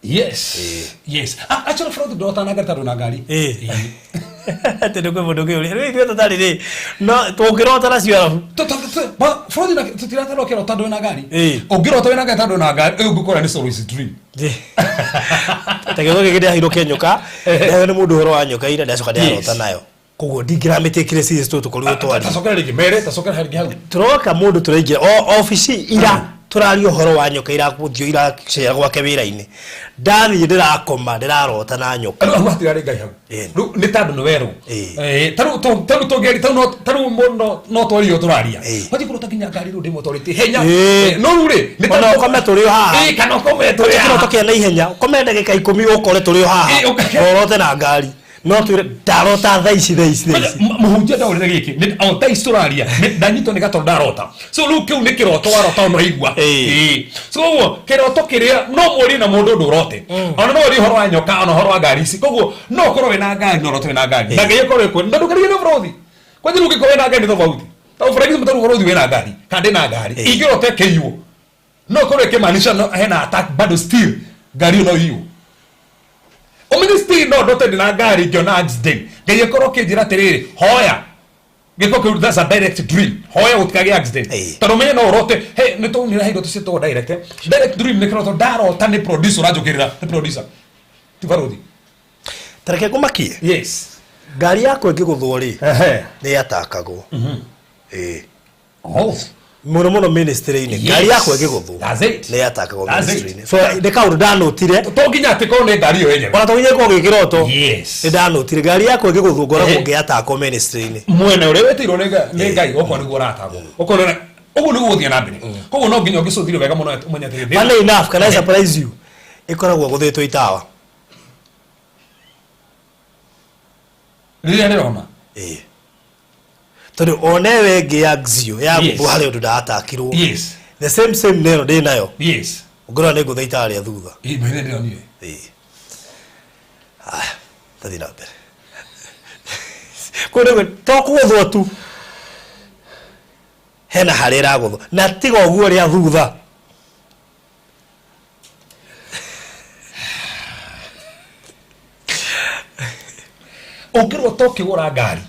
Yes, ah, actually fraud ndota na ngari tondũ na ngari. Atĩ nĩ kwĩ mũndũ kĩũria rĩu ithuĩ tũtarĩ rĩ, no tũngĩrota nacio arabu. Fraud na tũtiratarwo kĩrota ndwĩ na ngari. Ũngĩrota wĩna ngari tondũ na ngari ĩyo, ngũkora nĩ sorrow dream. Ta gĩtho gĩkĩ ndĩraheirwo kĩa nyoka, ndĩraheirwo nĩ mũndũ ũhoro wa nyoka ira, ndacoka ndĩrarota nayo, koguo ndingĩramĩtĩkire serious tondũ tũkorirwo twaria. Tacokera rĩngĩ mere, tacokera rĩngĩ hau. Tũroka mũndũ tũraingĩra o obici ira, tũraria ũhoro wa nyoka irakũthio iracera gwake wĩra-inĩ. Ndathiĩ ndĩrakoma, ndĩrarota na nyoka. Rĩu hau hatirarĩ Ngai hau. Rĩu nĩ tondũ nĩ werũ. Tarĩu tũngĩari tarĩu no tarĩu mũndũ no twario tũraria. Wathiĩ kũrota nginya ngari rĩu ndĩmũtwarĩtie henya. No rĩu rĩ nĩ Ona ũkome tũrĩ o haha. Ĩĩ, kana ũkome tũrĩ kĩroto haha. Kĩa naihenya, ũkome ndagĩka 10, ũkore tũrĩ o haha. Ũrote na ngari, no twĩre ndarota thaa ici, thaa ici, thaa ici. Mũhunjia ndaũrĩre gĩkĩ o thaa ici tũraria ndanyitwo nĩ gatoro ndarota. So rĩu kĩu nĩ kĩroto warota ona igua. Ĩĩ. So ũguo kĩroto kĩrĩa no mũrie na mũndũ ũndũ ũrote, ona no ũrie ũhoro wa nyoka, ona ũhoro wa ngari ici. Koguo no ũkorwo wĩna ngari no ũrote wĩna ngari na Ngai akorwo ĩkũ na ndũkarie nĩ bũrũthi kwanja. Rĩu ũngĩkorwo wĩna ngari nĩ tofauti, tondũ for example, tarĩu bũrũthi wĩna ngari kana ndĩna ngari, ingĩrota ĩkĩiywo, no ĩkorwo ĩkĩmaanisha no hena attack bado still ngari ĩyo no iywo. Ũmenye still no ndote ndĩna ngari ngĩona accident, Ngai akorwo akĩnjĩra atĩrĩrĩ, "Hoya gĩko kĩu." That's a direct dream. Hoya gũtikagĩe accident. Tondũ ũmenye no ũrote hey, nĩ twaunĩra he iroto ciĩtagwo direct, eh? Direct dream nĩ kĩroto ndarota nĩ producer ũranjũkĩrĩra, nĩ producer ti barothi. Tareke ngũmakie. Yes. Ngari yakwa ĩngĩgũthwo rĩ, nĩ yatakagwo. Ĩĩ. Oh. Mũno mũno ministry-inĩ. Ngari yakwa ĩngĩgũthwo That's it. nĩ yatakagwo That's it. ministry-inĩ. So nĩ kaũndũ ndanotire. To nginya atĩ korwo nĩ ngari ĩyo yenyewe. Ona to nginya ĩkorwo gĩ kĩroto. Nĩ ndanotire ngari yakwa ĩngĩgũthwo ngoragwo ngĩatakwo ministry-inĩ. Mwena ũrĩa wĩtĩirwo nĩ Ngai okorwo nĩguo ũratagwo, okorwo ũguo nĩguo gũthiĩ na mbere. Koguo no nginya ũngĩcũthire wega mũno ũmenye atĩrĩrĩ, Funny enough, can I surprise you? Ĩkoragwo ĩgũthĩtwo itawa. Rĩrĩa rĩrona. Ĩĩ. Tondũ onewe ĩngĩ ya Xio ya gũthwo harĩ ũndũ ndatakirwo. The same same nero ndĩ nayo. Ũngĩrora nĩ ngũthe itawa rĩa thutha. Ĩĩ, mwene ndĩronire. Ĩĩ. Aya, tathiĩ na mbere. Kũu nĩguo to kũgũthwo tu. Hena harĩa ĩragũthwo. Na tiga ũguo rĩa thutha. Ũngĩrota ũkĩgũra ngari,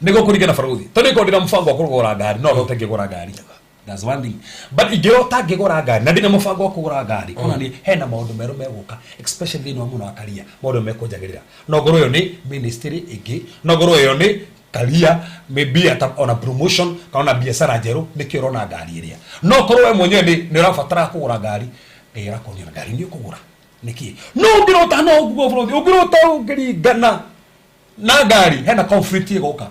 nĩguo kũringana barothi, tondũ ĩkorwo ndĩna mũbango wa kũgũra ngari, no rote ngĩgũra ngari. That's one thing. But ingĩrota ngĩgũra ngari na ndĩna mũbango wa kũgũra ngari, ona nĩ hena maũndũ merũ megũka, especially thĩinĩ wa mwena wa karia, maũndũ mekũnjagĩrĩra. No ngorwo ĩyo nĩ ministry ĩngĩ, no ngorwo ĩyo nĩ career, maybe ata ona promotion kana ona biacara njerũ, nĩkĩo ũrona ngari ĩrĩa. No korwo we mwenyewe nĩ ũrabatara kũgũra ngari, Ngai arakuonia ngari nĩ ũkũgũra. Nĩkĩ? No ũngĩrota no ũguo bũrũri, ũngĩrota ũngĩringana na ngari hena conflict ĩgoka.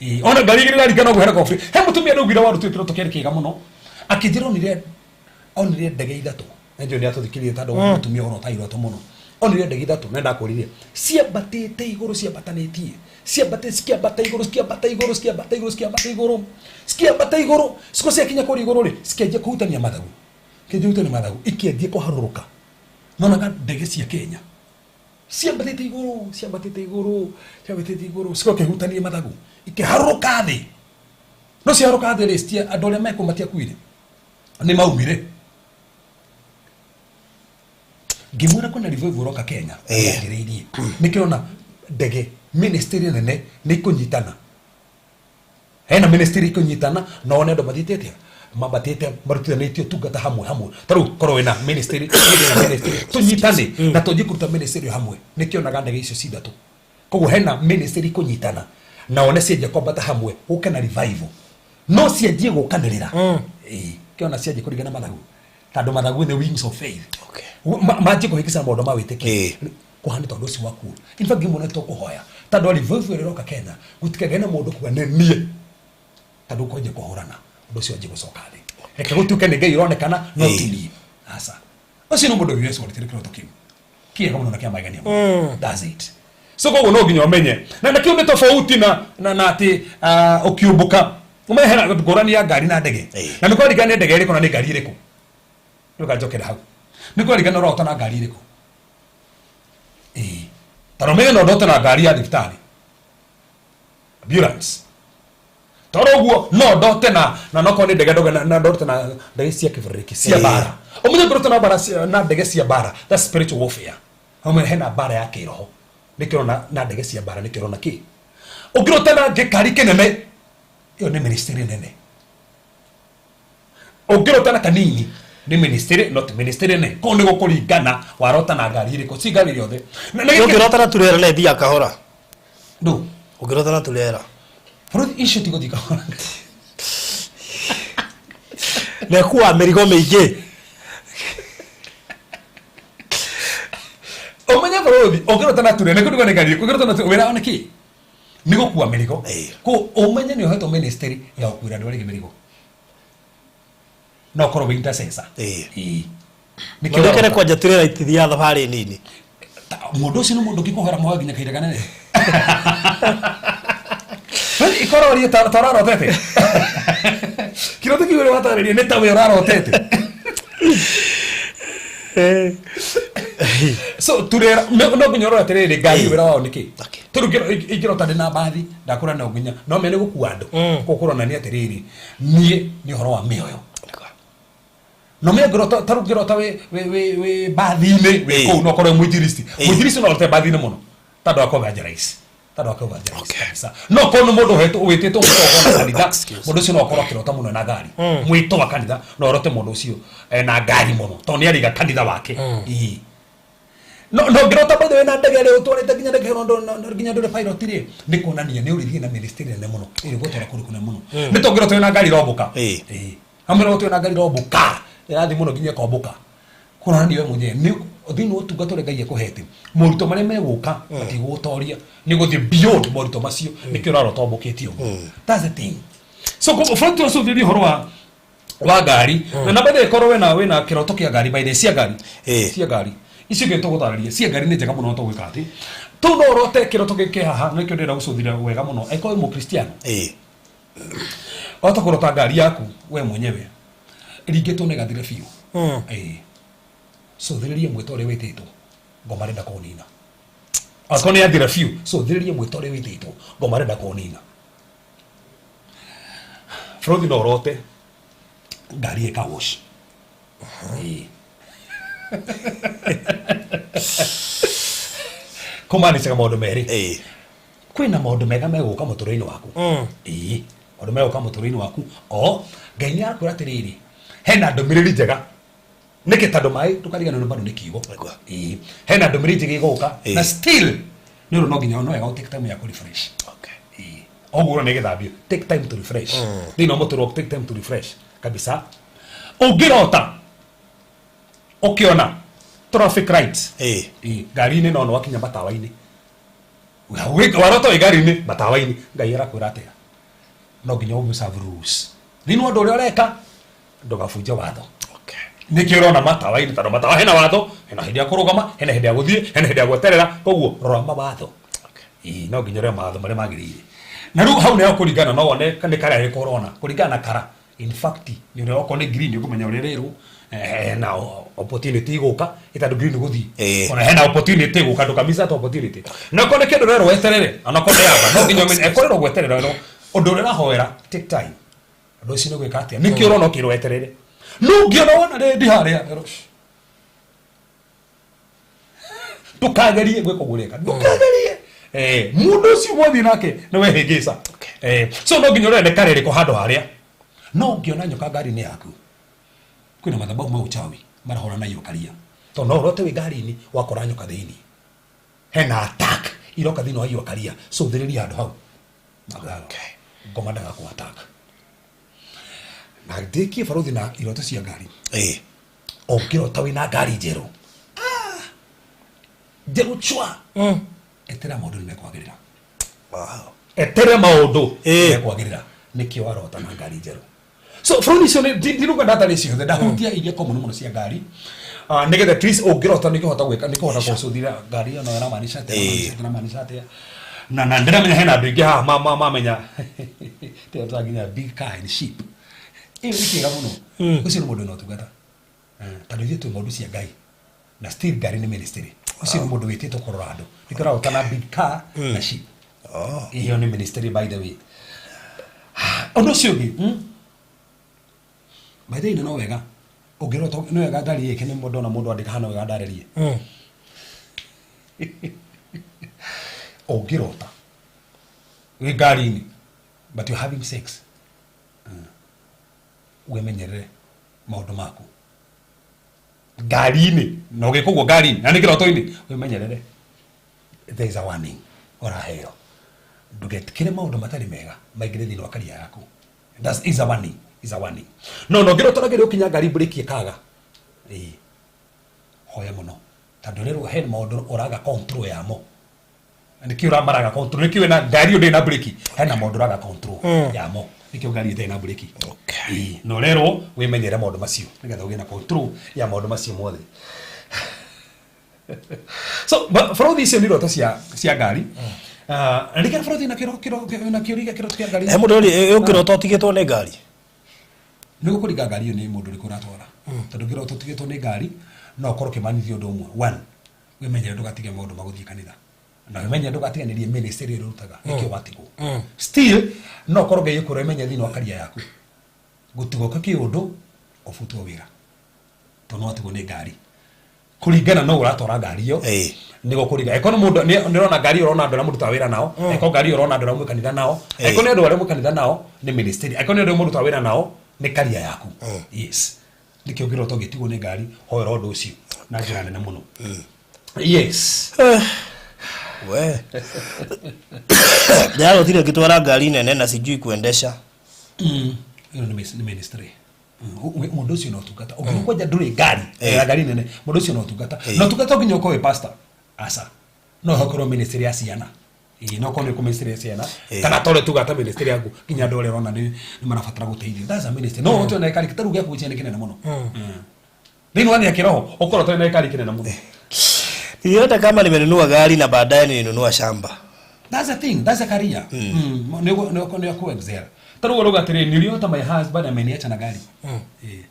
Ĩĩ, ona ngari igĩrĩ iraringana ũguo hena conflict. He mũtumia ndaugire warutire kĩroto kĩarĩ kĩega mũno, akĩnjĩra onire onire ndege ithatũ. Na njũĩ nĩ atũthikĩrĩria tondũ mũtumia ũrota iroto mũno. Onire ndege ithatũ na ndakwĩrire ciambatĩte igũrũ, ciambatanĩtie, ciambatĩte, cikĩambata igũrũ, cikĩambata igũrũ, cikĩambata igũrũ, cikĩambata igũrũ, cikĩambata igũrũ, ciko ciakinya kũrĩa igũrũ rĩ, cikĩanjia kũhutania mathagu, cikĩanjia kũhutania mathagu, ikĩanjia kũharũrũka. Nonaga ndege cia Kenya ciambatĩte igũrũ, ciambatĩte igũrũ, ciambatĩte igũrũ, cigoka ikĩhutania mathagu, ikĩharũrũka thĩ. No ciharũrũka thĩ rĩ, andũ arĩa mekuo matiakuire, nĩ maumire. Ngĩmwĩra kwĩna revival ũroka Kenya, yanjĩrĩirie. Nĩkĩo ũrona ndege ministry nene nĩ ikũnyitana. Hena ministry ikũnyitana, na one andũ mathiĩte atĩa, mambatĩte marutithanĩtie ũtungata hamwe hamwe. Ta rĩu korwo wĩna ministry, wĩna ministry, tũnyitane na twanjie kũruta ministry hamwe. Nĩkĩo onaga ndege icio ci ithatũ. Koguo hena ministry ikũnyitana na one cianjia kwambata hamwe, gũke na revival. No cianjie gũkanĩrĩra. Ĩĩ, kĩona cianjie kũringana mathagu. Tondũ mathagu nĩ wings of faith. Manjie kũhĩngĩcana maũndũ ma wĩtĩkio. Kũhana tondũ ũcio waku. In fact, ngĩmwona tũkũhoya. Tondũ revival ĩrĩa ĩroka Kenya, gũtikagĩe na mũndũ kuga nĩ niĩ. Tondũ kwanjia kũhũrana, ũndũ ũcio wanjie gũcoka thĩ. Reke gũtuĩke nĩ Ngai ũronekana, no ti niĩ. Aca. Ũcio nĩ mũndũ Yesu arutire kĩroto kĩu. Kĩega mũno na kĩa magegania mũno. That's it. So koguo no nginya ũmenye. Na nakĩo nĩ tofauti na atĩ ũkĩũmbũka. Ũmenye hena ngũrani ya ngari na ndege. Na nĩ kũraringana nĩ ndege ĩrĩkũ na nĩ ngari ĩrĩkũ. Rĩu nganjokera hau. Nĩ kũraringana ũrota na ngari ĩrĩkũ. Ĩĩ. Ta rũmĩrĩra no ndote na ngari ya thibitarĩ. Ambulance. Tondũ ũguo no ndote na no korwo nĩ ndege ndoge na ndote na ndege cia kĩbĩrĩrĩki cia mbara. Ũmenye ngĩrota na mbara na ndege cia mbara, that's spiritual warfare. Ũmenye hena mbara ya kĩroho. Nĩkĩo ũrona na ndege cia mbara, nĩkĩo ũrona kĩ. Ũngĩrota na gĩkari kĩnene, ĩyo nĩ ministry nene. Ũngĩrota na kanini, nĩ ministry, not ministry nene. Kũu nĩ gũkũringana warota na ngari ĩrĩkũ, ci ngari yothe. Na gĩkĩ- Ũngĩrota na turera na ĩthiaga kahora. Ndũ. Ũngĩrota na turera. Bũrũri icio ti gũthiĩ kahora. Na ĩkuaga mĩrigo mĩingĩ. Ũmenye bũrũri, ũngĩrota na turera, nĩ kũringana nĩ ngari ĩrĩkũ, ũngĩrota na turera, wĩra wao nĩ kĩ? Nĩ gũkua mĩrigo. Kũguo ũmenye nĩ ũhetwo ministry ya gũkuĩra andũ arĩa angĩ mĩrigo. No ũkorwo wĩ intercessor. Ĩĩ. Nĩkĩo Nĩkĩo ũrarota. kwanja turera itithiaga thabarĩ nini. Mũndũ ũcio nĩ mũndũ ũngĩkũhoera muoyo nginya kahinda kanene. Rĩu ikorwo rie ta ũrarotete. Kĩroto kĩu ũrĩa watarĩria nĩ ta we ũrarotete. So turera no nginya ũrore atĩrĩrĩ ngari wĩra wao nĩkĩ. Tondũ ingĩrota ndĩ na mbathi ndakũra no nginya no mene gũkua andũ. Koguo kũronania atĩrĩrĩ niĩ nĩ ũhoro wa mĩoyo. No me ngĩrota ta rĩu ngĩrota wĩ mbathi-inĩ wĩ kũu no korwo wĩ mũinjilisti. Mũinjilisti no arote mbathi-inĩ mũno tondũ wa kũ-evangelize. Tondũ wa kũ-evangelize kabisa. No korwo nĩ mũndũ wĩtĩtwo mũtongo na kanitha, mũndũ ũcio no akorwo akĩrota mũno na ngari. Mwĩto wa kanitha no arote mũndũ ũcio na ngari mũno tondũ nĩ arĩiga kanitha wake. Ĩĩ. No no ngĩrota by the way na ndege rĩ ũtwarĩte nginya ndege ĩyo nginya ndũrĩ pilot rĩ, nĩ kuonania nĩ ũrĩthiĩ na ministry nene mũno. Ĩrĩ gũtwara kũndũ kũnene mũno. Nĩ to ngĩrota wĩna ngari ĩrombũka. Ĩĩ. Hamwe na gũtwara na ngari ĩrombũka. Ĩrathiĩ mũno nginya ĩkombũka. Kũronania we mwenyewe nĩ thĩinĩ wa ũtungata ũrĩa Ngai ekũhete, moritũ marĩa megũka matigũgũtoria, nĩ gũthiĩ beyond moritũ macio, nĩkĩo ũrarota ũmbũkĩte ũguo. That's the thing. So koguo bũrũri tũracũthĩrĩria ũhoro wa ngari, na by the way korwo wĩna kĩroto kĩa ngari, by the way, cia ngari. Cia ngari. Icio ingĩ tũgũtarĩria, cia ngari nĩ njega mũno tũgwĩka atĩ. Tũu no ũrote kĩroto gĩkĩ haha, nĩkĩo ndĩrenda gũcũthĩrĩria wega mũno. Angĩkorwo wĩ Mũkristiano. Wahota kũrota ngari yaku we mwenyewe ringĩtwo na ĩgathira biũ. Ĩĩ. Cũthĩrĩria mwĩto ũrĩa wĩtĩtwo ngoma arenda kũũnina. Angĩkorwo nĩ yathira biũ, cũthĩrĩria mwĩto ũrĩa wĩtĩtwo ngoma arenda kũũnina. Bũrũthi no ũrote ngari ĩ car wash. Ĩĩ. Kũmanicaga maũndũ merĩ. Kwĩna maũndũ mega megũka mũtũrĩre-inĩ waku. Ĩĩ. Maũndũ megũka mũtũrĩre-inĩ waku o Ngai nĩ arakwĩra atĩrĩrĩ, hena ndũmĩrĩri njega. Nĩkĩ? Tondũ maĩ ndũkariganĩrwo bado nĩ kiugo. Nĩguo. Ĩĩ, hena ndũmĩrĩri njega ĩgũka Ĩĩ. na still nĩ ũndũ no nginya no wega ũtake time ya kũ refresh. Okay. Ĩĩ. Oguo nĩ gĩthambio, take time to refresh thĩinĩ wa mũtũrĩre waku, take time to refresh kabisa. Ũngĩrota ũkĩona traffic lights, Ĩĩ. ĩĩ, ngari-inĩ, no wakinya matawa-inĩ, warota wĩ ngari-inĩ matawa-inĩ, Ngai arakwĩra atĩa? No nginya observe rules thĩinĩ wa ũndũ ũrĩa ũreka, ndũgabunje watho. Nĩkĩo ũrona matawa-inĩ, tondũ matawa hena watho, hena hĩndĩ ya kũrũgama, hena hĩndĩ ya gũthiĩ, hena hĩndĩ ya gweterera. Koguo rora mawatho. Ĩĩ, no nginya ũrore mawatho marĩa magĩrĩire. Na rĩu hau nĩho kũringana no wone nĩ kara ĩrĩkũ ũrona, kũringana na kara. In fact, nĩ ũrĩa okorwo nĩ green, ũkũmenya ũrĩa ĩrerwo hena opportunity igũka, ĩtandũ green gũthiĩ. Ona hena opportunity igũka, ndũka miss that opportunity. Na okorwo nĩ kĩndũ ũrerwo weterere, ona okorwo nĩ amba, no nginya ũmenye ekũrerwo gweterera ĩno ũndũ ũrĩa ũrahoera, take time. Ũndũ ũcio nĩ gwĩka atĩa? Nĩkĩo ũrona ũkĩrwo weterere. No ũngĩona wona rendi harĩa, ĩrwo, "Shh." Ndũkagerie gwĩka ũguo ũreka, ndũkagerie. Mũndũ ũcio mwathiĩ nake nĩ wehĩngĩca. So no nginya ũrore nĩ kara ĩrĩkũ handũ harĩa. No ũngĩona nyoka ngari-inĩ yaku, kwĩna madhabahu ma uchawi marahũrana na iyo karia, tondũ no ũrote wĩ ngari-inĩ wakora nyoka thĩinĩ, hena attack iroka thĩinĩ wa iyo karia. So thĩrĩria handũ hau. Ngoma ndagakũ attack. Na ndĩkie, barothi, na iroto cia ngari. Ũngĩrota wĩna ngari njerũ, ah, njerũ chwa, etera maũndũ nĩ mekwagĩrĩra. Eterera maũndũ mekwagĩrĩra. Nĩkĩo warota na ngari njerũ. So bũrũri icio ndiruga ndatarĩ ciothe, ndahutia iria common mũno cia ngari. Ah, nĩgetha at least ũngĩrota nĩkĩhota gwĩka, nĩkĩhota gũcũthĩra ngari ĩyo no ĩramaanisha atĩa, ĩramaanisha atĩa. Na ndĩramenya hena andũ aingĩ haha mamenya tĩrota nginya big car and sheep. Ĩyo nĩ kĩega mũno. Ũcio nĩ mũndũ wĩna ũtungata. Tondũ ithuĩ twĩ ng'ondu cia Ngai na still ngari nĩ ministry. Ũcio nĩ mũndũ wĩtĩtwo kũrora andũ, nĩkĩo ũrarota na big car na sheep. Ĩyo nĩ ministry, by the way. Ũndũ ũcio ũngĩ, By the way, no wega ũngĩrota, nĩ wega ngari ĩke nĩ mũndũ ona mũndũ andĩka hana wega ndarĩrie. Ũngĩrota wĩ ngari-inĩ but you're having sex, wĩmenyerere maũndũ maku ngari-inĩ, na ũgĩka ũguo ngari-inĩ na nĩ kĩroto-inĩ, wĩmenyerere. There is a warning ũraheo, ndũgetikĩre maũndũ matarĩ mega maingĩre thĩinĩ wa career yaku. That is a warning, is a warning. No ngĩrota ũrageria gũkinya ngari, breki ĩkaga, ĩĩ, hoya mũno, tondũ rĩrĩ he maũndũ ũraga control yamo. Nĩkĩo ũramaraga control, nĩkĩo wĩna ngari ĩyo ndĩrĩ na breki, hena maũndũ ũraga control yamo, nĩkĩo ngari ĩtarĩ na breki. Ĩĩ, na ũrerwo wĩmenyere maũndũ macio nĩgetha ũgĩe na control ya maũndũ macio mothe. So bũrũri icio nĩ iroto cia ngari. Ah, na nĩkĩo bũrũri na kĩro kĩro na kĩũria gĩa kĩroto kĩa ngari. He mũndũ ũrĩ ũngĩrota ũtigĩtwo nĩ ngari? Nĩ gũkũringa ngari ĩyo nĩ mũndũ ũrĩkũ ũratwara, tondũ ngĩrota ũtigĩtwo nĩ ngari no ũkorwo ũkĩmanithia ũndũ ũmwe. One, wĩmenyere ndũgatige maũndũ ma gũthiĩ kanitha, na wĩmenyere ndũgatiganĩrie ministry ĩrĩa ũrutaga, nĩkĩo watigwo. Still no ũkorwo Ngai ĩkwĩra wĩmenye thĩinĩ wa career yaku, gũtigwo kwa kĩũndũ, ũbutwo wĩra tondũ no watigwo nĩ ngari, kũringana no ũratwara ngari ĩyo. Nĩguo kũringa, angĩkorwo nĩ mũndũ nĩ ũrona ngari ĩyo, ũrona andũ arĩa mũrutaga wĩra nao, angĩkorwo ngari ĩyo ũrona andũ arĩa mwĩ kanitha nao, angĩkorwo nĩ andũ arĩa mwĩ kanitha nao nĩ ministry, angĩkorwo nĩ andũ arĩa mũrutaga wĩra nao nĩ career yaku. Yes, nĩkĩo ũngĩrota ũgĩtigwo nĩ ngari, hoera ũndũ ũcio na njĩra nene mũno. Yes. We ndĩrarotire ngĩtwara ngari nene na sijui kuendesha. Ĩyo nĩ ministry. Mũndũ ũcio no ũtungata ũngĩona kwanja ndũrĩ ngari ya ngari nene, mũndũ ũcio no ũtungata, na ũtungata nginya ũkorwo wĩ pastor, aca, no ũkorwo ministry ya ciana. Ĩĩ, no ũkorwo nĩ kũ ministry ya ciana, kana tore tuga ta ministry yaku nginya andũ arĩa ũrona nĩ marabatara gũteithio, that's a ministry. No ũhote na gĩkari tarĩu gĩaku gĩciana kĩnene mũno. Thĩinĩ wa thĩ ya kĩroho ũkorwo ũtarĩ na gĩkari kĩnene mũno. Niliota kama nimenunua gari na baadaye nilinunua shamba. That's a thing, that's a career. Nĩ ku excel. Tarĩu ũrauga atĩrĩrĩ, niliota my husband ameniacha na gari. Eh.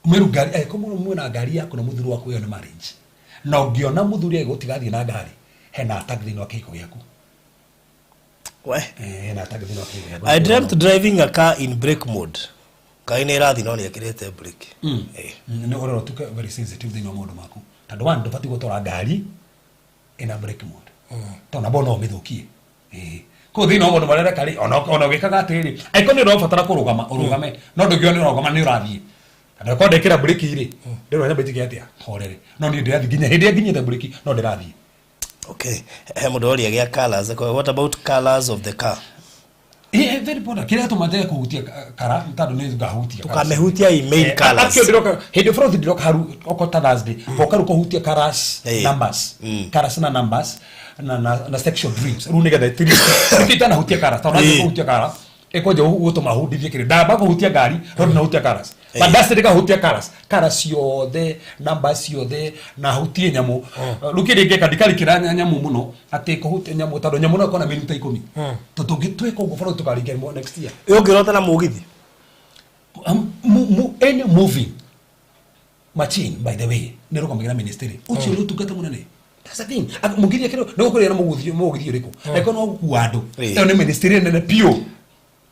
Mweru ngari, kũmwe mwena ngari yaku na mũthuri waku, ĩyo nĩ marriage. Na ũngĩona mũthuri agĩgũtiga athiĩ na ngari, hena attack thĩinĩ wa kĩhiko gĩaku. We. Eh, hena attack thĩinĩ wa kĩhiko gĩaku. I dreamt driving a car in brake mode. Ngai nĩ ĩrathiĩ no nĩ ĩkĩrĩte brake. Nĩ ũrora ũtuĩke very sensitive thĩinĩ wa maũndũ maku. Tondũ one, ndũbatiĩ gũtwara ngari ĩna brake mode. Tondũ nabo no ũmĩthũkie. Ĩĩ. Kũu thĩinĩ wa maũndũ marĩa ũreka rĩ, ona ũgĩkaga atĩrĩrĩ, angĩkorwo nĩ ũrabatara kũrũgama, ũrũgame, no ndũngĩona nĩ ũrarũgama nĩ ũrathiĩ. Kana korwo ndekĩra mburĩki rĩ, ndĩrona nyambe njige atĩa, horere. No niĩ ndĩrathiĩ nginya hĩndĩ ĩrĩa nginyĩte mburĩki, no ndĩrathiĩ. Okay, he mũndũ oria gĩa colors, what about colors of the car? Eh, very important. Kĩrĩa gĩatũma njage kũhutia kara nĩ tondũ nĩ ngahutia. Tũkamĩhutia i main colours. Actually ndĩroka hĩndĩ bro ndĩroka haru oko ta Thursday. Ngoka rĩu kũhutia colours, numbers. Colours na numbers na sexual dreams. Rĩu nĩgetha ĩtiri. Nĩkĩo itanahutia colours tondũ Ĩĩ. kũhutia colours ĩkwenja gũtũma hundithie kĩrĩa. Ndamba kũhutia ngari no ndinahutia colours. But that's ndĩkahutia colours. Colours ciothe, numbers ciothe na hutie nyamũ. Rĩu kĩrĩa ingĩka ndikarikĩra nyamũ mũno atĩ kũhutia nyamũ tondũ nyamũ no ĩkorwo na mĩrimũ ta ikũmi. Tondũ tũngĩtwĩka ũguo bado tũkarĩkia next year. Ĩ ũngĩrota na mũgithi? Any moving machine, by the way, nĩ rũgamagĩra ministry ũcio nĩ ũtungata mũnene. That's the thing. Mũgithi akĩrĩ nĩ gũkũrĩa na mũgithi mũgithi ũrĩkũ angĩkorwo no gũkua andũ, ĩyo nĩ ministry nene biũ.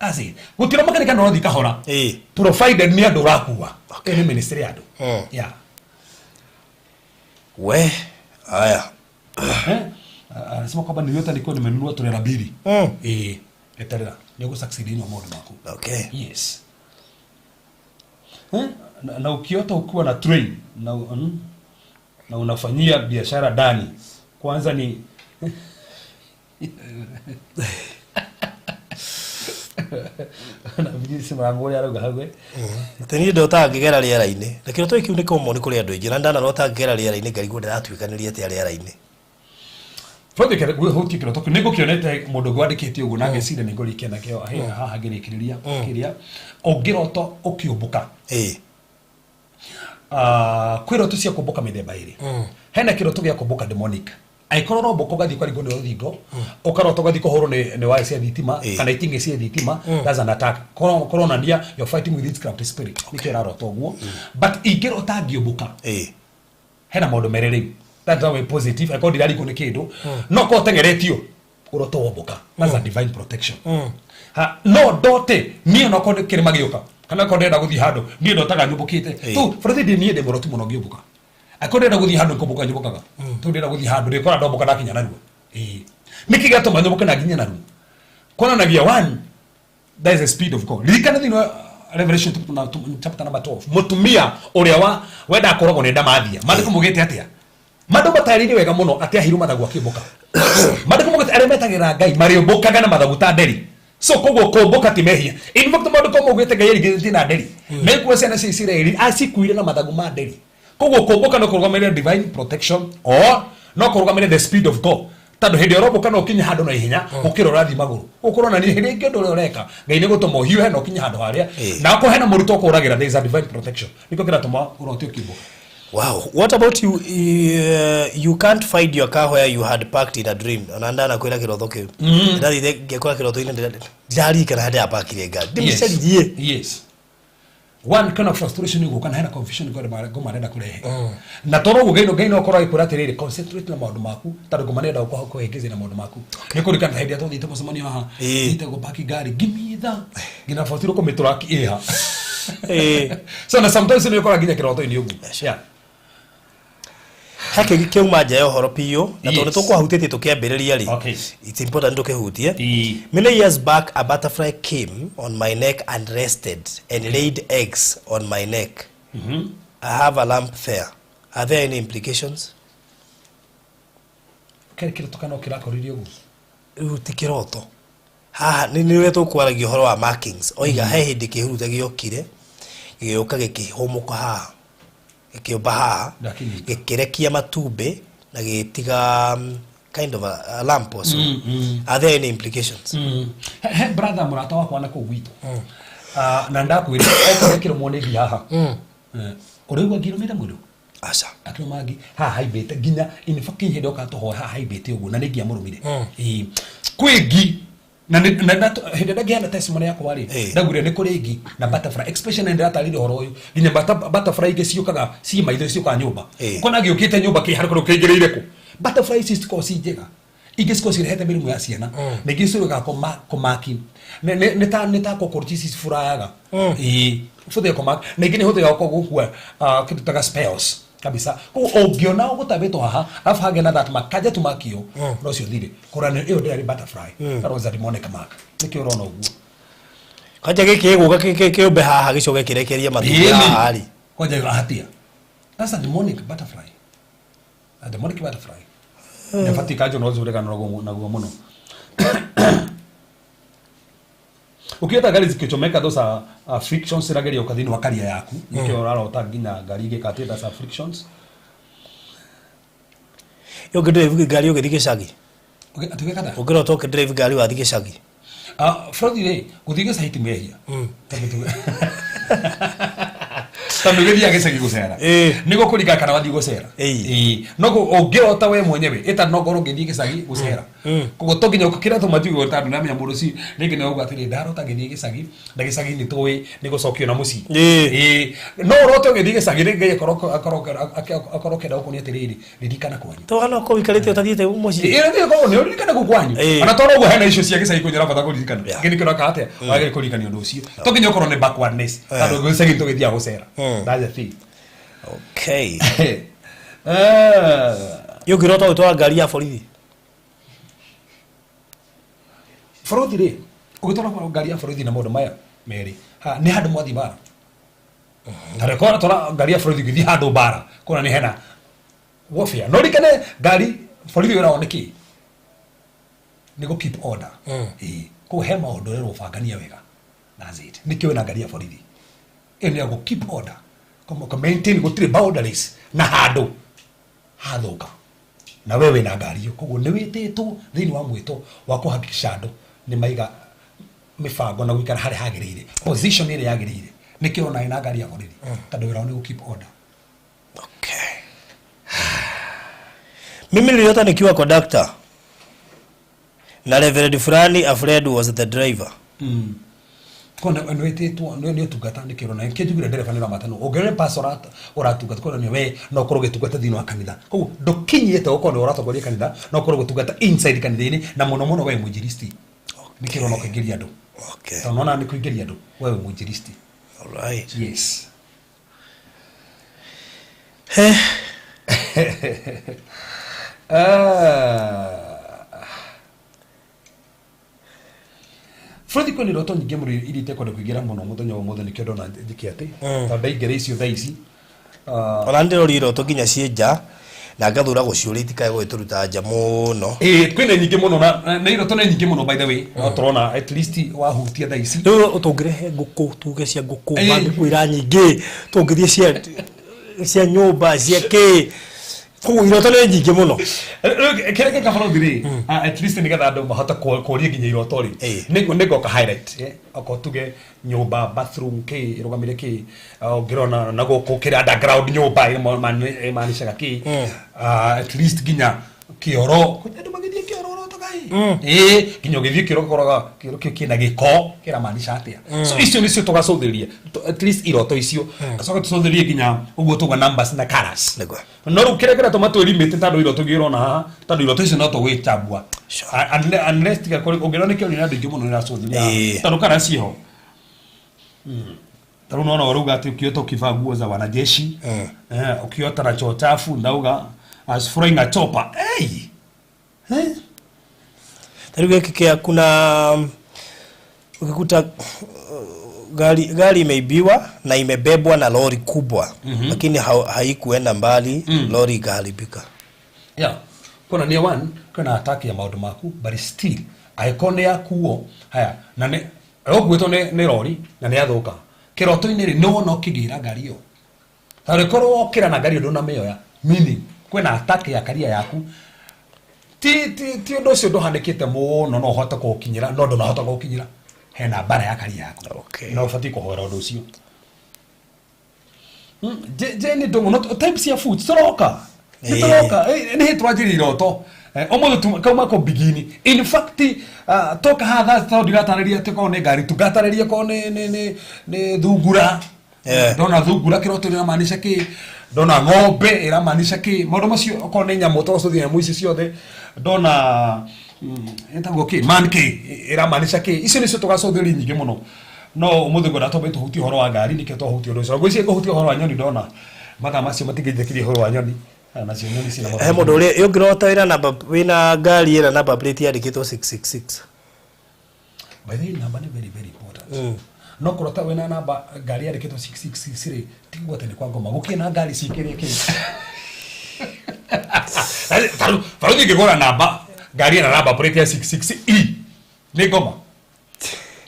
That's it. Gũtirĩ makanika no ũrathiĩ kahora, provided nĩ andũ ũrakua. Ĩyo nĩ ministry ya andũ. Yeah. We aya. Eh? Anasema kwamba niliota nilikuwa nimenunua trela mbili. Eh, eterera nĩ ũgũ succeed thĩinĩ wa maũndũ maku. Yes. Eh? Na ukiota ukiwa na train na unafanyia biashara ndani kwanza ni na vijiji marango ũrĩa arauga hau, eh. Atĩ niĩ ndotaga ngĩgera rĩera-inĩ, na kĩroto kĩu nĩ common kũrĩ andũ aingĩ, na ndanarota ngĩgera rĩera-inĩ ngarigwo ndĩratuĩkanĩria atĩa rĩera-inĩ. Bũthĩ hutie kĩroto kĩu nĩngũkĩonete mũndũ ũngĩ wandĩkĩte ũguo na ngeciria nĩngũrĩkia nakĩo haha ngĩrĩkĩrĩria kĩrĩa ũngĩrota ũkĩũmbũka. Ah, kwĩ iroto cia kũmbũka mĩthemba ĩrĩ. Hena kĩroto gĩa kũmbũka demonic, angĩkorwo ũrombũka ũgathiĩ ũkaringwo nĩ rũthingo, ũkarota ũgathiĩ kũhũrwo nĩ waya cia thitima kana itingĩ cia thitima, that's an attack. Kũronania you're fighting with witchcraft spirit, nĩkĩo ũrarota ũguo. But ingĩrota ngĩũmbũka, hena maũndũ merĩ rĩu. That's how positive, angĩkorwo ndiraringwo nĩ kĩndũ, no korwo teng'eretio ũroto wombũka, that's a divine protection. Ha, no ndote niĩ onakorwo nĩ kĩrĩma gĩũka kana okorwo ndĩrenda gũthiĩ handũ, niĩ ndotaga nyũmbũkĩte tu bũrũri ndĩ niĩ ndĩ mũrotu mũno ngĩũmbũka. Angĩkorwo ndĩrenda gũthiĩ handũ, kũmbũka nyũmbũkaga tu. Ndĩrenda gũthiĩ handũ, ndĩkora ndombũka ndakinya narua. Ĩĩ, nĩkĩ gĩatũma nyũmbũke na nginye narua? Kuonanagia one, that is the speed of God. Ririkana thĩinĩ wa Revelation chapter number 12, mũtumia ũrĩa wa wendaga kũragwo nĩ ndamathia, maandĩko maugĩte atĩa? Maandĩko matarĩirie wega mũno atĩ aheirwo mathagu akĩũmbũka. Maandĩko maugĩte arĩa metagĩrĩra Ngai marĩũmbũkaga na mathagu ta nderi. So koguo kũmbũka ti mehia. In fact, maandĩko maugĩte Ngai erigĩrĩtie na nderi na ikuwa ciana cia Isiraeli acikuire na mathagu ma nderi. Koguo kũmbũka no kũrũgamĩrĩre divine protection or no kũrũgamĩrĩre the speed of God, tondũ hĩndĩ ĩrĩa ũrombũka no ũkinye handũ na ihenya gũkĩra ũrathiĩ magũrũ. Ũkũronania hĩndĩ ĩngĩ ũndũ ũrĩa ũreka Ngai nĩ gũtũma ũhiũhe na ũkinye handũ harĩa na akorwo hena mũrutwo ũkũragĩra, there is a divine protection, nĩkĩo kĩratũma ũrote ũkĩũmbũka. Wow. What about you? You can't find your car where you had parked in a dream. Ona ndanakwĩra kĩroto kĩu. Ndathire ngĩkora kĩroto-inĩ ndĩraririkana harĩa ndĩrapakire ngari. Ndĩmĩcaririe. Yes, one kind of frustration ĩgũka na hena confusion ngoma arenda kũrehe, na toro ũguo Ngai no akorwo agĩkwĩra atĩrĩrĩ, concentrate na maũndũ maku, tondũ ngoma nĩenda kũhĩngĩcia na maũndũ maku. Nĩ kũririkana hĩndĩ ĩrĩa twathiĩte mũcemanio haha, thiĩte gũpaki ngari ngĩmitha nginya batirwo kũmĩtũra ĩha. So na sometimes nĩ ũkora nginya kĩroto-inĩ ũguo, yeah. He kĩngĩ kĩauma nja ya ũhoro biũ, na tondũ tũkwahutĩtie tũkĩambĩrĩria rĩ, it's important tũkĩhutie. Many years back, a butterfly came on my neck and rested and laid eggs on my neck. I have a lump there. Are there any implications? Kĩrĩ kĩroto kana kĩrakoririe ũguo? Rĩu ti kĩroto haha, nĩ ũrĩa tũkwaragia ũhoro wa markings. Oiga he hĩndĩ kĩhuruta gĩokire, gĩgĩũka, gĩkĩhũmũka haha, gĩkĩũmba haha. Ndakĩnyita. Gĩkĩrekia matumbĩ na gĩgĩtiga kind of a lump or so. Are there any implications? He brother, mũrata wakwa na kũu gwitũ. Ah, na ndakwĩra okorwo kĩrũmwo nĩ ngi haha. Eh, ũraigua ngirũmĩte mũndũ? Aca. Akĩrũma ngi haha haimbĩte nginya, in fact hĩndĩ oka tũhoe haha haimbĩte ũguo na nĩ ngi amũrũmire. Ĩĩ. Kwĩ ngi na hĩndĩ ĩrĩa ngĩheana testimony yakwa rĩ, ndaugire nĩ kũrĩ ngi na butterfly expression, nĩ ndĩratarĩria ũhoro ũyũ nginya butterfly ingĩ ciũkaga ciĩ maitho, ciũkaga nyũmba. Ũkona gĩũkĩte nyũmba kĩ harĩ kũndũ kĩingĩrĩire kũ. Butterfly ici citikoragwo ci njega, ingĩ cikoragwo cirehete mĩrimũ ya ciana na ingĩ ciũkaga kũmaki nĩ ta cockroach ici ciburayaga. Ĩĩ, bũthĩga kũmaki, na ingĩ nĩ hũthĩraga gũkua kĩndũ taga spells. Kabisa. Koguo ũngĩona ũgũtambĩtwo haha, alafu hagĩa na that makanja tu makio, no ũcio thirĩ. Kũra ĩyo ndĩarĩ butterfly. That was a demonic mark. Nĩkĩo ũrona ũguo. Kwanja gĩkĩ gĩgũka kĩũmbe haha gĩcoke kĩrekerie matumbĩ haha rĩ. Kwanja ĩyo hatia. That's a demonic butterfly. A demonic butterfly. Nĩ batiĩ kanjũ no ũregana naguo mũno. Ukiota ngari zikichomeka, those are frictions irageria gũka thĩinĩ wa career yaku. Nĩkĩo ũrarota nginya ngari igĩka atĩ, that's are frictions. Ĩ ũngĩ-drive ngari ũgĩthiĩ gĩcagi? Okay, atĩ ũgĩka atĩa? Ũngĩrota ũkĩ-drive ngari wathiĩ gĩcagi? Ah, Frothi rĩ, gũthiĩ gĩcagi ti mehia. Tondũ gĩthiaga gĩcagi gũcera. Nĩguo kũringana kana wathiĩ gũcera. Ĩĩ. No ũngĩrota we mwenyewe, ĩta no ngorwo ngĩthiĩ gĩcagi gũcera. Koguo to nginya kĩrĩa tũma njuge tondũ ndamenya mũndũ ũcio rĩngĩ nĩ auga atĩrĩ, ndarota ngĩthiĩ gĩcagi, na gĩcagi nĩ tũĩ nĩ gũcokio na mũciĩ. Ĩĩ. No ũrote ũgĩthiĩ gĩcagi rĩngĩ Ngai akorwo akĩenda gũkuonia atĩrĩrĩ, ririkana kwanyu. To hana ko wikarĩte ũtathiĩte mũciĩ. Ĩĩ, nĩ korwo nĩ ũririkane kũu kwanyu. Ona toro ũguo hena icio cia gĩcagi kũnyora bata kũririkana. Ngĩ nĩkĩo ũreka atĩa? Wagĩrĩire kũririkania ũndũ ũcio. To nginya ũkorwo nĩ backwardness. Tondũ gĩcagi nĩ tũgĩthiaga gũcera. That's the thing. Okay. Ĩ ũngĩrota ũgĩtwara ngari ya borithi? Borithi rĩ, ũgĩtwara ngari ya borithi na maũndũ maya merĩ, ha, nĩ handũ mwathiĩ bara. Ta reke ũratwara ngari ya borithi ũgĩthiĩ handũ bara, kuona nĩ hena warfare. No ririkane ngari borithi wĩra wao nĩ kĩ? Nĩ gũ keep order. Ĩĩ. Koguo he maũndũ ũrerwo bangania wega. That's it. Nĩkĩo wĩna ngari ya borithi. Ĩyo nĩ ya gũ keep order. Kũ maintain gũtirĩ boundaries na handũ hathũka. Na we wĩna ngari ĩyo. Koguo nĩ wĩtĩtwo thĩinĩ wa mwĩto wa kũhakikisha andũ nĩ maiga mĩbango na gũikara harĩa hagĩrĩire. Position ĩrĩa yagĩrĩire. Nĩkĩo ũrona wĩna ngari ya borithi. Tondũ wĩra wao nĩ gũ keep order. Okay. Mimi niliota nikiwa conductor na reverend fulani, a friend was the driver. Kona nĩ wĩtĩtwo nĩ ũtungata nĩkĩo ũrona kĩo njugire ndereba nĩ ũramata nũ ũngĩona pastor ũratungata kona nĩ we no ũkorwo ũgĩtungata thĩinĩ wa kanitha. Koguo ndũkinyĩte gũkorwo nĩ ũratongoria kanitha, no ũkorwo ũgĩtungata inside kanitha-inĩ, na mũno mũno we mwinjilisti. Nĩkĩo ũrona ũkĩingĩria andũ. Tondũ nona nĩ kũingĩria andũ, we wĩ mwinjilisti. All right. Yes. He. Ah. Fred, kwĩna iroto nyingĩ mũno iria itekwenda kũingĩra mũno mũthenya wa ũmũthĩ, nĩkĩo ndona njĩke atĩ tondũ ndaingĩra icio thaa ici. Ona ndĩroria iroto nginya ciĩ nja na ngathura gũciũria itikae gũgĩtũruta nja mũno. Ĩĩ, kwĩna nyingĩ mũno na iroto nĩ nyingĩ mũno, by the way, no tũrona at least wahutia thaa ici. Rĩu tũngĩrehe ngũkũ, tuge cia ngũkũ, mangĩkwĩra nyingĩ, tũngĩthiĩ cia nyũmba, cia kĩ, koguo iroto nĩ nyingĩ mũno. Rĩu kĩrĩa gĩka bũrũri rĩ, at least nĩgetha andũ mahote kũria nginya iroto rĩ, nĩ ngoka highlight, okorwo tuge nyũmba, bathroom kĩ ĩrũgamĩre kĩ, ũngĩrona na gũkũ kĩrĩa underground nyũmba ĩmaanishaga kĩ, at least nginya kĩoro, kwĩ andũ magĩthiĩ kĩoro ũrotoga ĩ, ĩĩ, nginya ũgĩthiĩ kĩoro ũkoraga kĩoro kĩu kĩna gĩko kĩramaanisha atĩa. So icio nĩcio tũgacũthĩrĩria, at least iroto icio, acoke tũcũthĩrĩrie nginya ũguo tuga numbers na colors. No rĩu kĩrĩa kĩratũma twĩrimĩte, tondũ iroto ingĩ ũrona haha, tondũ iroto icio no tũgwĩchambua unless tiga kũrĩ ũngĩona nĩkĩo nĩ andũ aingĩ mũno nĩracũthĩrĩria tondũ kana ciĩho. Ta rĩu nona ũrauga atĩ ũkiota ũkivaa nguo za wanajeshi, ukiota na choo chafu, ndauga as flying a chopper. Hey! Eh? Ta rĩu gĩkĩ kĩa kuna ukikuta gari imeibiwa na imebebwa na lori kubwa, lakini haikuenda mbali, lori ikaharibika. Yeah. Kona nĩ one kwĩna attack ya maũndũ maku, but still angĩkorwo nĩ yakuo haya na nĩ ũkuĩtwo nĩ rori na nĩ yathũka kĩroto-inĩ rĩ, nĩ wona ũkĩgĩra ngari ĩyo, tondũ ĩkorwo wokĩra na ngari ĩyo ndũnamĩoya, meaning kwĩna attack ya career yaku. Ti ũndũ ũcio ndũhanĩkĩte mũno, no ũhote kũũkinyĩra, no ndũnahota kũũkinyĩra, hena mbara ya career yaku. Na ũbatiĩ kũhoera ũndũ ũcio. Jane Ndung'u, no type cia food tũroka, nĩ tũroka. Nĩ hĩndĩ tũranjĩria iroto. Ũmũthĩ kauma kũ bigini. In fact, toka haha tondũ ndiratarĩria atĩ korwo nĩ ngari tu, ngatarĩria korwo nĩ thungura. Ndona thungura kĩroto ĩramaanisha kĩ, ndona ng'ombe ĩramaanisha kĩ, maũndũ macio, okorwo nĩ nyamũ tũgacũthia nyamũ ici ciothe, ndona ĩtagwo kĩ, man kĩ ĩramaanisha kĩ, icio nĩcio tũgacũthĩrĩria nyingĩ mũno. No ũmũthĩ ngwenda twambe tũhutie ũhoro wa ngari, nĩkĩo twahutia ũndũ ũcio. Ngwĩciria ngũhutia ũhoro wa nyoni, ndona Mathaa macio matingĩnjĩkirie ũhoro wa nyoni. Ah, nacio nyoni cina He mũndũ ũrĩa ũngĩrota wĩna namba, wĩna ngari ĩna number plate yandĩkĩtwo 666. By the way, namba nĩ very very important. No kũrota wĩna namba ngari yandĩkĩtwo 666 rĩ, ti kuga atĩ nĩ kwa ngoma. Gũkĩrĩ na ngari cikĩrĩ kĩ. Tarĩu ingĩgũra namba ngari ĩna namba plate ya 66E nĩ ngoma.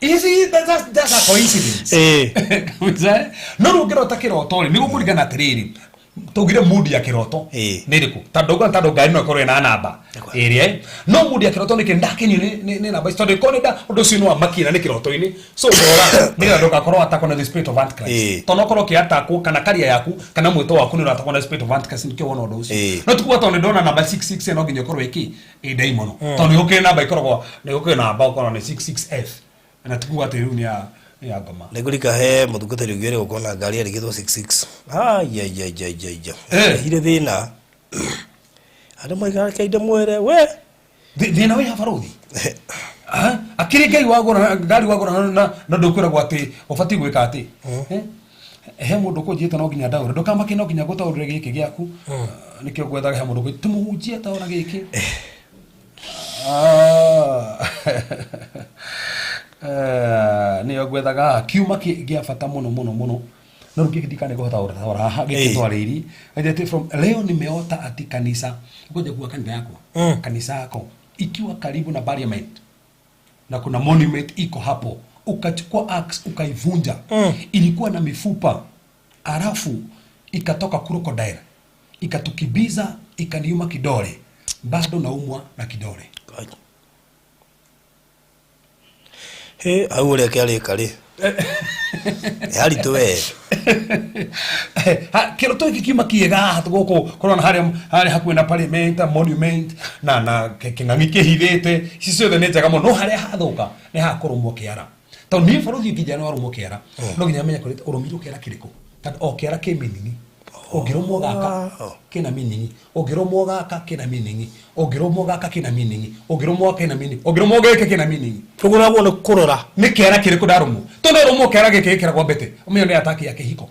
Easy, that's a coincidence. Kabisa, eh? No rĩu ũngĩrota kĩroto rĩ, nĩ gũkũringana atĩrĩrĩ, tũgire mood ya kĩroto nĩ ĩrĩkũ? Tondũ ndauga tondũ ngari no ĩkorwo ĩna namba ĩrĩa, eh? No mood ya kĩroto nĩkĩ ndakenio nĩ namba ici, tondũ ĩkorwo nĩ ũndũ ũcio nĩ wamakia na nĩ kĩroto-inĩ, so rora nĩgetha ndũgakorwo atakwo na the spirit of antichrist. Tondũ no ũkorwo ũkĩatakwo kana career yaku kana mwĩto waku nĩ ũratakwo na spirit of antichrist, nĩkĩo wona ũndũ ũcio. No ti kuga tondũ nĩ ndona namba 66 no nginya ĩkorwo ĩkĩ ĩ ndaimono, tondũ nĩ gũkĩrĩ namba ikoragwo, nĩ gũkĩrĩ namba ũkorwo nĩ 66F na ti kuga atĩ rĩu nĩ ya ngoma. Nĩ ngũrika he mũtungatĩri ũngĩ ũrĩ gũkorwo na ngari yandĩkĩtwo 66. Aiaiaiaiaia. Rehire thĩna. Andũ maikara kainde mwere we. Thĩna wĩ habarothi. Ah, akĩrĩ Ngai wagũra ngari wagũra na ndũkwĩragwo atĩ ũbatiĩ gwĩka atĩ. Eh? He mũndũ kũnjĩte no nginya ndaũre, ndũkamake, no nginya ngũtaũrĩre gĩkĩ gĩaku. Ah, nĩkĩo ngwethaga he mũndũ tũmũhunjie taũra gĩkĩ. Ah. Eh, nĩyo ngwethaga haha kiuma gĩa bata mũno mũno mũno, no rĩu gĩkĩ ndikane ngũhota gũtaũra haha gĩkĩ. Twarĩiri ati from leo nimeota ati kanisa ngoja kuwa kanitha yakwa, kanisa yako ikiwa karibu na parliament na kuna monument iko hapo, ukachukua axe ukaivunja. Ilikuwa na mifupa, alafu ikatoka crocodile ikatukimbiza, ikaniuma kidole, bado naumwa na kidole. Hĩ, hau ũrĩa kĩarĩka rĩ haritũ we. Kĩroto gĩkĩ kiuma kĩega haha gũkũ kũrona harĩa hakuhĩ na parliament monument na kĩng'ang'i kĩhithĩte, ici ciothe nĩ njega mũno, no harĩa hathũka nĩ haha kũrũmwo kĩara, tondũ niĩ barũthi ũngĩnjĩra nĩ warũmwo kĩara, no nginya menye kũrĩ ũrũmirwo kĩara kĩrĩkũ, tondũ o kĩara kĩ meaning. Ũngĩrũmwo gaka kĩna meaning, ũngĩrũmwo gaka kĩna meaning, ũngĩrũmwo gaka kĩna meaning, ũngĩrũmwo gaka kĩna meaning, ũngĩrũmwo gĩkĩ kĩna meaning. Tũgũragwo nĩ kũrora. Nĩ kĩara kĩrĩkũ ndarũmwo, tondũ ũrũmwo kĩara gĩkĩ gĩkĩragwo mbete, ũmenye nĩ ataki ya kĩhiko.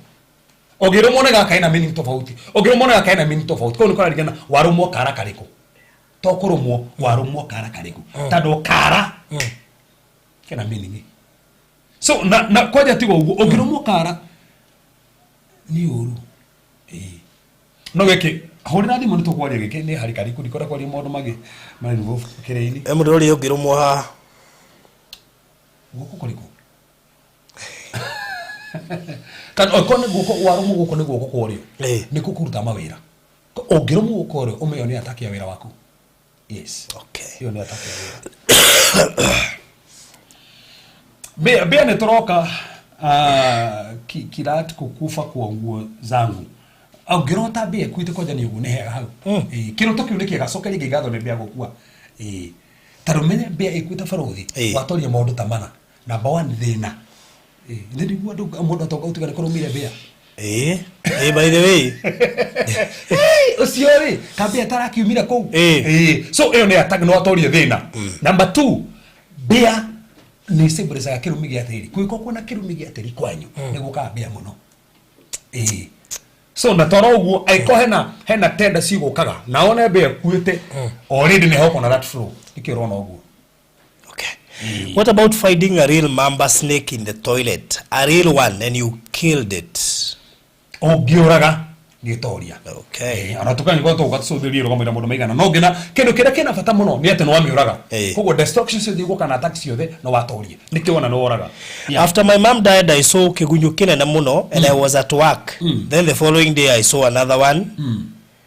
Ũngĩrũmwo nĩ gaka ĩna meaning tofauti, ũngĩrũmwo nĩ gaka ĩna meaning tofauti. Koguo nĩ kũraringana warũmwo kara karĩkũ, to kũrũmwo warũmwo kara karĩkũ, tondũ kara kena meaning. So na kwanja tiga ũguo, ũngĩrũmwo kara nĩ ũru. Ĩĩ. No gĩkĩ hũrĩra thimũ nĩ tũkwaria, gĩkĩ nĩ harĩ kariku ndikwenda kwaria maũndũ mangĩ marĩ kĩrĩ-inĩ. He mũndũ ũrĩa ũngĩrũmwo haha. Guoko kũrĩkũ? Kana okorwo nĩ guoko warũmwo, guoko nĩ guoko kwa ũrĩo, nĩ kũruta mawĩra. Ũngĩrũmwo guoko kwa ũrĩo, ũmenye nĩ ataki ya wĩra waku, yes. Ĩyo nĩ ataki ya wĩra. Mbĩa nĩ tũroka. Ah, kirat kukufa kwa nguo zangu, ũngĩrota mbĩa ĩkuĩte kwanja nĩ ũguo, nĩ hega hau. Ĩĩ, kĩroto kĩu nĩ kĩega, cokeria Ngai ngatho nĩ mbĩa gũkua. Ĩĩ, tondũ menye mbĩa ĩkuĩte barũthi, watoria maũndũ ta mana. Number one, thĩna. Ĩĩ, nĩ nĩguo andũ mũndũ atonga ũtiga nĩ kũrũmire mbĩa. Ĩĩ, by the way. Hey, ũcio rĩ kambĩa tarakiumire kũu. Ĩĩ. So ĩyo nĩ attack, no atorie thĩna. Number two, mbĩa nĩ symbolizaga kĩrumi gĩa tĩri. Kũngĩkorwo kwĩna kĩrumi gĩa tĩri kwanyu, nĩ gũkaga mbĩa mũno. Ĩĩ. So na toro ũguo angĩkorwo hena tenda cigũkaga na one mbĩa ĩkuĩte, already nĩ hokona that flow, nĩkĩo ũrona ũguo. Okay. What about finding a real mamba snake in the toilet? A real one, and you killed it. Ũngĩũraga gĩtoria. Ona tukanyuga tũgũka tũcũthĩrĩrie rũgamĩra mũndũ maigana no ngĩna kĩndũ kĩrĩa kĩna bata mũno nĩ atĩ nĩ wamĩũraga. Koguo destruction ciothe igũka na attack ciothe no watoria, nĩkĩo wona nĩ woraga. Yeah. After my mom died, I saw kĩgunyũ kĩnene mũno and I was at work. Then the following day I saw another one.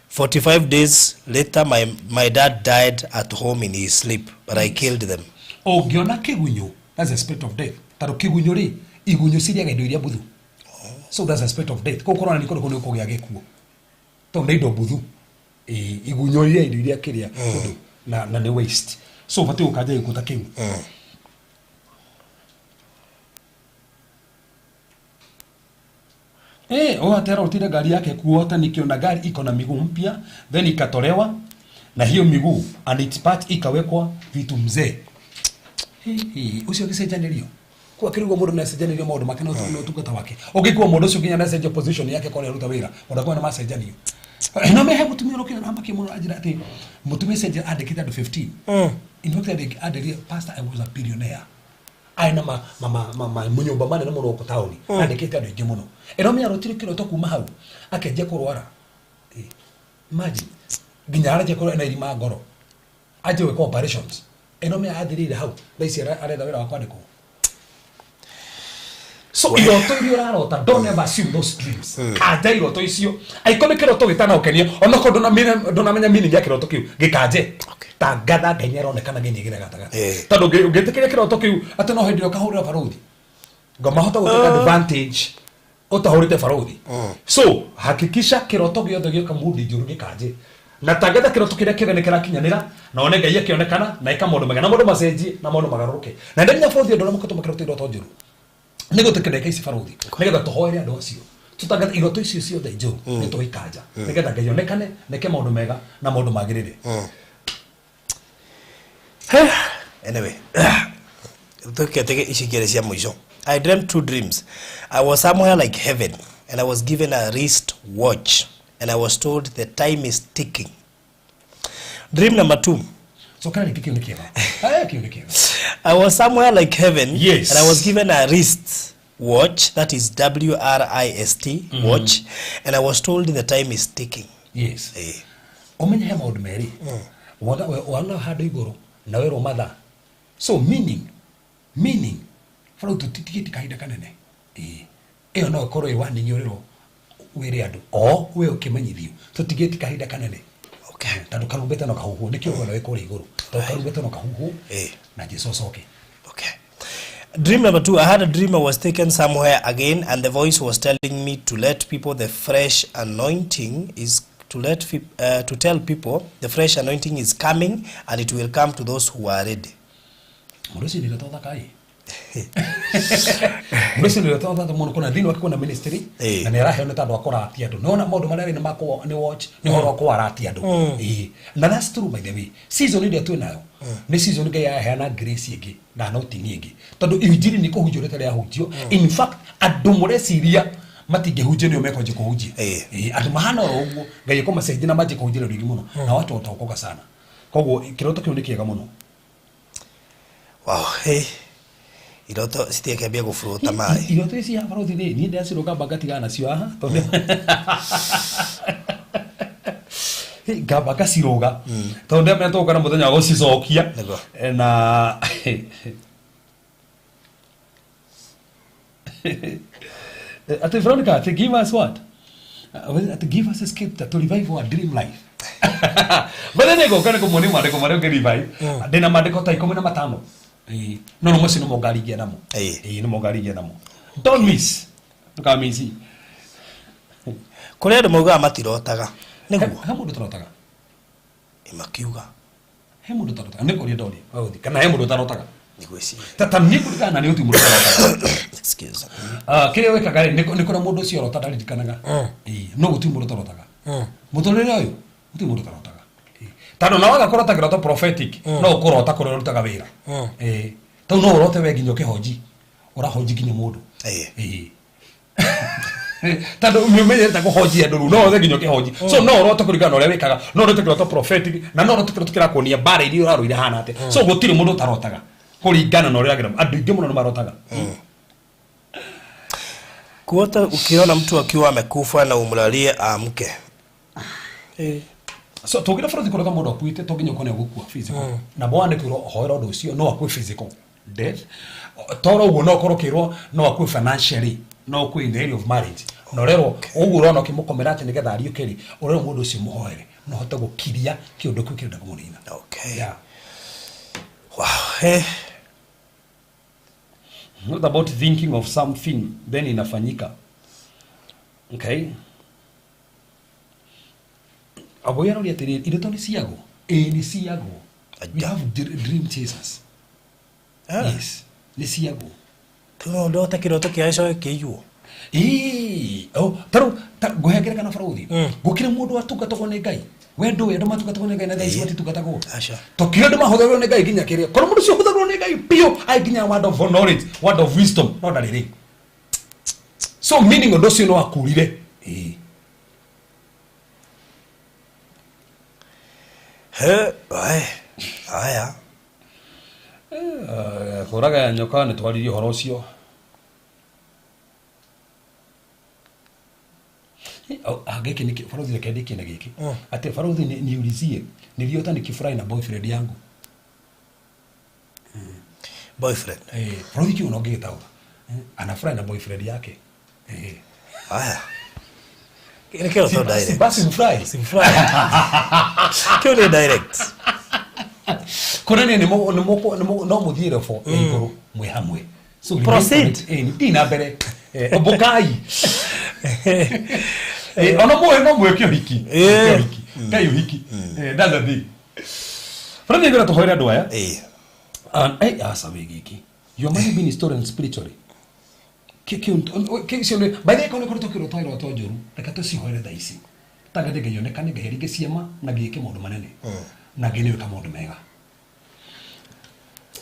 45 days later, my dad died at home in his sleep, but I killed them. Ũngĩona kĩgunyũ, that's a spirit of death, tondũ kĩgunyũ rĩ, igunyũ cirĩaga indo iria mbuthu, so that's a spirit of death. Koguo kũronania kũndũ kũu nĩ gũkũgĩa gĩkuũ tondũ nĩ indo mbuthu. Ĩĩ, igunyũ iria indo iria kĩrĩa kũndũ na nĩ waste, so ũbatiĩ gũkanja gĩkuũ ta kĩu. Eh, oh, atera utire gari yake kuota nikiona gari iko na miguu mpya, then ikatolewa na hiyo miguu and its part ikawekwa vitu mzee. Hey, hey, ucio gĩcenjanĩrio. Kwa kĩrĩguo mũndũ nĩacenjanirie maũndũ make na ũtungata wake. Ũngĩkua mũndũ ũcio nginya nĩacenjia position yake kwa aruta wĩra, ona kwa nĩmacenjanio. No mehe mũtumia ũrokire na makia mũno anjĩra atĩ mũtumia ũcio anjĩra andĩkĩte andũ 15. In fact andĩrire, "Pastor, I was a billionaire." Arĩ na ma manyũmba manene mũno gũkũ taũni, andĩkĩte andũ aingĩ mũno. Ĩno menya arotire kĩroto kuma hau akĩanjia kũrwara. Imagine, nginya aranjia kũrwara na irima ngoro, anjie gwĩka operations. Ĩno menya athirĩire hau, thaa ici aretha wĩra wa kwandĩkwo. So iroto iria ũrarota, don't ever assume those dreams. Kanja iroto icio. Angĩkorwo nĩ kĩroto gĩtanagũkenia, onokorwo ndũnamenya meaning ya kĩroto kĩu, gĩkanje. Tangatha Ngai nĩaronekana nginya gatagatĩ. Tondũ ũngĩtĩkĩria kĩroto kĩu atĩ no hĩndĩ ĩrĩa ũkahũrĩra barũthi, ngomahota gũtake advantage ũtahũrĩte barũthi. So hakikisha kĩroto gĩothe gĩoka mundi njũru gĩkanje, na tangatha kĩroto kĩrĩa kĩega nĩ kĩrakinyanĩra, na one Ngai akĩonekana na ĩka maũndũ mega na maũndũ macenjie na maũndũ magarũrũke. Na ndĩ nginya barũthi, andũ arĩa makoretwo makĩrota iroto njũru, nĩ gũtĩkĩra ndagĩka ici barũthi, nĩgetha tũhoere andũ acio, tũtangathe iroto icio ciothe njũru nĩ tũgĩkanja, nĩgetha Ngai onekane na ĩke maũndũ mega na maũndũ magĩrĩre. Anyway, tuketege ici igĩrĩ cia mũico. I dreamt two dreams. I was somewhere like heaven and I was given a wrist watch and I was told the time is ticking. Dream number two. Cokera rĩngĩ, kĩu nĩ kĩega. Eh, kĩu nĩ kĩega. I was somewhere like heaven and I was given a wrist watch, that is WRIST watch, and I was told the time is ticking. Ũmenye he maũndũ merĩ. Wona handũ igũrũ na werwo mathaa, so meaning barau tũtitigĩte kahinda kanene. Ĩĩ, ĩyo no ĩkorwo ĩ warning ũrĩrwo wĩre andũ o we ũkĩmenyithio tũtigĩte kahinda kanene. Tondũ karumbeta no kahuhwo, nĩkĩo ũrona wĩ kũrĩa igũrũ, tondũ karumbeta no kahuhwo na Jesu acoke. Okay. Dream number two, I had a dream I was taken somewhere again, and the voice was telling me to let people the fresh anointing is to let to tell people the fresh anointing is coming and it will come to those who are ready. Mũndũ ũcio nĩ thaka ĩ, mũndũ ũcio nĩ thaka mũno. Kuna thĩinĩ wake kwĩna ministry na nĩ araheo nĩ tondũ akũratia andũ. Nĩwona maũndũ marĩa arĩ nĩ makũ nĩ watch nĩ ũhoro wa kũwaratia andũ. Ĩĩ, na that's true, by the way. Season ĩrĩa twĩ nayo nĩ season Ngai araheana grace ĩngĩ na anointing ĩngĩ, tondũ injiri nĩ kũhunjio rĩtarĩ yahunjio. In fact, andũ mũreciria matingĩhunjio nĩo mekwanjia kũhunjia. Ĩĩ, andũ mahana oro ũguo Ngai ekũmacenjia na manjie kũhunjia rĩngĩ mũno, na watu wataokoka sana. Koguo kĩroto kĩu nĩ kĩega mũno. Wow, hey. Iroto citiakĩambia gũburuta maĩ. Iroto ici ya barothi rĩ, niĩ ndĩracirũga ngamba ngatigana nacio haha, tondũ ngamba ngacirũga, tondũ ndĩramenya tũgũka na mũthenya wa gũcicokia. Na atĩ Veronica, atĩ give us what? Atĩ give us a scripture to revive our dream life. But then nĩngũka nĩ kũmuonia maandĩko marĩa ũngĩ revive. Ndĩna maandĩko ta 15. Ĩĩ. No no macio nĩmo ngaringia namo. Ĩĩ, nĩmo ngaringia namo. Don't miss. Ndũkamisi. Kũrĩ andũ maugaga matirotaga. Nĩguo? He mũndũ ũtarotaga. Makiuga. He mũndũ ũtarotaga? Nĩ kũria ndoria. Wewe kana he mũndũ ũtarotaga? Ndigwĩciria. Ta niĩ kũringana na niĩ gũtirĩ mũndũ ũtarotaga. Excuse. Ah, kĩrĩa wĩkaga rĩ, nĩ kũrĩa mũndũ ũcio arota ndaririkanaga. Ĩĩ, no gũtirĩ mũndũ ũtarotaga. Mũtũrĩre ũyũ gũtirĩ mũndũ ũtarotaga. Ĩĩ. Tondũ na waga kũrota kĩroto prophetic, no ũkũrota kũrĩa ũrutaga wĩra. Ĩĩ. Tondũ no ũrote we nginya ũkĩhonji, ũrahonji nginya mũndũ. Ĩĩ. Tondũ nĩ ũmenyerete kũhonjia andũ, rĩu no ũrote nginya ũkĩhonji. So no ũrote kũringana na ũrĩa wĩkaga, no ũrote kĩroto prophetic na no ũrote kĩroto kĩrakuonia mbara iria ũrarũire hana atĩa. So gũtirĩ mũndũ ũtarotaga kũringana na ũrĩa ũragera. Andũ aingĩ mũno nĩ marotaga. Kuota ukiona mtu akiwa amekufa na umlalie aamke. So tũngĩra bũrũri kũrota mũndũ akuĩte, to nginya ũkorwo nĩ egũkua physical. Na mwana kwĩrwo hoera ũndũ ũcio, no akue physical death. Toro ũguo no ũkorwo ũkĩrwo no akue financially, no akue in the area of marriage, na ũrerwo ũguo ũrona ũkĩmũkomera atĩ nĩgetha ariũke rĩ, ũrerwo mũndũ ũcio mũhoere no hote gũkiria kĩũndũ kĩu kĩrenda kũmũnina. Yeah. Wow. Hey. Not about thinking of something then inafanyika. Okay, Agoya aroria atĩrĩrĩ, iroto nĩ ciagwo? Ĩĩ, nĩ ciagwo. We have dream chasers. Yes, nĩ ciagwo. No ndote kĩroto kĩa gĩcoke kĩiywo. Ĩĩ, oh, tarĩu ngũhe ngerekano barũthi. Gũkĩrĩ mũndũ watungatagwo nĩ Ngai. We ndũĩ andũ matungatagwo nĩ Ngai na thaa ici matitungatagwo? Aca. Tũkĩũĩ andũ mahũthagĩrwo nĩ Ngai nginya kĩrĩa korwo mũndũ ũcio ũhũthagĩrwo nĩ Ngai biũ ai nginya word of knowledge, word of wisdom, no ndarĩ rĩ. So meaning ũndũ ũcio nĩ wakurire. Ĩĩ. He, ae, aya. Kũraga nyoka nĩ twaririe ũhoro ũcio. Gĩkĩ nĩkĩ barothi, reke ndĩkie na gĩkĩ atĩ barothi niulizie, niliota nikifurahi na boyfriend yangu. Boyfriend. Eh, barothi kĩu no ngĩgĩtaũra. Anafurahi na boyfriend yake. Aya. Nĩ kĩroto direct. Basi mfurahi. Simfurahi. Kĩu nĩ direct. Kuonania nĩ no mũthiĩ level ya igũrũ mwĩ hamwe. So remain Proceed. committed. Thiĩ na mbere. Ũmbũkai. Ona mũĩ no mwĩke ũhiki. Mwĩke ũhiki. Kai ũhiki. That's the thing. Barathi ngwĩra tũhoere andũ aya. Aca wĩ gĩkĩ. Your money being stolen spiritually. Kĩ cio nĩ by the way korwo nĩ tũkĩrota iroto njũru, reke tũcihoere thaa ici. Tangathe Ngai onekane, Ngai aringe ciama na Ngai ĩke maũndũ manene. Na Ngai nĩ wĩka maũndũ mega.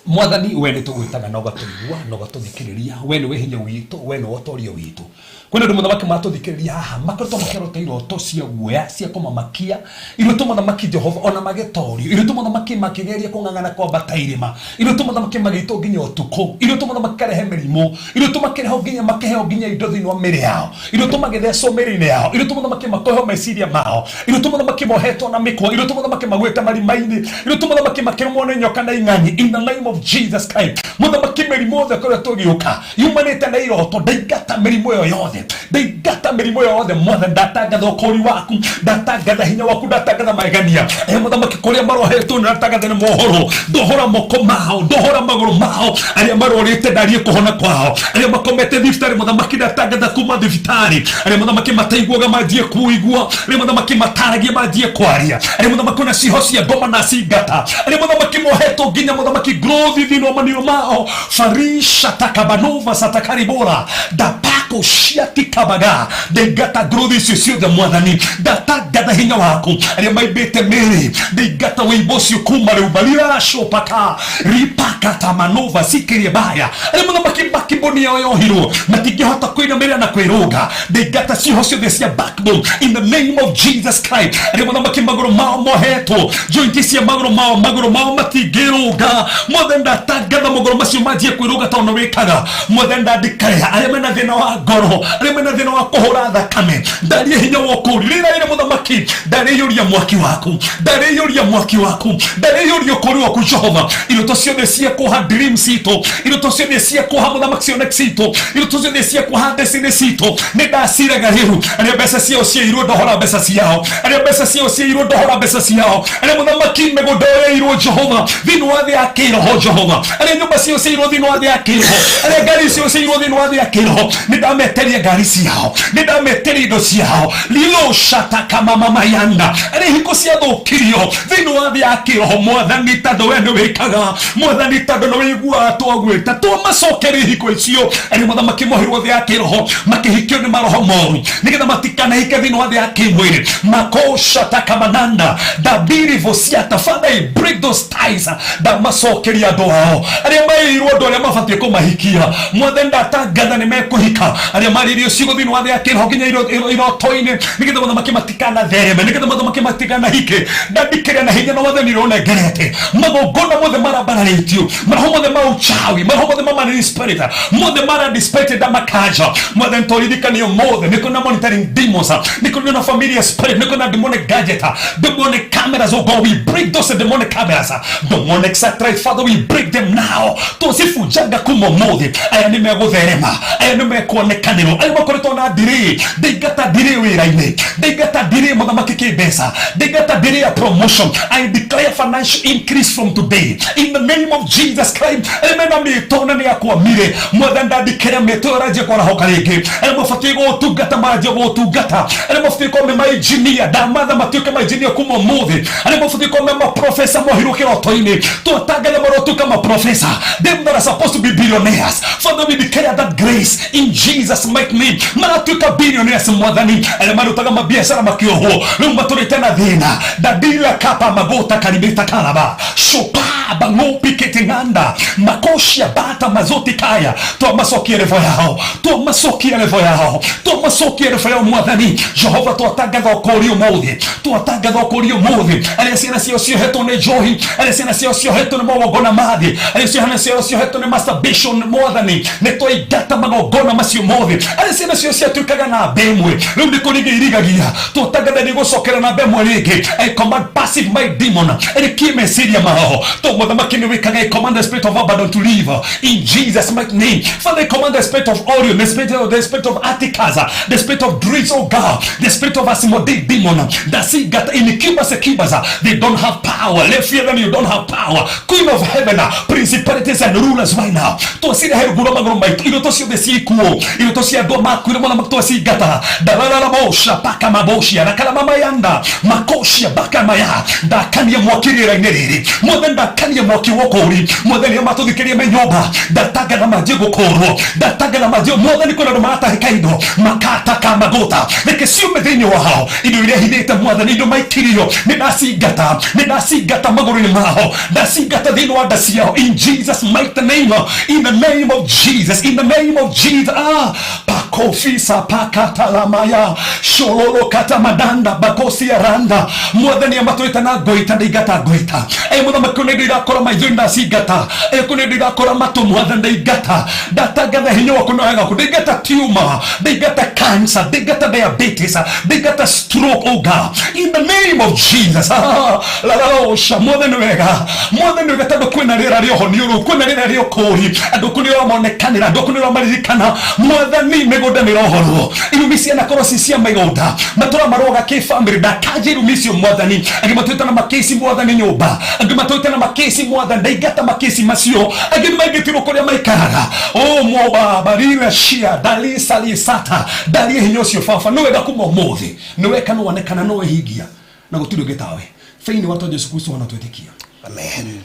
Mwathani, we nĩ tũgwĩtaga na ũgatũigua na ũgatũthikĩrĩria. We nĩwe hinya witũ, we nĩwe ũtorio witũ. Kwĩna andũ mũthamaki matũthikĩrĩria haha makoretwo makĩrota iroto cia guoya cia kũmamakia, iroto mũthamaki Jehova ona magĩtorio, iroto mũthamaki makĩgeria kũng'ang'ana kwambata irĩma, iroto mũthamaki magĩitwo nginya ũtukũ, iroto mũthamaki karehe mĩrimũ, iroto makĩrehwo nginya makĩheo nginya indo thĩinĩ wa mĩrĩ yao, iroto magĩthecwo mĩrĩ-inĩ yao, iroto mũthamaki makoheo meciria mao, iroto mũthamaki mohetwo na mĩkwa, iroto mũthamaki magwĩte marima-inĩ, iroto mũthamaki makĩrũmwo nĩ nyoka na ing'ang'i. In the name of Jesus Christ, mũthamaki, mĩrimũ yothe ĩkoretwo ĩgĩũka yumanĩte na iroto, ndaingata mĩrimũ ĩyo yothe, ndaingata mĩrimũ ĩyo yothe. Mwathani, ndatangatha ũkũũri waku, ndatangatha hinya waku, ndatangatha magegania. Mũthamaki, kũrĩa marohetwo nĩ ndatangatha nĩ mohorwo. Ndohora moko mao, ndohora magũrũ mao, arĩa marorĩte ndarie kũhona kwao, arĩa makomete thibitarĩ mũthamaki ndatangatha kuma thibitarĩ, arĩa mũthamaki mataiguaga manjie kuigua, arĩa mũthamaki mataragia manjie kwaria, arĩa mũthamaki ona ciho cia ngoma na cingata, arĩa mũthamaki mohetwo nginya mũthamaki growth thĩinĩ wa maniũrũ mao, farisha takabanova satakaribora ndapako ciatikabaga, ndaingata growth icio ciothe. Mwathani, ndatangatha hinya waku. Arĩa maimbĩte mĩĩrĩ, ndaingata wĩimbo ũcio kuma rĩu, mariracopaka ripakatamanova sikirie baya. Arĩa mũthamaki backbone yao yohirwo, matingĩhota kwĩinamĩrĩra na kwĩrũnga, ndaingata ciĩho ciothe cia backbone in the name of Jesus Christ. Arĩa mũthamaki magũrũ mao mohetwo, joint cia magũrũ mao, magũrũ mao matingĩrũnga, mothe ndatangatha magũrũ macio manjie kwĩrũnga tondũ nĩ wĩkaga. Mothe ndandĩkarĩa arĩa mena thĩna wa ngoro, arĩa mena thĩna wa kũhũra thakame, ndarie hinya wa ũkũũri rĩra rĩrĩ. Mũthamaki, ndarĩiyũria mwaki waku, ndarĩiyũria mwaki waku, ndarĩiyũria ũkũũri waku Jehova. Iroto ciothe cia kuoha dream citũ, iroto ciothe cia kuoha mũthamaki cioneki citũ, iroto ciothe cia kuoha destiny citũ, nĩ ndaciraga rĩu. Arĩa mbeca ciao ciairwo, ndohora mbeca ciao. Arĩa mbeca ciao ciairwo, ndohora mbeca ciao. Arĩa mũthamaki mĩgũnda yairwo Jehova thĩinĩ wa thĩ ya kĩroho, Jehova, arĩa nyũmba ciao ciairwo thĩinĩ wa thĩ ya kĩroho, arĩa ngari ciao ciairwo thĩinĩ wa thĩ ya kĩroho, nĩ ndameteria ngari ciao, nĩ ndameteria indo ciao lilo shataka-mamamayanda. Arĩa ihiko ciathũkirio thĩinĩ wa thĩ ya kĩroho, Mwathani, tondũ we nĩ wĩkaga, Mwathani, tondũ nĩ wĩiguaga twagwĩta, twamacokeria ihiko icio. Arĩa mũthamaki mohirwo thĩ ya kĩroho makĩhikio nĩ maroho moru nĩgetha matikanahike thĩinĩ wa thĩ ya kĩmwĩrĩ, makoshatakamananda dabiri vosiata, Father, I break those ties. Ndamacokeria andũ ao arĩa maĩirwo, andũ arĩa mabatiĩ kũmahikia. Mwathani, ndatangatha nĩ mekũhika. Arĩa marĩirio ciugo thĩinĩ wa thĩ ya kĩroho nginya iroto-inĩ nĩgetha mũthamaki matikanathereme, nĩgetha mũthamaki matikanahike, ndandikĩria na hinya na wathani ũrĩa ũnengerete magongona mothe marambararĩtio, maroho mothe ma uchawi, maroho mothe ma marine spirit, mothe mara dispirited makanja. Mwathani, tũririkanie mothe nĩ kũrĩ na monitoring demons, nĩ kũrĩ na familiar spirit, nĩ kũrĩ na demonic gadget, demonic cameras. Oh God, we break those demonic cameras, demonic satellite. Father, we break them now. Tũcibunjanga kuma ũmũthĩ. Aya nĩ megũtherema, aya nĩ mekuonekanĩrwo. Arĩa makoretwo na delay, ndaingata delay wĩra-inĩ, ndaingata delay mũthamaki kĩmbeca, ndaingata delay ya promotion. I declare financial increase from today in the name of Jesus Christ. Arĩa mena mĩto na nĩ akwamire, Mwathani, ndandikĩra mĩto ĩyo ĩranjia kwarahoka rĩngĩ. Arĩa mabatiĩ gũtungata maranjia gũtungata. Arĩa mabatiĩ gũkorwo me mainjinia, ndamatha matuĩke mainjinia kuma ũmũthĩ. Arĩa mabatiĩ gũkorwo me maprofesa mohirwo kĩroto-inĩ, twatangatha maroto. Matuĩka maprofessor, them that are supposed to be billionaires. Father, we declare that grace in Jesus' mighty name. Maratuĩka billionaires, Mwathani. Arĩa marutaga mabiacara makĩohwo rĩu matũrĩte na thĩna. Dadila kapa magota karimita karaba shopa bangopi ketinganda makoshia bata mazoti kaya. Twamacokia levo yao, twamacokia levo yao, twamacokia levo yao, Mwathani Jehova. Twatangatha ũkũũri ũmũthĩ, twatangatha ũkũũri ũmũthĩ. Arĩa ciana ciao ciohetwo nĩ njohi, arĩa ciana ciao ciohetwo nĩ magongona mathĩ, arĩa ciana ciao ciohetwo nĩ masturbation, Mwathani, nĩ twaingata magongona macio mothe. Arĩa ciana ciao ciatuĩkaga namba ĩmwe rĩu nĩ kũringa irigagia, twatangatha nĩ gũcokera namba ĩmwe rĩngĩ. I command passive my demon ĩrĩkie meciria mao to mũthamaki nĩ wĩkaga. I command the spirit of Abaddon to leave in Jesus' mighty name. Father, I command the spirit of Orion, the spirit of Atticus, the spirit of druids, oh God, the spirit of Asmodee demon, Dasigat, incubus, succubus, they don't have power. Let fear them, you don't have power. Queen of heaven, principalities and rulers right now. Twacire rungu rwa magũrũ maitũ iroto ciothe ciĩkuo, iroto cia andũ makuire, mwana twacingata. Dalararabosha paka maboshia na kalamamayanda makoshia baka maya. Ndakania mwaki rĩera-inĩ rĩrĩ, Mwathani. Ndakania mwaki wa ũkũũri, Mwathani. Arĩa matũthikĩrĩria me nyũmba, ndatangatha manjie gũkũũrwo, ndatangatha manjie. Mwathani, kwĩna andũ maratahĩka indo makataka magũta, reke ciume thĩinĩ wao indo iria hithĩte, Mwathani. Indo maikirio nĩ ndacingata, nĩ ndacingata magũrũ-inĩ mao, ndacingata thĩinĩ wa nda ciao, in Jesus' mighty name, in the name of Jesus, in the name of Jesus. Ah, pakofisa pakatalamaya shololo katamadanda bakosi aranda. Mwathani, amatwĩte na ngoita, ndaingata ngoita. Ĩ mũthamaki, nĩ indo irakora maitho, ndacingata. Ĩ kũnĩ indo irakora matũ, Mwathani, ndaingata. Ndatangatha hinya waku na wega waku. Ndaingata tumor, ndaingata cancer, ndaingata diabetes, ndaingata stroke, oh God, in the name of Jesus. Ah, lalalosha. Mwathani wega, Mwathani wega, tondũ kwĩna rĩera rĩa ũhonio rũu, kwĩna rĩera rĩa ũkũũri. Andũ kũ nĩ ũramonekanĩra, andũ kũ nĩ ũramaririkana, Mwathani. Mĩgũnda nĩ ĩrohorwo, irumi cianakorwo ci cia mĩgũnda, matũra maroga kĩbamĩrĩ, ndakanje irumi icio, Mwathani. Angĩ matũĩte na makĩci, Mwathani, nyũmba, angĩ matũĩte na makĩci, Mwathani, ndaingata makĩci macio. Angĩ nĩ maingĩtirwo kũrĩa maikaraga o mobaba rira cia dalisa lisata ndarie hinya ũcio. Baba, nĩ wega kuma ũmũthĩ, nĩ weka, nĩ wonekana, nĩ wehingia na gũtirĩ ũngĩ tawe thĩinĩ wa twa Jesu Kristo wana twĩtĩkia. Amen,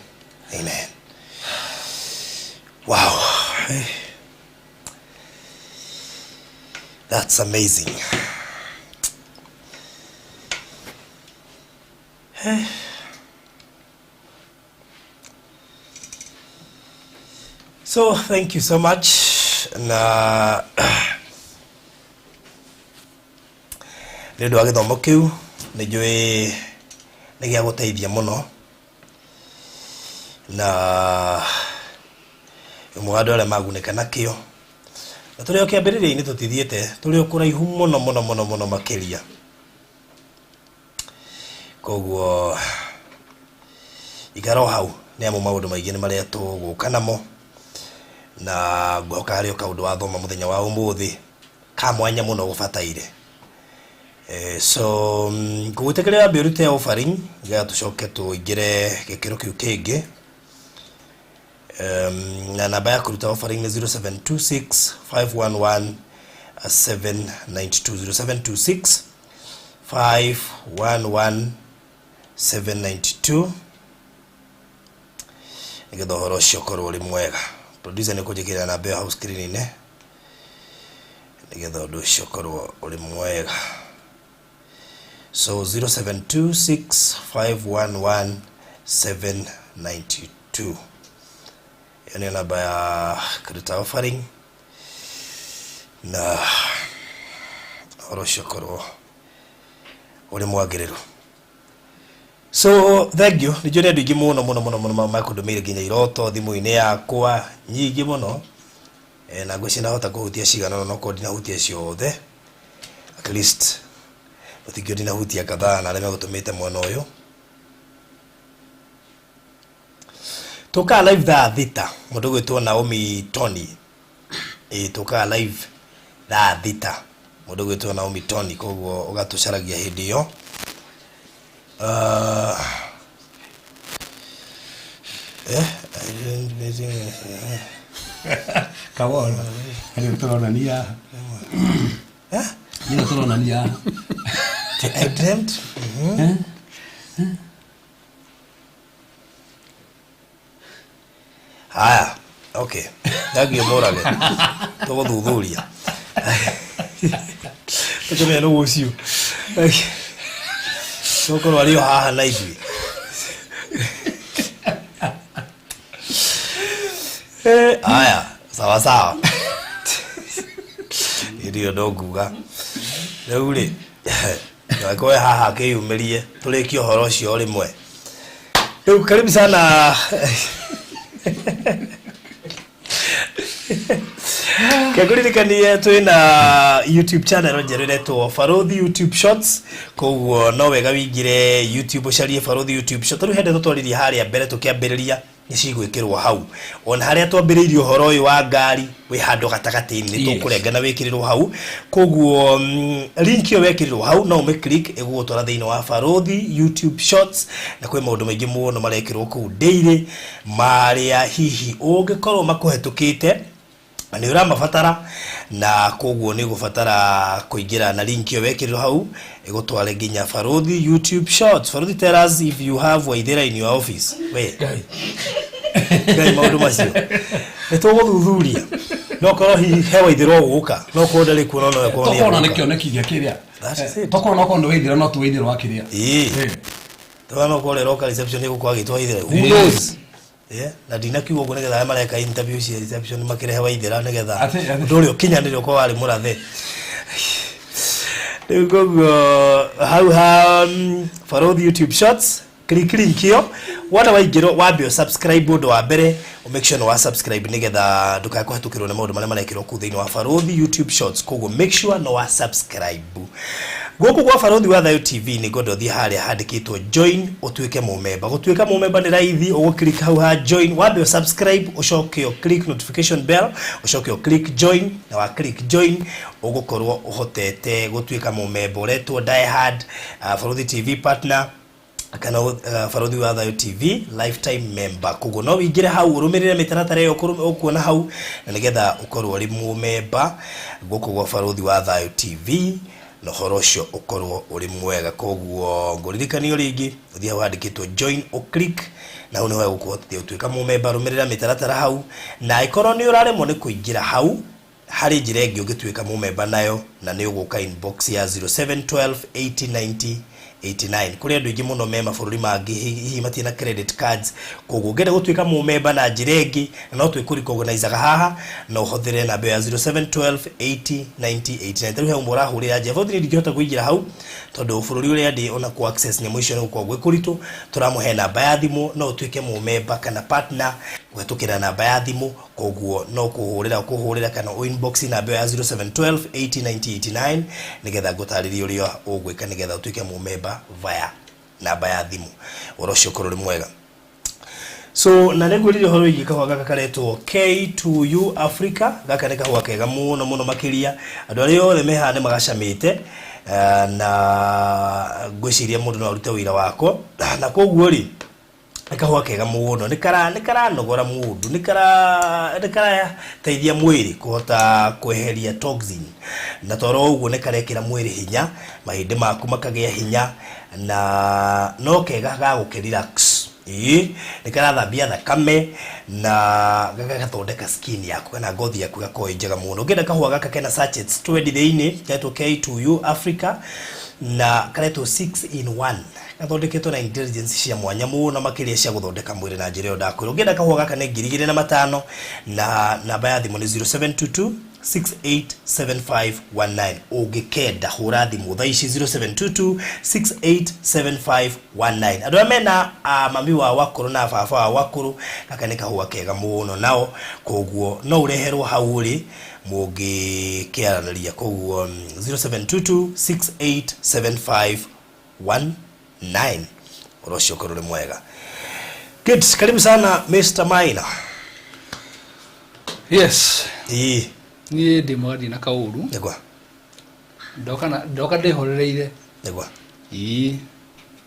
amen. Wow. Eh. That's amazing. Eh. So thank you so much na nĩ ũndũ wa gĩthomo kĩu. Nĩ njũĩ nĩ gĩa gũteithia mũno na ũmwe wa andũ arĩa magunĩka nakĩo, na tũrĩ o kĩambĩrĩria-inĩ, tũtithiĩte, tũrĩ o kũraihu mũno mũno mũno mũno makĩria. Koguo ikara o hau, nĩ amu maũndũ maingĩ nĩ marĩa tũgũka namo, na ngũhoka harĩ o kaũndũ wathoma mũthenya wa ũmũthĩ ka mwanya mũno gũbataire. So ngũgwĩtĩkĩria wambe ũrute offering nĩgetha tũcoke tũingĩre gĩkĩro kĩu kĩngĩ. Na namba ya kũruta offering nĩ 0726 511 792, 0726 511 792, nĩgetha ũhoro ũcio ũkorwo ũrĩ mwega. Producer nĩ kũnjĩkĩrĩra namba ĩyo hau screen-inĩ nĩgetha ũndũ ũcio ũkorwo ũrĩ mwega. So 0726 511 792, ĩyo nĩyo namba ya kũruta offering, na ũhoro ũcio ũkorwo ũrĩ mwagĩrĩru. So thank you. Nĩ njũĩ nĩ andũ aingĩ mũno mũno mũno mũno makũndũmĩire nginya iroto thimũ-inĩ yakwa nyingĩ mũno. Na ngwĩciria ndahota kũhutia cigana ũna, nokorwo ndinahutia ciothe, at least gũtingĩ ndinahutia kadhaa na arĩa megũtũmĩte mwena ũyũ. Tũkaga live thaa 6, mũndũ gwĩtwo Naomi Tony. Ĩĩ, tũkaga live thaa 6, mũndũ gwĩtwo Naomi Tony, koguo ũgatũcaragia hĩndĩ ĩyo. Come on. Nĩ tũronania. Nĩ tũronania. I dreamt. Haya, okay, thengio mũrage, tũgũthuthuria tũkĩmenya nũ ũcio tũkorwo arĩ o haha na ithuĩ. Haya, sawa sawa, irio ndo nguga rĩu rĩ angĩkorwo haha akĩyumĩrie tũrĩkie ũhoro ũcio o rĩmwe. Rĩu karibu sana. Kengũririkanie twĩna YouTube channel njerũ ĩretwo Barũthi YouTube Shorts, koguo no wega wĩingĩre YouTube ũcarie Barũthi YouTube Shorts. Tondũ hende tũtwaririe harĩa mbere tũkĩambĩrĩria nĩ cigwĩkĩrwo hau, ona harĩa twambĩrĩirie ũhoro ũyũ wa ngari wĩ handũ gatagatĩ-inĩ nĩ tũkũrenga na wĩkĩrĩrwo hau. Koguo link ĩyo wekĩrĩrwo hau no ũmĩ click ĩgũgũtwara thĩinĩ wa Barũthi YouTube Shorts, na kwĩ maũndũ maingĩ mũno marekĩrwo kũu daily marĩa hihi ũngĩkorwo makũhetũkĩte na nĩ ũramabatara, na koguo nĩ ũgũbatara kũingĩra na link ĩyo wekĩrĩrwo hau ĩgũtware nginya Barũthi YouTube Shorts. Barũthi, tell us if you have Waithera in your office. We Ngai Ngai, maũndũ macio nĩ tũgũthuthuria, no korwo hihi he Waithera ũgũka, no korwo ndarĩ kuo, no no korwo nĩ Tokorwo na nĩ egũka. kĩoneki gĩa kĩrĩa. That is it. Tokorwo no korwo nĩ Waithera, no ti Waithera wa kĩrĩa. Ĩĩ. Twana no korwo ĩroka reception ĩgũkorwo agĩtwo Waithera, who knows? Yeah, na ndinakiuga ũguo nĩgetha arĩa mareka interview cia reception makĩrehe Waithera nĩgetha ũndũ ũrĩa ũkinyanĩre ũkorwo warĩ mũrathe. Rĩu koguo hau ha Barũthi YouTube Shorts, click link ĩyo wona waingĩra, wambe ũ subscribe. Ũndũ wa mbere ũ make sure nĩ wa subscribe nĩgetha ndũkae kũhetũkĩrwo nĩ maũndũ marĩa marekĩrwo kũu thĩinĩ wa Barũthi YouTube Shorts. Koguo make sure nĩ wa subscribe. Gũkũ gwa Barũthi wa Thayũ TV nĩ ngwenda ũthiĩ harĩa handĩkĩtwo join ũtuĩke mũmemba. Gũtuĩka mũmemba nĩ raithi, ũgũ click hau ha join, wambe ũ subscribe, ũcoke ũ click notification bell, ũcoke ũ click join, na wa click join ũgũkorwo ũhotete gũtuĩka mũmemba ũretwo Die Hard Barũthi TV partner kana Barũthi wa Thayũ TV lifetime member. Koguo no wĩingĩre hau ũrũmĩrĩre mĩtaratara ĩyo ũkuona hau na nĩgetha ũkorwo ũrĩ mũmemba gũkũ gwa Barũthi wa Thayũ TV na ũhoro ũcio ũkorwo ũrĩ mwega. Koguo ngũririkanio rĩngĩ, ũthiĩ hau handĩkĩtwo join, ũ click, na hau nĩho hegũkũhotithia gũtuĩka mũmemba. Rũmĩrĩra mĩtaratara hau, na angĩkorwo nĩ ũraremwo nĩ kũingĩra hau, harĩ njĩra ĩngĩ ũngĩtuĩka mũmemba nayo, na nĩ ũgũka inbox ya 0712 80 90 89. Kũrĩ andũ aingĩ mũno me mabũrũri mangĩ hihi matirĩ na credit cards, koguo ũngĩenda gũtuĩka mũmemba na njĩra ĩngĩ na no twĩkũrecognizaga haha, no ũhũthĩre namba ĩyo ya 0712 80 90 89. Tarĩu he ũmwe ũrahũrĩra nja bũthi, ndingĩhota kũingĩra hau tondũ bũrũri ũrĩa ndĩ ona ku access nyamũ icio nĩ gũkorwo gwĩ kũritũ. Tũramũhe namba ya thimũ, no ũtuĩke mũmemba kana partner kũhetũkĩra namba ya thimũ. Koguo no kũhũrĩra kũhũrĩra kana ũ inbox namba ĩyo ya 0712 80 90 89 nĩgetha ngũtarĩrie ũrĩa ũgwĩka nĩgetha ũtuĩke mũmemba via namba ya thimũ. Ũhoro ũcio ũkorwo ũrĩ mwega. So na nĩ ngwĩrire ũhoro wĩgiĩ kahũa gaka karetwo K2U Africa. Gaka nĩ kahũa kega mũno mũno makĩria, andũ arĩa othe me haha nĩ magacamĩte, na ngwĩciria mũndũ no arute wĩra wako. Na koguo rĩ, nĩ kahũa kega mũno, nĩ karanogora mũndũ, nĩ karateithia mwĩrĩ kũhota kweheria toxin, na toro ũguo nĩ karekĩra mwĩrĩ hinya, mahĩndĩ maku makagĩa hinya, na no kega ga gũkĩ relax. Ĩĩ, nĩ karathambia thakame na gagathondeka skin yaku kana ngothi yaku ĩgakorwo ĩ njega mũno. Ũngĩenda kahũa gaka kena sachets 20 thĩinĩ, getwo K2U Africa na karetwo 6 in 1, gathondeketwo na intelligence cia mwanya mũno makĩria cia gũthondeka mwĩrĩ na njĩra ĩyo ndakwĩra. Ũngĩenda kahũa gaka nĩ 2500, na namba ya thimũ nĩ 0722 687519. Ũngĩkenda hũra thimũ thaa ici 0722 687519. Andũ arĩa mena mami wao akũrũ na baba wao akũrũ, gaka nĩ kahũa kega mũno nao, koguo no ũreherwo hau ũrĩ mũngĩkĩaranĩria. Koguo 0722 687519, ũhoro ũcio ũkorwo ũrĩ mwega. Good, karibu sana Mr. Maina. Yes. Ĩĩ. Niĩ ndĩ mwega, ndirĩ na kaũru. Ndoka na ndoka ndĩhorereire. Ĩĩ,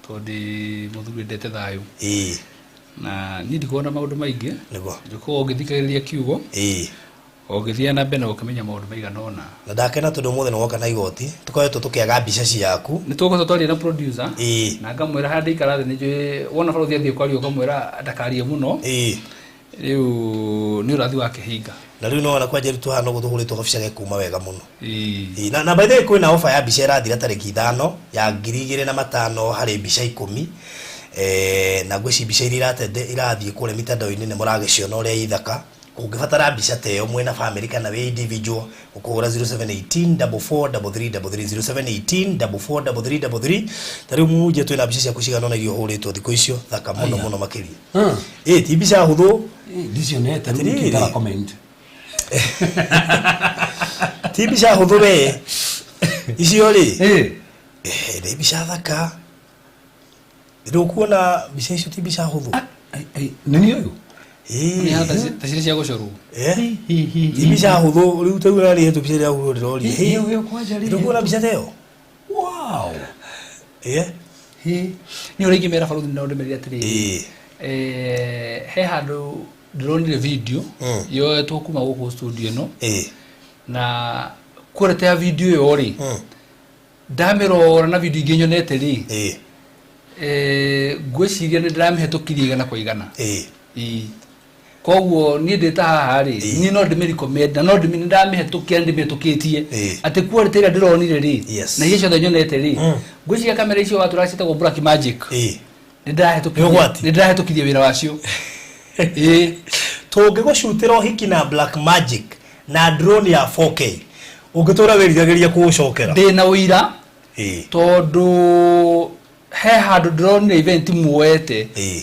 tondũ ndĩ mũthuri wendete thayũ. Na niĩ ndikoragwo na maũndũ maingĩ. Njũkaga o ngĩthikagĩrĩria kiugo. O ngĩthiaga na mbere na gũkĩmenya maũndũ maigana ũna. Na ndakena tondũ ũmũthĩ nĩ woka na igoti, tũkoretwo tũkĩaga mbica ciaku. Nĩ tũkoretwo twaria na producer. Na ngamwĩra harĩa ndaikara thĩ nĩ njũĩ wona barũthi athiĩ kwaria ũkamwĩra ndakarie mũno. Rĩu nĩ ũrathi wa kĩhinga. Na rĩu nĩwona kwa Jerutu haha noguo tũhũrĩtwo gabica ge kuma wega mũno. Ĩĩ. Ĩĩ, na by the way kwĩna offer ya mbica ĩrathira tarĩki 5 ya 2500 harĩ mbica 10. Na ngwĩciria mbica iria iratende irathiĩ kũrĩa mitandao-inĩ nĩ mũragĩciona ũrĩa ithaka. Ũngĩbatara mbica ta ĩyo mwĩna family kana wĩ individual, ũkũhũra 0718 44 33 33, 0718 44 33 33. Ta rĩu Mũhunjia twĩna mbica ciaku cigana ũna iria ũhũrĩtwo thikũ icio, thaka mũno Aya. mũno makĩria. Hmm. Ĩ, ti mbica hũthũ. Ndicionete, rĩu Atĩrĩrĩ. nĩkĩo ndara comment. Ti mbica hũthũ we. Icio rĩ, Eh. nĩ mbica thaka. Ndũkuona mbica icio ti mbica hũthũ. Ai, ai, nĩ niĩ ũyũ? Ĩ. Nĩ hata ta cirĩ cia gũcorwo. Eh? Ti mbica hũthũ, rĩu ta rĩu rĩhetwo mbica ĩrĩa hũthũ ndĩroria. Ĩ, ĩyo kwanja rĩ. Ndũkuona mbica ta ĩyo? Wow. Eh? Hi. Nĩ ũrĩa ingĩmera barũthi no ndĩmerire atĩrĩrĩ. Ĩ. He handũ ndĩronire video yoetwo kuma gũkũ studio ĩno. Ĩ. Na quality ya video ĩyo rĩ, ndamĩrora na video ingĩ nyonete rĩ, Ĩ. Ngwĩciria nĩ ndĩramĩhetũkirie igana kwa igana. Ĩ. Ĩ. Koguo niĩ ndĩ ta haha rĩ, niĩ no ndĩmĩ recommend na no ndĩmĩ ndamĩhetũkia ndĩmĩhetũkĩtie. Ĩ. Atĩ quality ĩrĩa ndĩronire rĩ, Yes. na iria ciothe nyonete rĩ, ngwĩciria kamera icio watũra ciĩtagwo Black Magic. Ĩ. Nĩ ndĩrahetũkirie. Nĩ ũgwati. Nĩ ndĩrahetũkirie wĩra wacio. Ĩ. Tũngĩgũcutĩra ũhiki na Black Magic na drone ya 4K, ũngĩtũra wĩriragĩria kũũcokera. Ndĩna ũira. Ĩ. Tondũ he handũ ndĩronire event muoete. Ĩ.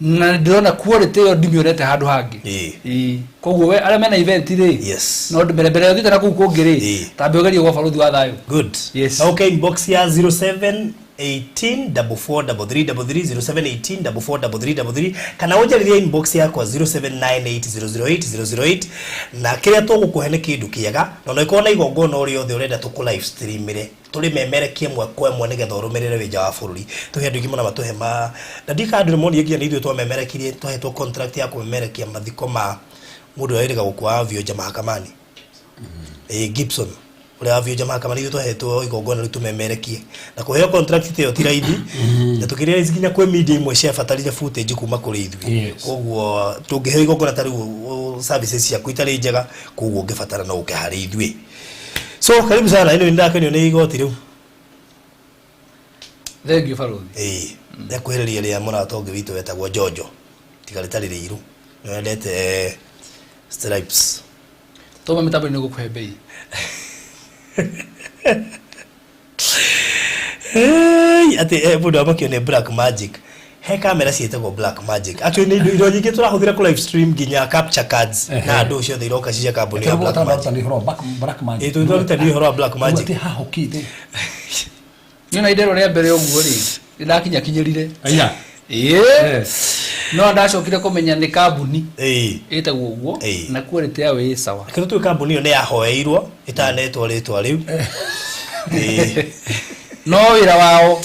Na ndĩrona quality ĩyo ndimĩonete handũ hangĩ. Ĩ. Ĩ. Koguo we arĩa mena event rĩ, Yes. no mbere mbere ũthiĩte na kũu kũngĩ rĩ, Ĩ. tambe ũgerie gwa barũthi wa thayũ. Good. Yes. Na ũke inbox ya 07 18 44 33 33, 07 18 44 33 33, kana ũnjarĩrie inbox yakwa 0798 008 008, na kĩrĩa tũgũkũhe nĩ kĩndũ kĩega, na no ĩkorwo na igongona o rĩothe ũrenda tũkũ live streamĩre, tũrĩmemerekie ĩmwe kwa ĩmwe nĩgetha ũrũmĩrĩre wĩnja wa bũrũri. Tũhe andũ aingĩ mũno matũhe ma na ndika andũ nĩmonire nginya nĩ ithuĩ twamemerekirie, twahetwo contract ya kũmemerekia mathiko ma mũndũ ũrĩa wĩrĩga gũkua wa Vioja mahakamani. Gibson ũrĩa wa Vioja mahakamani, ithuĩ twahetwo igongona rĩu tũmemerekie, na kũheo contract ta ĩyo ti raithi, na tũkĩrealize nginya kwĩ media imwe ciabatarire footage kuma kũrĩ ithuĩ. Yes. Koguo tũngĩheo igongona ta rĩu services ciaku itarĩ njega, koguo ũngĩbatara no ũke harĩ ithuĩ. So karibu sana, anyway nĩndakenio nĩ igoti rĩu. Thank you barũthi. Ĩĩ, nĩakuhĩrĩria rĩa mũrata ũngĩ witũ wetagwo Jojo, tiga rĩtarĩ rĩirũ, nĩwendete stripes. Toma mĩtambo-inĩ gũkũhe bei. Hey, atĩ mũndũ amakio nĩ Black Magic. He kamera ciĩtagwo Black Magic. Actually nĩ indo nyingĩ tũrahũthĩra kũ live stream nginya capture cards na andũ ciothe iroka cia kambuni ya Black Magic. Nĩ ũhoro wa Black Magic. Ĩ, tũrutani ũhoro wa Black Magic. Atĩ haha ũkĩte. Niĩ na iderwo rĩa mbere ũguo rĩ, nĩndakinyakinyĩrire. Aya. Ĩĩ. No ndacokire kũmenya nĩ kambuni Ĩĩ. ĩtagwo ũguo Ĩĩ. na quality yayo ĩ sawa. Kĩrĩa tũĩ kambuni ĩyo nĩ yahoeirwo ĩtanetwo rĩtwa rĩu. Ĩĩ. No wĩra wao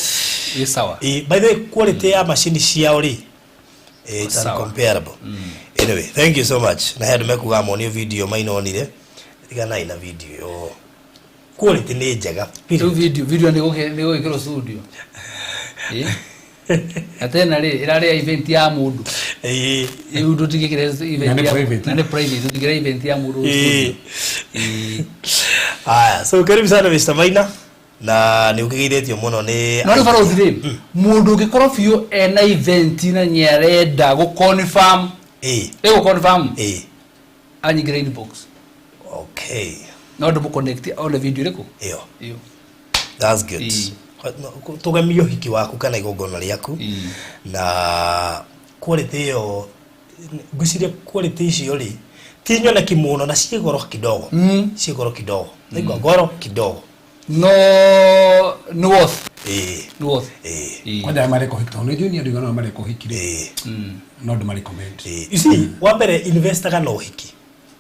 ĩ sawa. Ĩĩ, by the way quality ya macini ciao rĩ, it's Sawa. uncomparable. Anyway, thank you so much. Na he andũ mekuga monio video mainonire. Tiganai na video ĩyo. Quality nĩ njega. Rĩu video nĩ gũgĩkĩrwo studio. Ĩĩ. Na tena rĩ, ĩrarĩ ya event ya mũndũ. Ĩĩ. Rĩu ndũtingĩkĩra event Na nĩ ya- private. na nĩ private, ndũtingĩra event ya mũndũ Ĩĩ. studio. Ĩĩ. Haya, so karibu sana Mr. Maina. Na nĩ ũkĩgeithĩtio mũno nĩ No rĩu barũthi rĩ, mũndũ ũngĩkorwo biũ ena event na nĩ arenda gũ confirm, Ĩĩ. ĩ gũ confirm, Ĩĩ. anyingĩre inbox. Okay. No ndĩmũ connect one video ĩrĩkũ? Ĩyo. Ĩyo. That's good. Ĩĩ. Tũgemie ũhiki waku kana igongona rĩaku. Ĩĩ. Na quality ĩyo, ngwĩciria quality icio rĩ, ti nyoneki mũno na ciĩ goro kidogo. Ciĩ goro kidogo. Naigua goro kidogo. No, nĩ worth. Ĩĩ. Nĩ worth. Ĩĩ. Ĩĩ. Kwanja arĩa mareka ũhiki, tondũ nĩ njũĩ nĩ andũ aigana ũna mareka ũhiki rĩ. Ĩĩ. No ndĩma recommend. Ĩĩ. You see, wa mbere investaga na ũhiki.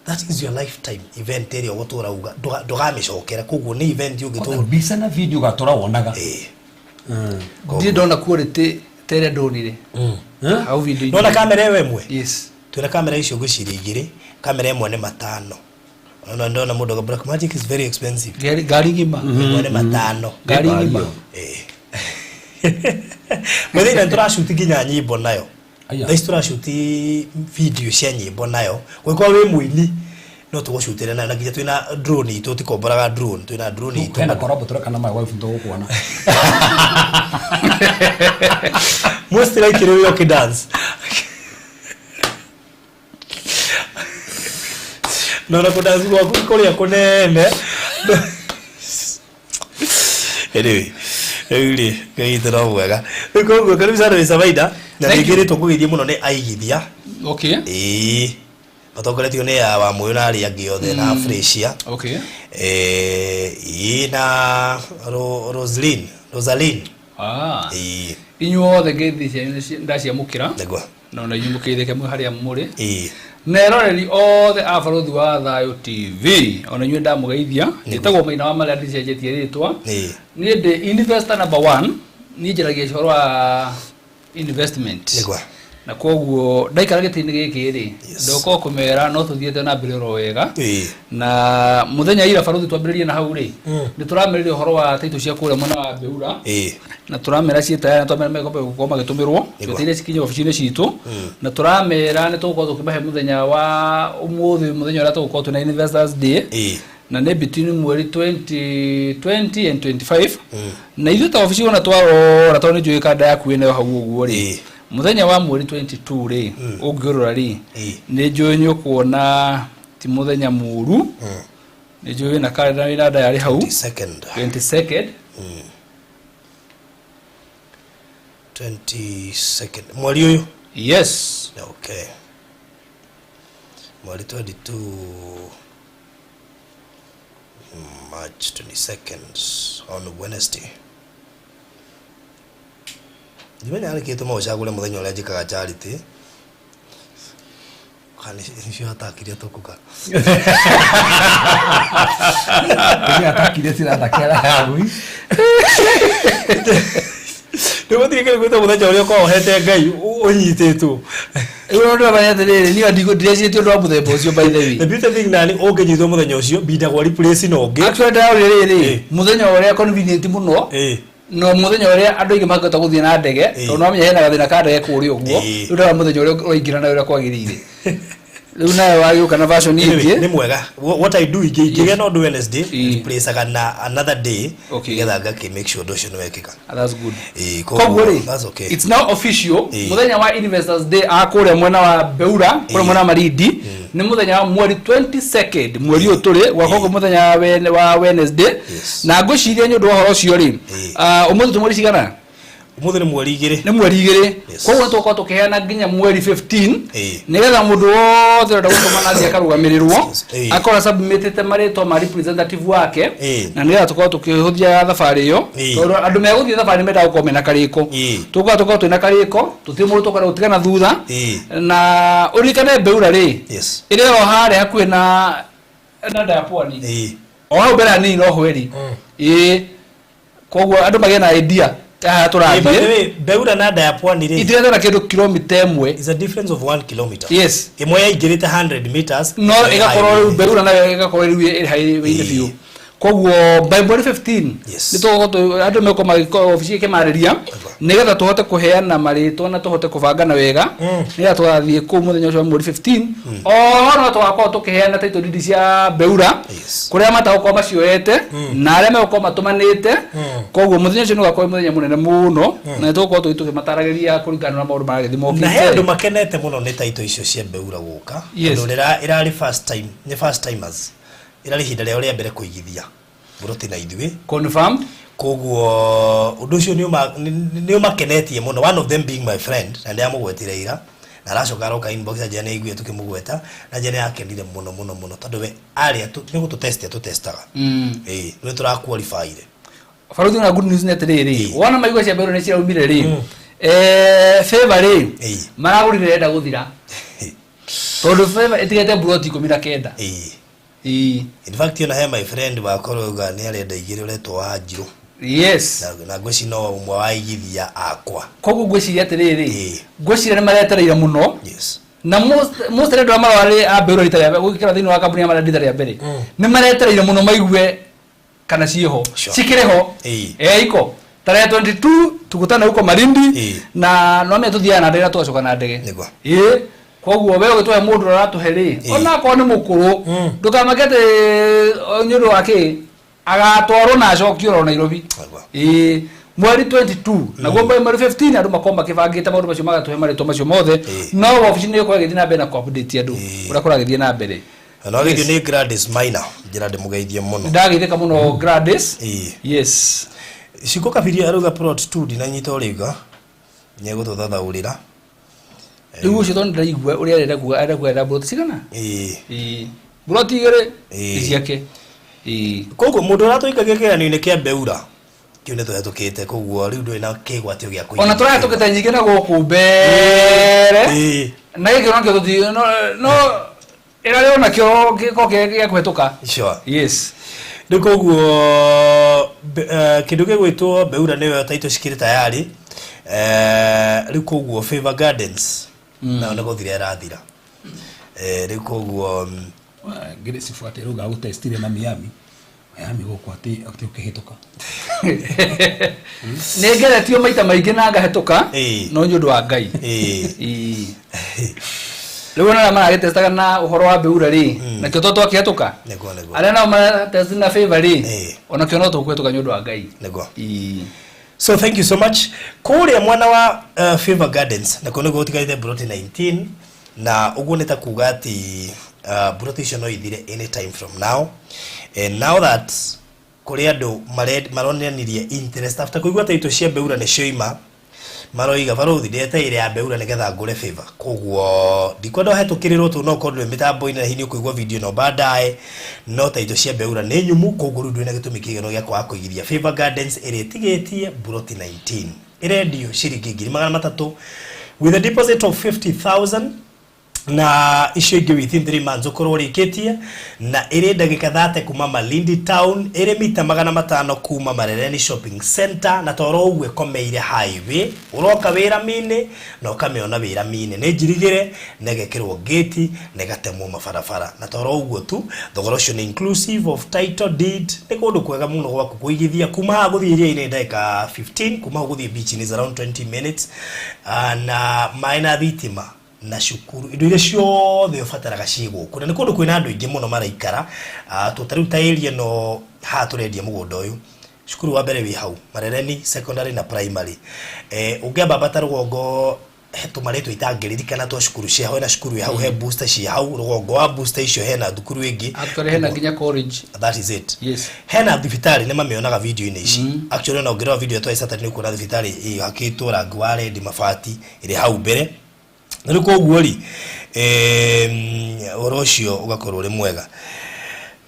That is your lifetime event ĩrĩa ũgũtũra uga, ndũgamĩcokera. Koguo nĩ event ũngĩtũra. Mbica na video gatũra wonaga. Ĩĩ. Ndirĩ ndona quality ta ĩrĩa ndonire. Hau video-inĩ. Nona kamera ĩyo ĩmwe? Yes. Twĩna kamera icio ngwĩciria igĩrĩ, kamera ĩmwe nĩ 5. Ona ndona mũndũ auga Black Magic is very expensive. Ngari ng'ima. Ĩmwe nĩ 5. Ngari ng'ima. Ĩĩ. Mũthenya nĩ tũracuti nginya nyimbo nayo. Aya. Thaa ici tũracuti video cia nyĩmbo nayo. Gũgĩkorwo wĩ mũini no tũgũcutĩre nayo na nginya twĩna drone itũ tikomboraga drone twĩna drone itũ. Hena korabo tũreka na my wife nĩtũgũkuona. Most likely wĩ ũkĩdance. No na kũdance gwaku kũrĩa kũnene. Anyway, rĩu rĩ Ngai witũ no mwega. Rĩu koguo karibu sana Mr. Maina na Thank rĩngĩ you. rĩ tũkũgeithio mũno nĩ aigithia. Okay. Ĩĩ matongoretio nĩ ya Wamũyũ na arĩa angĩ othe na Freshia. Okay. Ĩĩ na Roslyn, Rosaline. Ah. Ĩĩ Inyuothe ngeithi cianyu ndaciamũkĩra. Nĩguo. Na ona inyuĩ mũkĩgeithĩke mwĩ harĩa mũrĩ. Ĩĩ. Na eroreri othe a Barũthi wa Thayũ TV, ona inyuĩ ndamũgeithia. Njĩtagwo Maina wa Marĩa ndicenjetie rĩtwa. Ĩĩ. Niĩ ndĩ investor number one, niĩ njaragia ũhoro wa investment. Nĩguo. Na koguo ndaikara gĩtĩ-inĩ gĩkĩ rĩ, Yes. ndoka o kũmera no tũthiĩte na mbere oro wega. Ĩĩ. Na mũthenya ira barũthi twambĩrĩrie na hau rĩ, nĩ tũramerire ũhoro wa taitũ cia kũrĩa mwena wa Mbeura. Ĩĩ. Na tũramera ciĩ tayarĩ na twamera megũkorwo gũkorwo magĩtũmĩrwo Nĩguo. twetereire cikinye obici-inĩ citũ na tũramera nĩ tũgũkorwo tũkĩmahe mũthenya wa ũmũthĩ mũthenya ũrĩa tũgũkorwo twĩna investors day Ĩĩ. na nĩ between mweri 20, 20 and 25 na ithuĩ ta obici ona twarora tondũ nĩ njũĩ kanda yaku ĩnayo hau ũguo rĩ Ĩĩ. mũthenya wa mweri 22 rĩ ũngĩũrora rĩ Ĩĩ. nĩ njũĩ nĩ ũkuona ti mũthenya mũru nĩ njũĩ wĩna karenda wĩna ndayarĩ hau 22nd. 22nd 22nd. Mweri ũyũ. Yes. Okay. Mweri 22 March 22nd on Wednesday. Ndimenya nĩ kĩĩ tũma ũcagũre mũthenya ũrĩa njĩkaga charity. Kana nĩcio atakirie tũkuka. Nĩ atakire cirathakera yagui. Rĩu gũtirĩ kĩndũ gwĩtwo mũthenya ũrĩa ũkoragwo ũhete Ngai ũnyitĩtwo. Rĩu ndĩramenya atĩrĩrĩ, niĩ ndirecirie ũndũ wa mũthemba ũcio by the way. The beauty thing nani ũngĩnyitwo mũthenya ũcio mbindagwo replace na ũngĩ. Actually ndĩrarorire rĩrĩ, Ĩĩ. mũthenya ũrĩa convenient mũno Ĩĩ. no mũthenya ũrĩa andũ aingĩ mangĩhota gũthiĩ na ndege Ĩĩ. tondũ nĩwamenya hena gathĩna ka ndege kũrĩa ũguo Ĩĩ. rĩu ndĩrona mũthenya ũrĩa ũraingĩra nayo ũrĩa kwagĩrĩire rĩu nayo wagĩũka na version Anyway, ĩngĩ nĩ mwega What I do ingĩ ingĩgĩa na ũndũ Wednesday Ĩĩ. replaceaga na another day Okay. nĩgetha ngakĩ make sure ũndũ ũcio nĩ wekĩka. That's good. Ĩĩ, koguo rĩ that's okay. it's now official Ĩĩ. mũthenya wa investors day a kũrĩa mwena wa Beura kũrĩa Ĩĩ. mwena wa Malindi nĩ mũthenya wa mweri 22nd mweri ũyũ tũrĩ gwakorwo mũthenya wa Wednesday Yes. na ngwĩciria nĩ ũndũ wa ũhoro ũcio rĩ Ĩĩ. ũmũthĩ tũ mweri cigana Ũmũthĩ nĩ mweri igĩrĩ. nĩ mweri igĩrĩ Yes. koguo nĩ tũgũkorwo tũkĩheana nginya mweri 15 Ĩĩ. nĩgetha mũndũ wothe ũrenda gũtũma nathiĩ akarũgamĩrĩrwo Yes. Ĩĩ. akorwo submitĩte marĩtwa ma representative wake Ĩĩ. na nĩgetha tũkorwo tũkĩhũthia thabarĩ ĩyo Ĩĩ. tondũ andũ megũthiĩ thabarĩ mendaga gũkorwo mena karĩko Ĩĩ. tũkorwo tũkorwo twĩna karĩko tũtirĩ mũndũ tũkorwo gũtigana thutha Ĩĩ. na ũririkane Mbeura rĩ Yes. ĩrĩa ĩro harĩa hakuhĩ na na nda ya pwani Ĩĩ. o hau mbere hanini no hweri ĩĩ koguo andũ magĩe na idea ya harĩa Ĩĩ, by the tũrathiĩ way, Beura na nda ya pwani rĩ itigĩte na kĩndũ kilomita ĩmwe is a difference of 1 kilometer. Yes. Ĩmwe yaingĩrĩte 100 meters. no ĩmwe ĩgakorwo rĩu highway. Beura nayo ĩgakorwo rĩu ĩrĩ highway-inĩ Ĩĩ. biũ koguo by mweri 15 Yes. nĩ tũgũkorwo andũ megũkorwo magĩkorwo obici ĩkĩmarĩria nĩgetha tũhote kũheana marĩtwa na tũhote kũbangana wega nĩgetha tũgathiĩ kũu mũthenya ũcio wa mweri 15 oho no tũgakorwo tũkĩheana title deed cia Beura Yes. kũrĩa matagũkorwo macioete na arĩa megũkorwo matũmanĩte koguo mũthenya ũcio nĩ ũgakorwo wĩ mũthenya mũnene mũno na nĩ tũgũkorwo tũgĩ tũkĩmataragĩria kũringana na maũndũ maragĩthiĩ Na he andũ mokĩte makenete mũno nĩ taito icio cia Beura gũka. Yes. Tondũ ĩrarĩ first time, nĩ first timers. Ĩrarĩ ihinda rĩao rĩa mbere kũigithia buroti na ithuĩ. Confirm. Koguo ũndũ ũcio nĩ ũmakenetie mũno one of them being my friend na ndĩramũgwetire ira na aracoka aroka inbox anjĩra nĩ aiguire tũkĩmũgweta na anjĩra nĩ akenire mũno mũno mũno tondũ we arĩa nĩ gũtũtest atũtestaga. Ĩĩ nĩ tũra qualify-ire. Barũthi na good news nĩ atĩrĩrĩ wona maigua cia Beura nĩ ciraumire rĩ favor rĩ Ĩĩ. maragũrire ĩrenda gũthira tondũ favor ĩtigĩte mburoti 19. Ĩĩ. Ĩĩ. In fact ona he my friend wakorwo auga nĩ arenda igĩrĩ ũretwo Wanjirũ. Yes. Na ngwĩciria no ũmwe wa aigithia akwa. Koguo ngwĩciria atĩrĩrĩ Ĩĩ. ngwĩciria nĩ maretereire mũno Yes. na most andũ arĩa mararĩ a Beura rita rĩa mbere gwĩkĩra thĩinĩ wa kambuni ya marĩa rita rĩa mbere nĩ maretereire mũno maigue kana ciĩho Sure. cikĩrĩ ho Ĩĩ. iko Tarehe 22 tukutane huko Malindi. Na no me tuthiaga na ndege na tũgacoka na ndege. Nĩguo. Ĩĩ, koguo we ũgĩtũhe mũndũ ũrĩa ũratũhe rĩ, onakorwo nĩ mũkũrũ, ndũkamake atĩ nĩ ũndũ wa kĩ agatwarwo na acokio oro Nairobi. Nĩguo. Ĩĩ, mweri 22 naguo mweri 15 andũ makorwo makĩbangĩte maũndũ macio, magatũhe marĩtwa macio mothe. No wabici nĩ ĩgũkorwo ĩgĩthiĩ na mbere na kũ-update andũ ũrĩa kũragĩthiĩ na mbere. Na geithio nĩ Gladys Maina, njĩra ndĩmũgeithie mũno. Ndageithĩka mũno, Gladys. Yes. Ciko Kabiria arauga plot 2 ndinanyita ũrĩuga, nĩegũtũthathaũrĩra. Rĩu ũcio tondũ ndĩraigua ũrĩa arenda kuga, arenda kuga mburoti cigana? Ĩĩ. Ĩĩ, mburoti igĩrĩ Ĩĩ. nĩ ciake. Ĩĩ. Koguo mũndũ ũratũikagia kĩgeranio-inĩ kĩa Beura kĩu nĩ tũhetũkĩte, koguo rĩu ndũrĩ na kĩgwatio gĩa Ona tũrahetũkĩte nyingĩ na gũkũ mbere. Na gĩkĩ nakĩo tũti no ĩrarĩ onakĩo gĩko gĩa kũhetũka. Yes. Rĩu koguo kĩndũ gĩgwĩtwo Beura nĩyo taitũ cikĩrĩ tayari. Rĩu koguo Favor Gardens nayo nĩ gũthira ĩrathira. Rĩu koguo Ngĩrĩ cibuate rĩu gagũtestire na Miami Miami gũkũ atĩ ũkĩhĩtũka. Nĩ ngeretio maita maingĩ na ngahetũka, no nĩ ũndũ wa Ngai. Ĩĩ. Ĩĩ. Rĩu ona arĩa maragĩtestaga na ũhoro wa Beura rĩ, nakĩo to twakĩhetũka. Nĩguo. Arĩa nao maratest na Favor rĩ, onakĩo no tũkũhetũka nĩ ũndũ wa Ngai. Nĩguo. Ĩĩ. So thank you so much. Kũrĩa mwena wa Favor Gardens nakuo nĩguo gũtigarĩte mburoti 19, na ũguo nĩ ta kuga atĩ mburoti icio no ithire anytime from now, and now that kũrĩ andũ maronanirie interest after kũigua taitũ cia Beura nĩ cioima, maroiga barothi ndeteire ya Beura nĩgetha ngũre Favor. Koguo ndikwenda ũhetũkĩrĩrwo tũ no korwo ndũrĩ mĩtambo-inĩ na hihi nĩ ũkũigua video ĩno baadaye, no taitũ cia Beura nĩ nyumu, koguo rĩu ndũrĩ na gĩtũmi kĩiganu gĩa kwaga kũigithia Favor Gardens ĩrĩa ĩtigĩtie mburoti 19, ĩrendio ciringi 300,000 with a deposit of 50,000 na icio ingĩ within 3 months ũkorwo ũrĩkĩtie, na ĩrĩ ndagĩka 30 kuma Malindi town, ĩrĩ mita 500 kuma Marereni Shopping Center, na toro ũguo ĩkomeire highway, ũroka wĩ rami-inĩ na ũkamĩona wĩ rami-inĩ, nĩ njirigĩre na ĩgekĩrwo gate na ĩgatemwo mabarabara, na toro ũguo tu, thogora ũcio nĩ inclusive of title deed. Nĩ kũndũ kwega mũno gwaku kũigithia. Kuma haha gũthiĩ iria-inĩ nĩ ndagĩka 15, kuma hau gũthiĩ beach is around 20 minutes. Na maĩ na thitima na cukuru, indo iria ciothe ũbataraga ciĩ gũkũ, na nĩ kũndũ kwĩna andũ aingĩ mũno maraikara. Ta rĩu ta area ĩno haha tũrendia mũgũnda ũyũ, cukuru wa mbere wĩ hau, Marereni Secondary na Primary. Ũngĩambamba rũgongo, he tũmarĩtwa itangĩririkana twa cukuru cia hau, hena cukuru ĩ hau, he booster ciĩ hau rũgongo wa booster icio, hena thukuru ĩngĩ. Actually hena nginya college. That is it. Yes. Hena thibitarĩ, nĩ mamĩonaga video-inĩ ici. Actually ona ũngĩrora video twa Saturday nĩ ũkuona thibitarĩ ĩhakĩtwo rangi wa red, mabati, ĩrĩ hau mbere. Na rĩu koguo rĩ, ũhoro ũcio ũgakorwo ũrĩ mwega.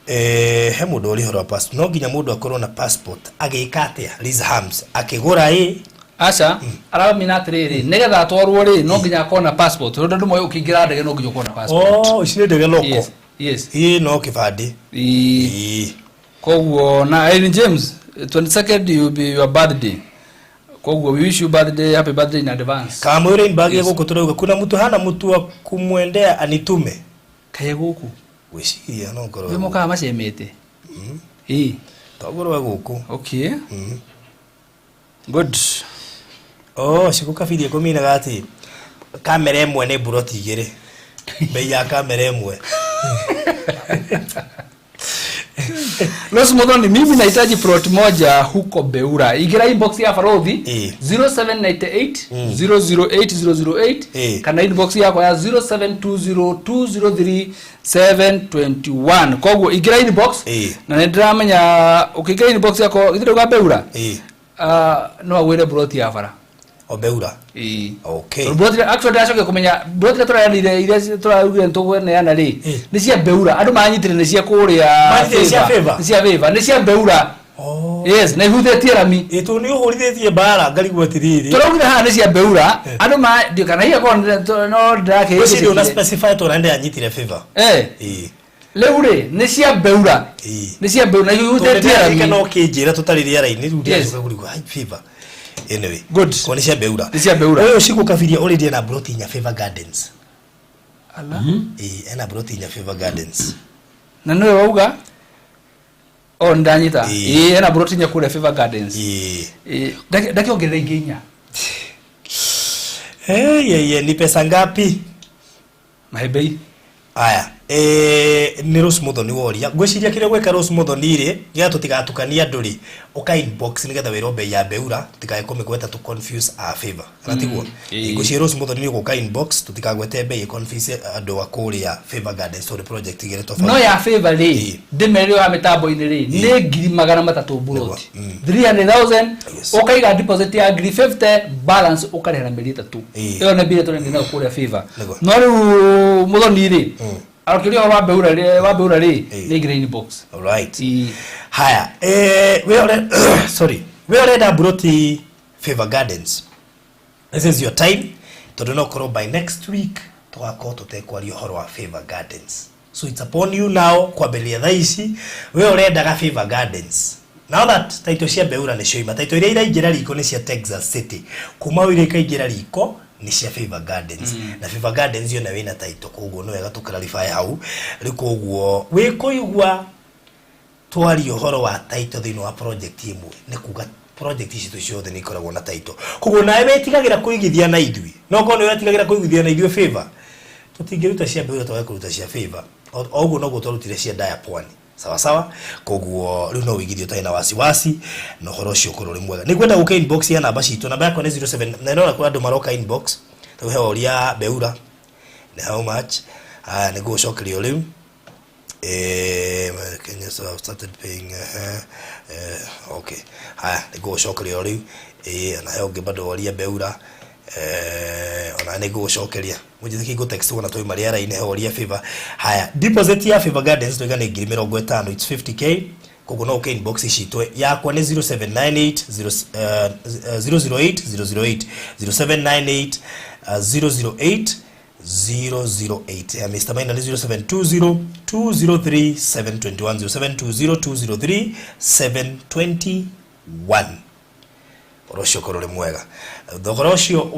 He mũndũ ũrĩ ũhoro wa passport, no nginya mũndũ akorwo na passport agĩka atĩa? Liz Hams akĩgũra ĩ? Aca, aramina atĩrĩrĩ, nĩgetha atwarwo rĩ, no nginya akorwo na passport, tondũ andũ moĩ ũkĩingĩra ndege no nginya ũkorwo na passport. Oh, ici nĩ ndege loko. Yes. Ĩ, no kĩbandĩ. Ĩĩ. Ĩ. Koguo na Irene James, 22nd will be your birthday, koguo we wish you birthday, happy birthday in advance. Kamwĩre inbag gũkũ tũrauga kuna mtu hana mtu wa kumwendea anitume. Kaĩ gũkũ? Gwĩciria no ngorwo. Wĩ mokaga macemete. Ĩĩ. Tongorwo gũkũ. Okay, good. Oh, Cikũ Kabiria kũminaga atĩ kamera ĩmwe nĩ mburoti igĩrĩ, bei ya kamera ĩmwe. Rose Muthoni, mimi nahitaji plot moja huko Beura. Ingira inbox ya Farodhi 0798 008 008 kana inbox yakwa ya 0720 721. Koguo ingira inbox na nĩ ndĩramenya ũkĩingĩra inbox yakwa githĩ ndauga Beura? No agwĩre plot ya bara. O Beura. Ĩĩ. Okay. Tondũ plot actually ndĩracokia kũmenya plot iria tũrayanire, iria tũraugire nĩtũkũneana rĩ, nĩ cia Beura. Andũ manyitire nĩ cia kũrĩa. Manyitire cia Favor? Nĩ cia Favor, nĩ cia Beura. Oh. Yes, na ihutĩtie rami. Ĩ, tondũ nĩ ũhũrithĩtie mbara ngarigwo atĩrĩrĩ. Tũraugire haha nĩ cia Beura, andũ ma ndio kana hihi akorwo no Gwĩciria ũna ndĩrakĩhĩtĩtie. specify tondũ nĩ ndĩranyitire Favor. Eh, rĩu rĩ, nĩ cia Beura, nĩ cia Beura na ihutĩtie Tondũ rami. no kĩnjĩra tũtarĩ rĩera-inĩ rĩu ndĩracoka kũrigwo hai Favor. Anyway. Good. Ko nĩ cia Beura. Nĩ cia Beura. Ũyũ Cikũ Kabiria ũrĩndie na mburoti inya Favor Gardens. Ala. Ĩ, ena mburoti inya Favor Gardens. Na nĩwe wauga. O ndanyita. Ĩĩ, hena mburoti inya kũrĩa Favor Gardens. Ĩĩ, ndakĩongerera ingĩ inya. Hey, ye, ye, ni pesa ngapi? Mahe bei. Aya, nĩ Rose Muthoni woria. Ngwĩciria kĩrĩa gwĩka Rose Muthoni rĩ, nĩgetha tũtigatukanie andũ rĩ, ũka inbox nĩgetha wĩrwo bei ya Beura, tũtikae kũmĩgweta tũ confuse a favor. Kana tiguo? Ngwĩciria Rose Muthoni nĩ ũgũka inbox, tũtikagwete bei confuse andũ a kũrĩa Favor Gardens tondũ project igĩrĩ tofauti. No ya Favor rĩ, ndĩmerĩre wa mĩtambo-inĩ rĩ, nĩ 300,000 mburoti. 300,000 ũkaiga deposit ya ngiri 50, balance ũkarĩha na mĩeri 3. Ĩyo nĩ mbia tũrendia nayo kũrĩa Favor. No rĩu Muthoni rĩ, akĩũria ũhoro wa Beura rĩ, wa Beura rĩ, nĩ ngiri inbox. Alright. Haya, we ore sorry. We ũrenda mburoti Favor Gardens. This is your time tondũ no korwo by next week tũgakorwo tũtekwaria ũhoro wa Favor Gardens. So it's upon you now kwambĩrĩria thaa ici we ũrendaga Favor Gardens. Now that title cia Beura nĩ cioima, title iria iraingĩra riko nĩ cia Texas City. Kuma o iria ikaingĩra riko nĩ cia Favor Gardens. Na Favor Gardens yo nayo ĩna title, koguo nĩ wega tũ clarify hau. Rĩu koguo wĩ kũigua twaria ũhoro wa title thĩinĩ wa project ĩmwe, nĩ kuga project ici ciothe nĩ ikoragwo na title. Koguo nawe wetigagĩra kũigithia na ithuĩ, no korwo nĩ wetigagĩra kũigithia na ithuĩ Favor, tũtingĩruta cia Beura twage kũruta cia Favor. O ũguo noguo twarutire cia Daya Pwani. Sawa sawa. Koguo rĩu no ũigithie ũtarĩ na wasiwasi na ũhoro ũcio ũkorwo ũrĩ mwega. Nĩngwenda gũka inbox ya namba citũ. Namba yakwa nĩ 07, na ndĩrona kwĩ andũ maroka inbox. Rĩu he woria Beura nĩ how much. Haya, nĩngũgũcokeria o rĩu. Kenya so I've started paying, okay. Haya, nĩngũgũcokeria o rĩu. Ona he ũngĩ bado woria Beura. Ona nĩngũgũcokeria. Mũnjĩtĩkie ngũ text wona twauma rĩera-inĩ, he woria Favor. Haya, deposit ya Favor Gardens twaiga nĩ ngiri mĩrongo ĩtano, it's 50k. Koguo no ũke inbox citũ. Yakwa nĩ 0798 008 008, 0798 008 008. Ya Mr. Maina nĩ 0720 203 721, 0720 203 721. Ũhoro ũcio ũkorwo ũrĩ mwega. Thogora ũcio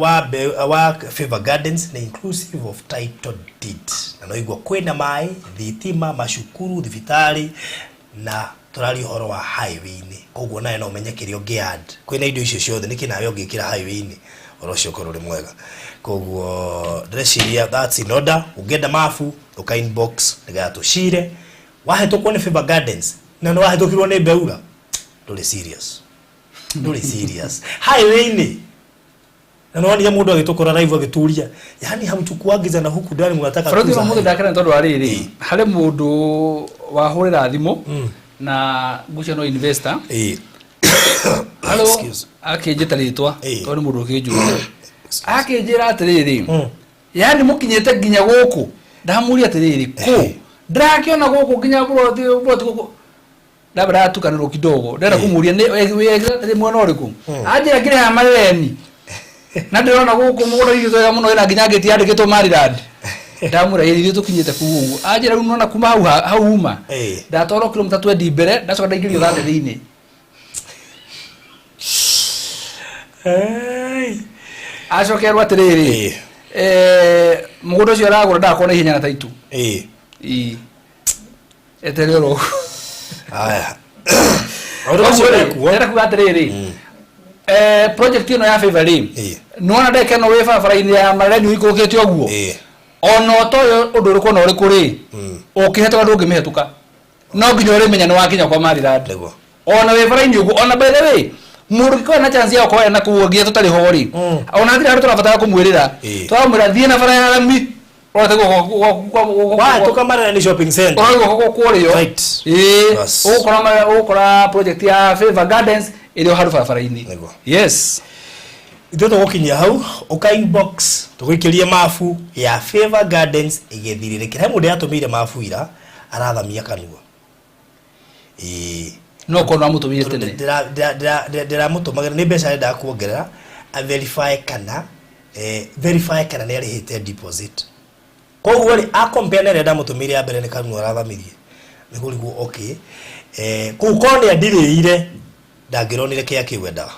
wa Favor Gardens nĩ inclusive of title deed. Na no igua kwĩna maĩ, thitima, macukuru, thibitarĩ, na tũraria ũhoro wa highway-inĩ. Koguo nawe no ũmenye kĩrĩa ũngĩ add. Kwĩna indo icio ciothe, nĩkĩ nawe ũngĩkĩra highway-inĩ? Ũhoro ũcio ũkorwo ũrĩ mwega. Koguo ndĩreciria that's in order. Ũngĩenda mabu, ũka inbox nĩgetha tũcire. Wahĩtũkwo nĩ Favor Gardens na nĩ wahĩtũkirwo nĩ Beura, ndũrĩ serious. Ndũrĩ serious. Highway-inĩ. Na nĩ wonire mũndũ agĩtũkora live agĩtũria, yani hamchukuagiza na huku ndani mnataka Bũrũri kuuza wa mũthĩ highway. ndakena tondũ wa rĩrĩ, harĩ mũndũ wahũrĩra thimũ na ngũcio no investor. Hello, Excuse. akĩnjĩta rĩtwa, tondũ nĩ mũndũ ũkĩnjũria. Akĩnjĩra atĩrĩrĩ, yani mũkinyĩte nginya gũkũ. Ndamũria atĩrĩrĩ, kũ? Ndĩrakĩona gũkũ nginya buroti gũkũ. Ndamba ndatukanĩrwo kidogo. Ndĩrenda kũmũria nĩ wĩ exactly mwena ũrĩkũ? Anjĩra ngĩrĩ haha Marereni. Na ndĩrona gũkũ mũgũnda witũ wega mũno, wĩna nginya ngĩti yandĩkĩtwo Maryland. Ndamwĩra ĩĩ, ithuĩ tũkinyĩte kũu ũguo. Anjĩra rĩu nĩwona kuma hau hau uma. Ndatwarwo kilomita 20 mbere, ndacoka ndaingĩrio 30 thĩinĩ. Acokerwo atĩrĩrĩ, mũgũnda ũcio aragũra ndagakorwo na ihenya na taitũ. Ĩĩ. Eterere oro. Haya. Ũndũ ũcio wekuo. Ndĩrenda kuga atĩrĩrĩ, project ĩno ya Favor rĩ, nĩwona ndagĩka ĩno wĩ barabara-inĩ ya Marereni ũikũrũkĩte ũguo, ona ũtoĩ ũndũ ũrĩkũ na ũrĩkũ rĩ, ũkĩhetũka ndũngĩmĩhetũka. No nginya ũrĩmenya nĩ wakinya kwa Maryland. Ona wĩ bara-inĩ ũguo, ona by the way, mũndũ ũngĩkorwo na chance ya gũkorwo ena kũu nginya tũtarĩ ho rĩ, ona hatirĩ handũ tũrabatara kũmwĩrĩra. Tũramwĩra thiĩ na bara ya rami, ũrote guoko gwaku Wahĩtũka Marereni shopping center. Ũrote guoko gwaku kwa ũrĩo. Ĩĩ. Yes. Ũgũkora project ya Favor Gardens ĩrĩ o handũ barabara-inĩ. Yes. Ithuĩ tũgũkinyia hau, ũka inbox tũgũikĩrie mabu ya Favor Gardens ĩgĩthirĩrĩkĩra. He mũndũ yatũmĩire mabu ira arathamia kanua. Ĩĩ. No korwo amũtũmĩire tene. Ndĩramũtũmagĩra nĩ mbeca arendaga kuongerera, a verify kana, verify kana nĩ arĩhĩte deposit. Koguo rĩ, a compare na ĩrĩa ndamũtũmĩire ya mbere nĩ kanua arathamirie. Nĩ kũrigwo okay. Kũu korwo nĩ andirĩire, ndangĩronire kĩrĩa kĩu endaga.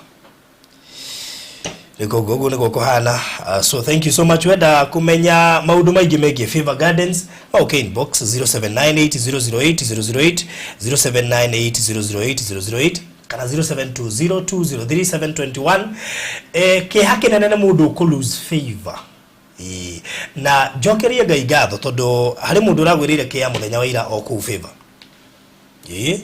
Koguo ũguo nĩguo kũhana. So thank you so much. Wenda kũmenya maũndũ maingĩ megiĩ Favor Gardens, no ũke inbox 0798008008, 0798008008 kana 0720203721. Kĩeha kĩnene nĩ mũndũ ũkũ lose favor. Ĩĩ. Na njokerie Ngai ngatho tondũ harĩ mũndũ ũragwĩrĩire kĩa mũthenya wa ira o kũu Favor. Ĩĩ,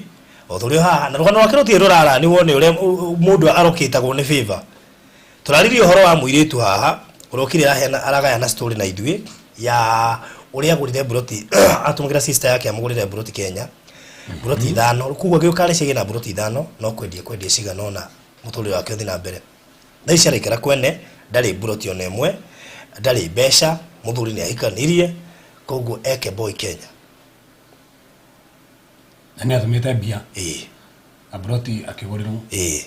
o tũrĩ o haha na rũgano rwake rũtirĩ rũrara, nĩ wone ũrĩa mũndũ arokĩtagwo nĩ favor. Tũraririe ũhoro wa mũirĩtu haha ũrokire araheana aragayana story na ithuĩ ya ũrĩa agũrire mburoti, atũmagĩra sister yake amũgũrĩre mburoti Kenya, mburoti 5. Koguo agĩũka areciria na mburoti 5 no kwendia cigana ũna mũtũrĩre wake ũthiĩ na mbere. Thaa ici araikara kwene, ndarĩ mburoti ona ĩmwe, ndarĩ mbeca, mũthuri nĩ ahikanirie, koguo eke boy Kenya. Na nĩ atũmĩte mbia. Ĩĩ. Na mburoti akĩgũrĩrwo. Ĩĩ.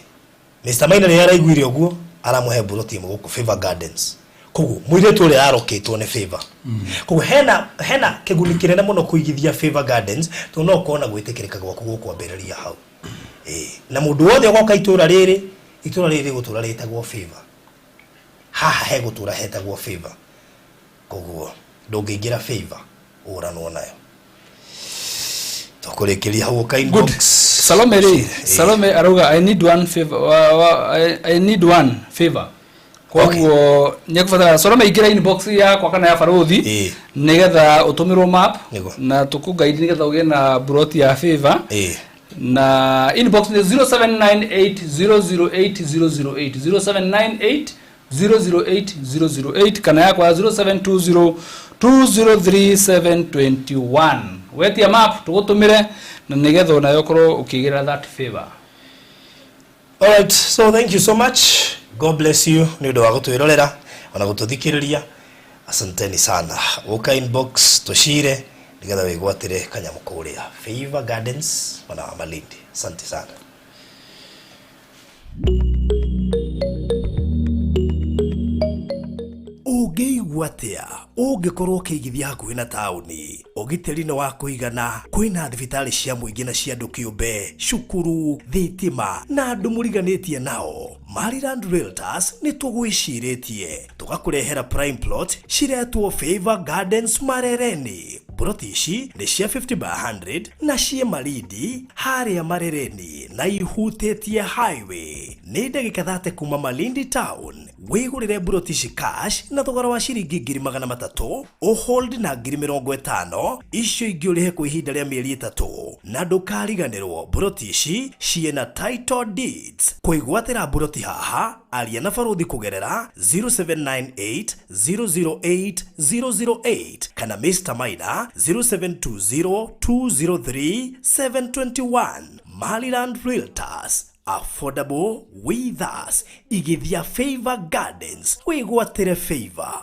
Mr. Maina rĩrĩa araiguire ũguo aramũhe mburoti ĩmwe gũkũ Favor Gardens. Koguo mũirĩtu ũrĩa arokĩtwo nĩ favor. Koguo hena kĩguni kĩnene mũno kũigithia Favor Gardens, tondũ no ũkorwo na gwĩtĩkĩrĩka gwaku gũkwambĩrĩria hau. Ĩĩ. Na mũndũ wothe ũgoka itũra rĩrĩ, itũra rĩrĩ rĩgũtũra rĩtagwo favor. Haha hegũtũra hetagwo favor. Koguo ndũngĩingĩra favor ũranwo nayo. Tũkũrĩkĩria hau ũka inbox. Salome rĩ, Salome arauga, "I need one favor." I need one favor. Koguo nĩekũbatara Salome, ingĩra inbox yakwa kana ya Barũthi nĩgetha ũtũmĩrwo map na tũkũguide nĩgetha ũgĩe na broti ya favor. Na inbox nĩ 0798008008, 0798 008 008, kana yakwa 0720 203 721. Wetia map tũgũtũmĩre na nĩgetha onayo ũkorwo ũkĩgĩra that favor. Alright, so thank you so much. God bless you nĩ ũndũ wa gũtwĩrorera ona gũtũthikĩrĩria. Asanteni sana. Ũka inbox tũcire nĩgetha wĩgwatĩre kanyamũ kũrĩa Favor Gardens mwena wa Malindi. Asante sana. Ũngĩigua atĩa ũngĩkorwo ũkĩigithia hakuhĩ na taũni? Ũgitĩri nĩ wa kũigana, kwĩna thibitarĩ cia mũingĩ na cia andũ kĩũmbe, cukuru, thitima na andũ mũriganĩtie nao. Maryland Realtors nĩ tũgwĩcirĩtie tũgakũrehera prime plot ciretwo Favor Gardens Marereni. Mburoti ici nĩ cia 50 by 100 na ciĩ Malindi harĩa Marereni na ihutĩtie highway, nĩ ndagĩka 30 kuma Malindi town. Wĩgũrĩre mburoti ici cash na thogora wa ciringi 300,000, ũhold na 50,000, icio ingĩ ũrĩhe kwa ihinda rĩa mĩeri 3. Na ndũkariganĩrwo, mburoti ici ciĩna title deeds. Kwĩgwatĩra mburoti haha, aria na Barũthi kũgerera 0798 008 008 kana Mr. Maina 0720 203 721. Maryland Realtors, affordable with us. Igithia Favor Gardens, wĩgwatĩre favor.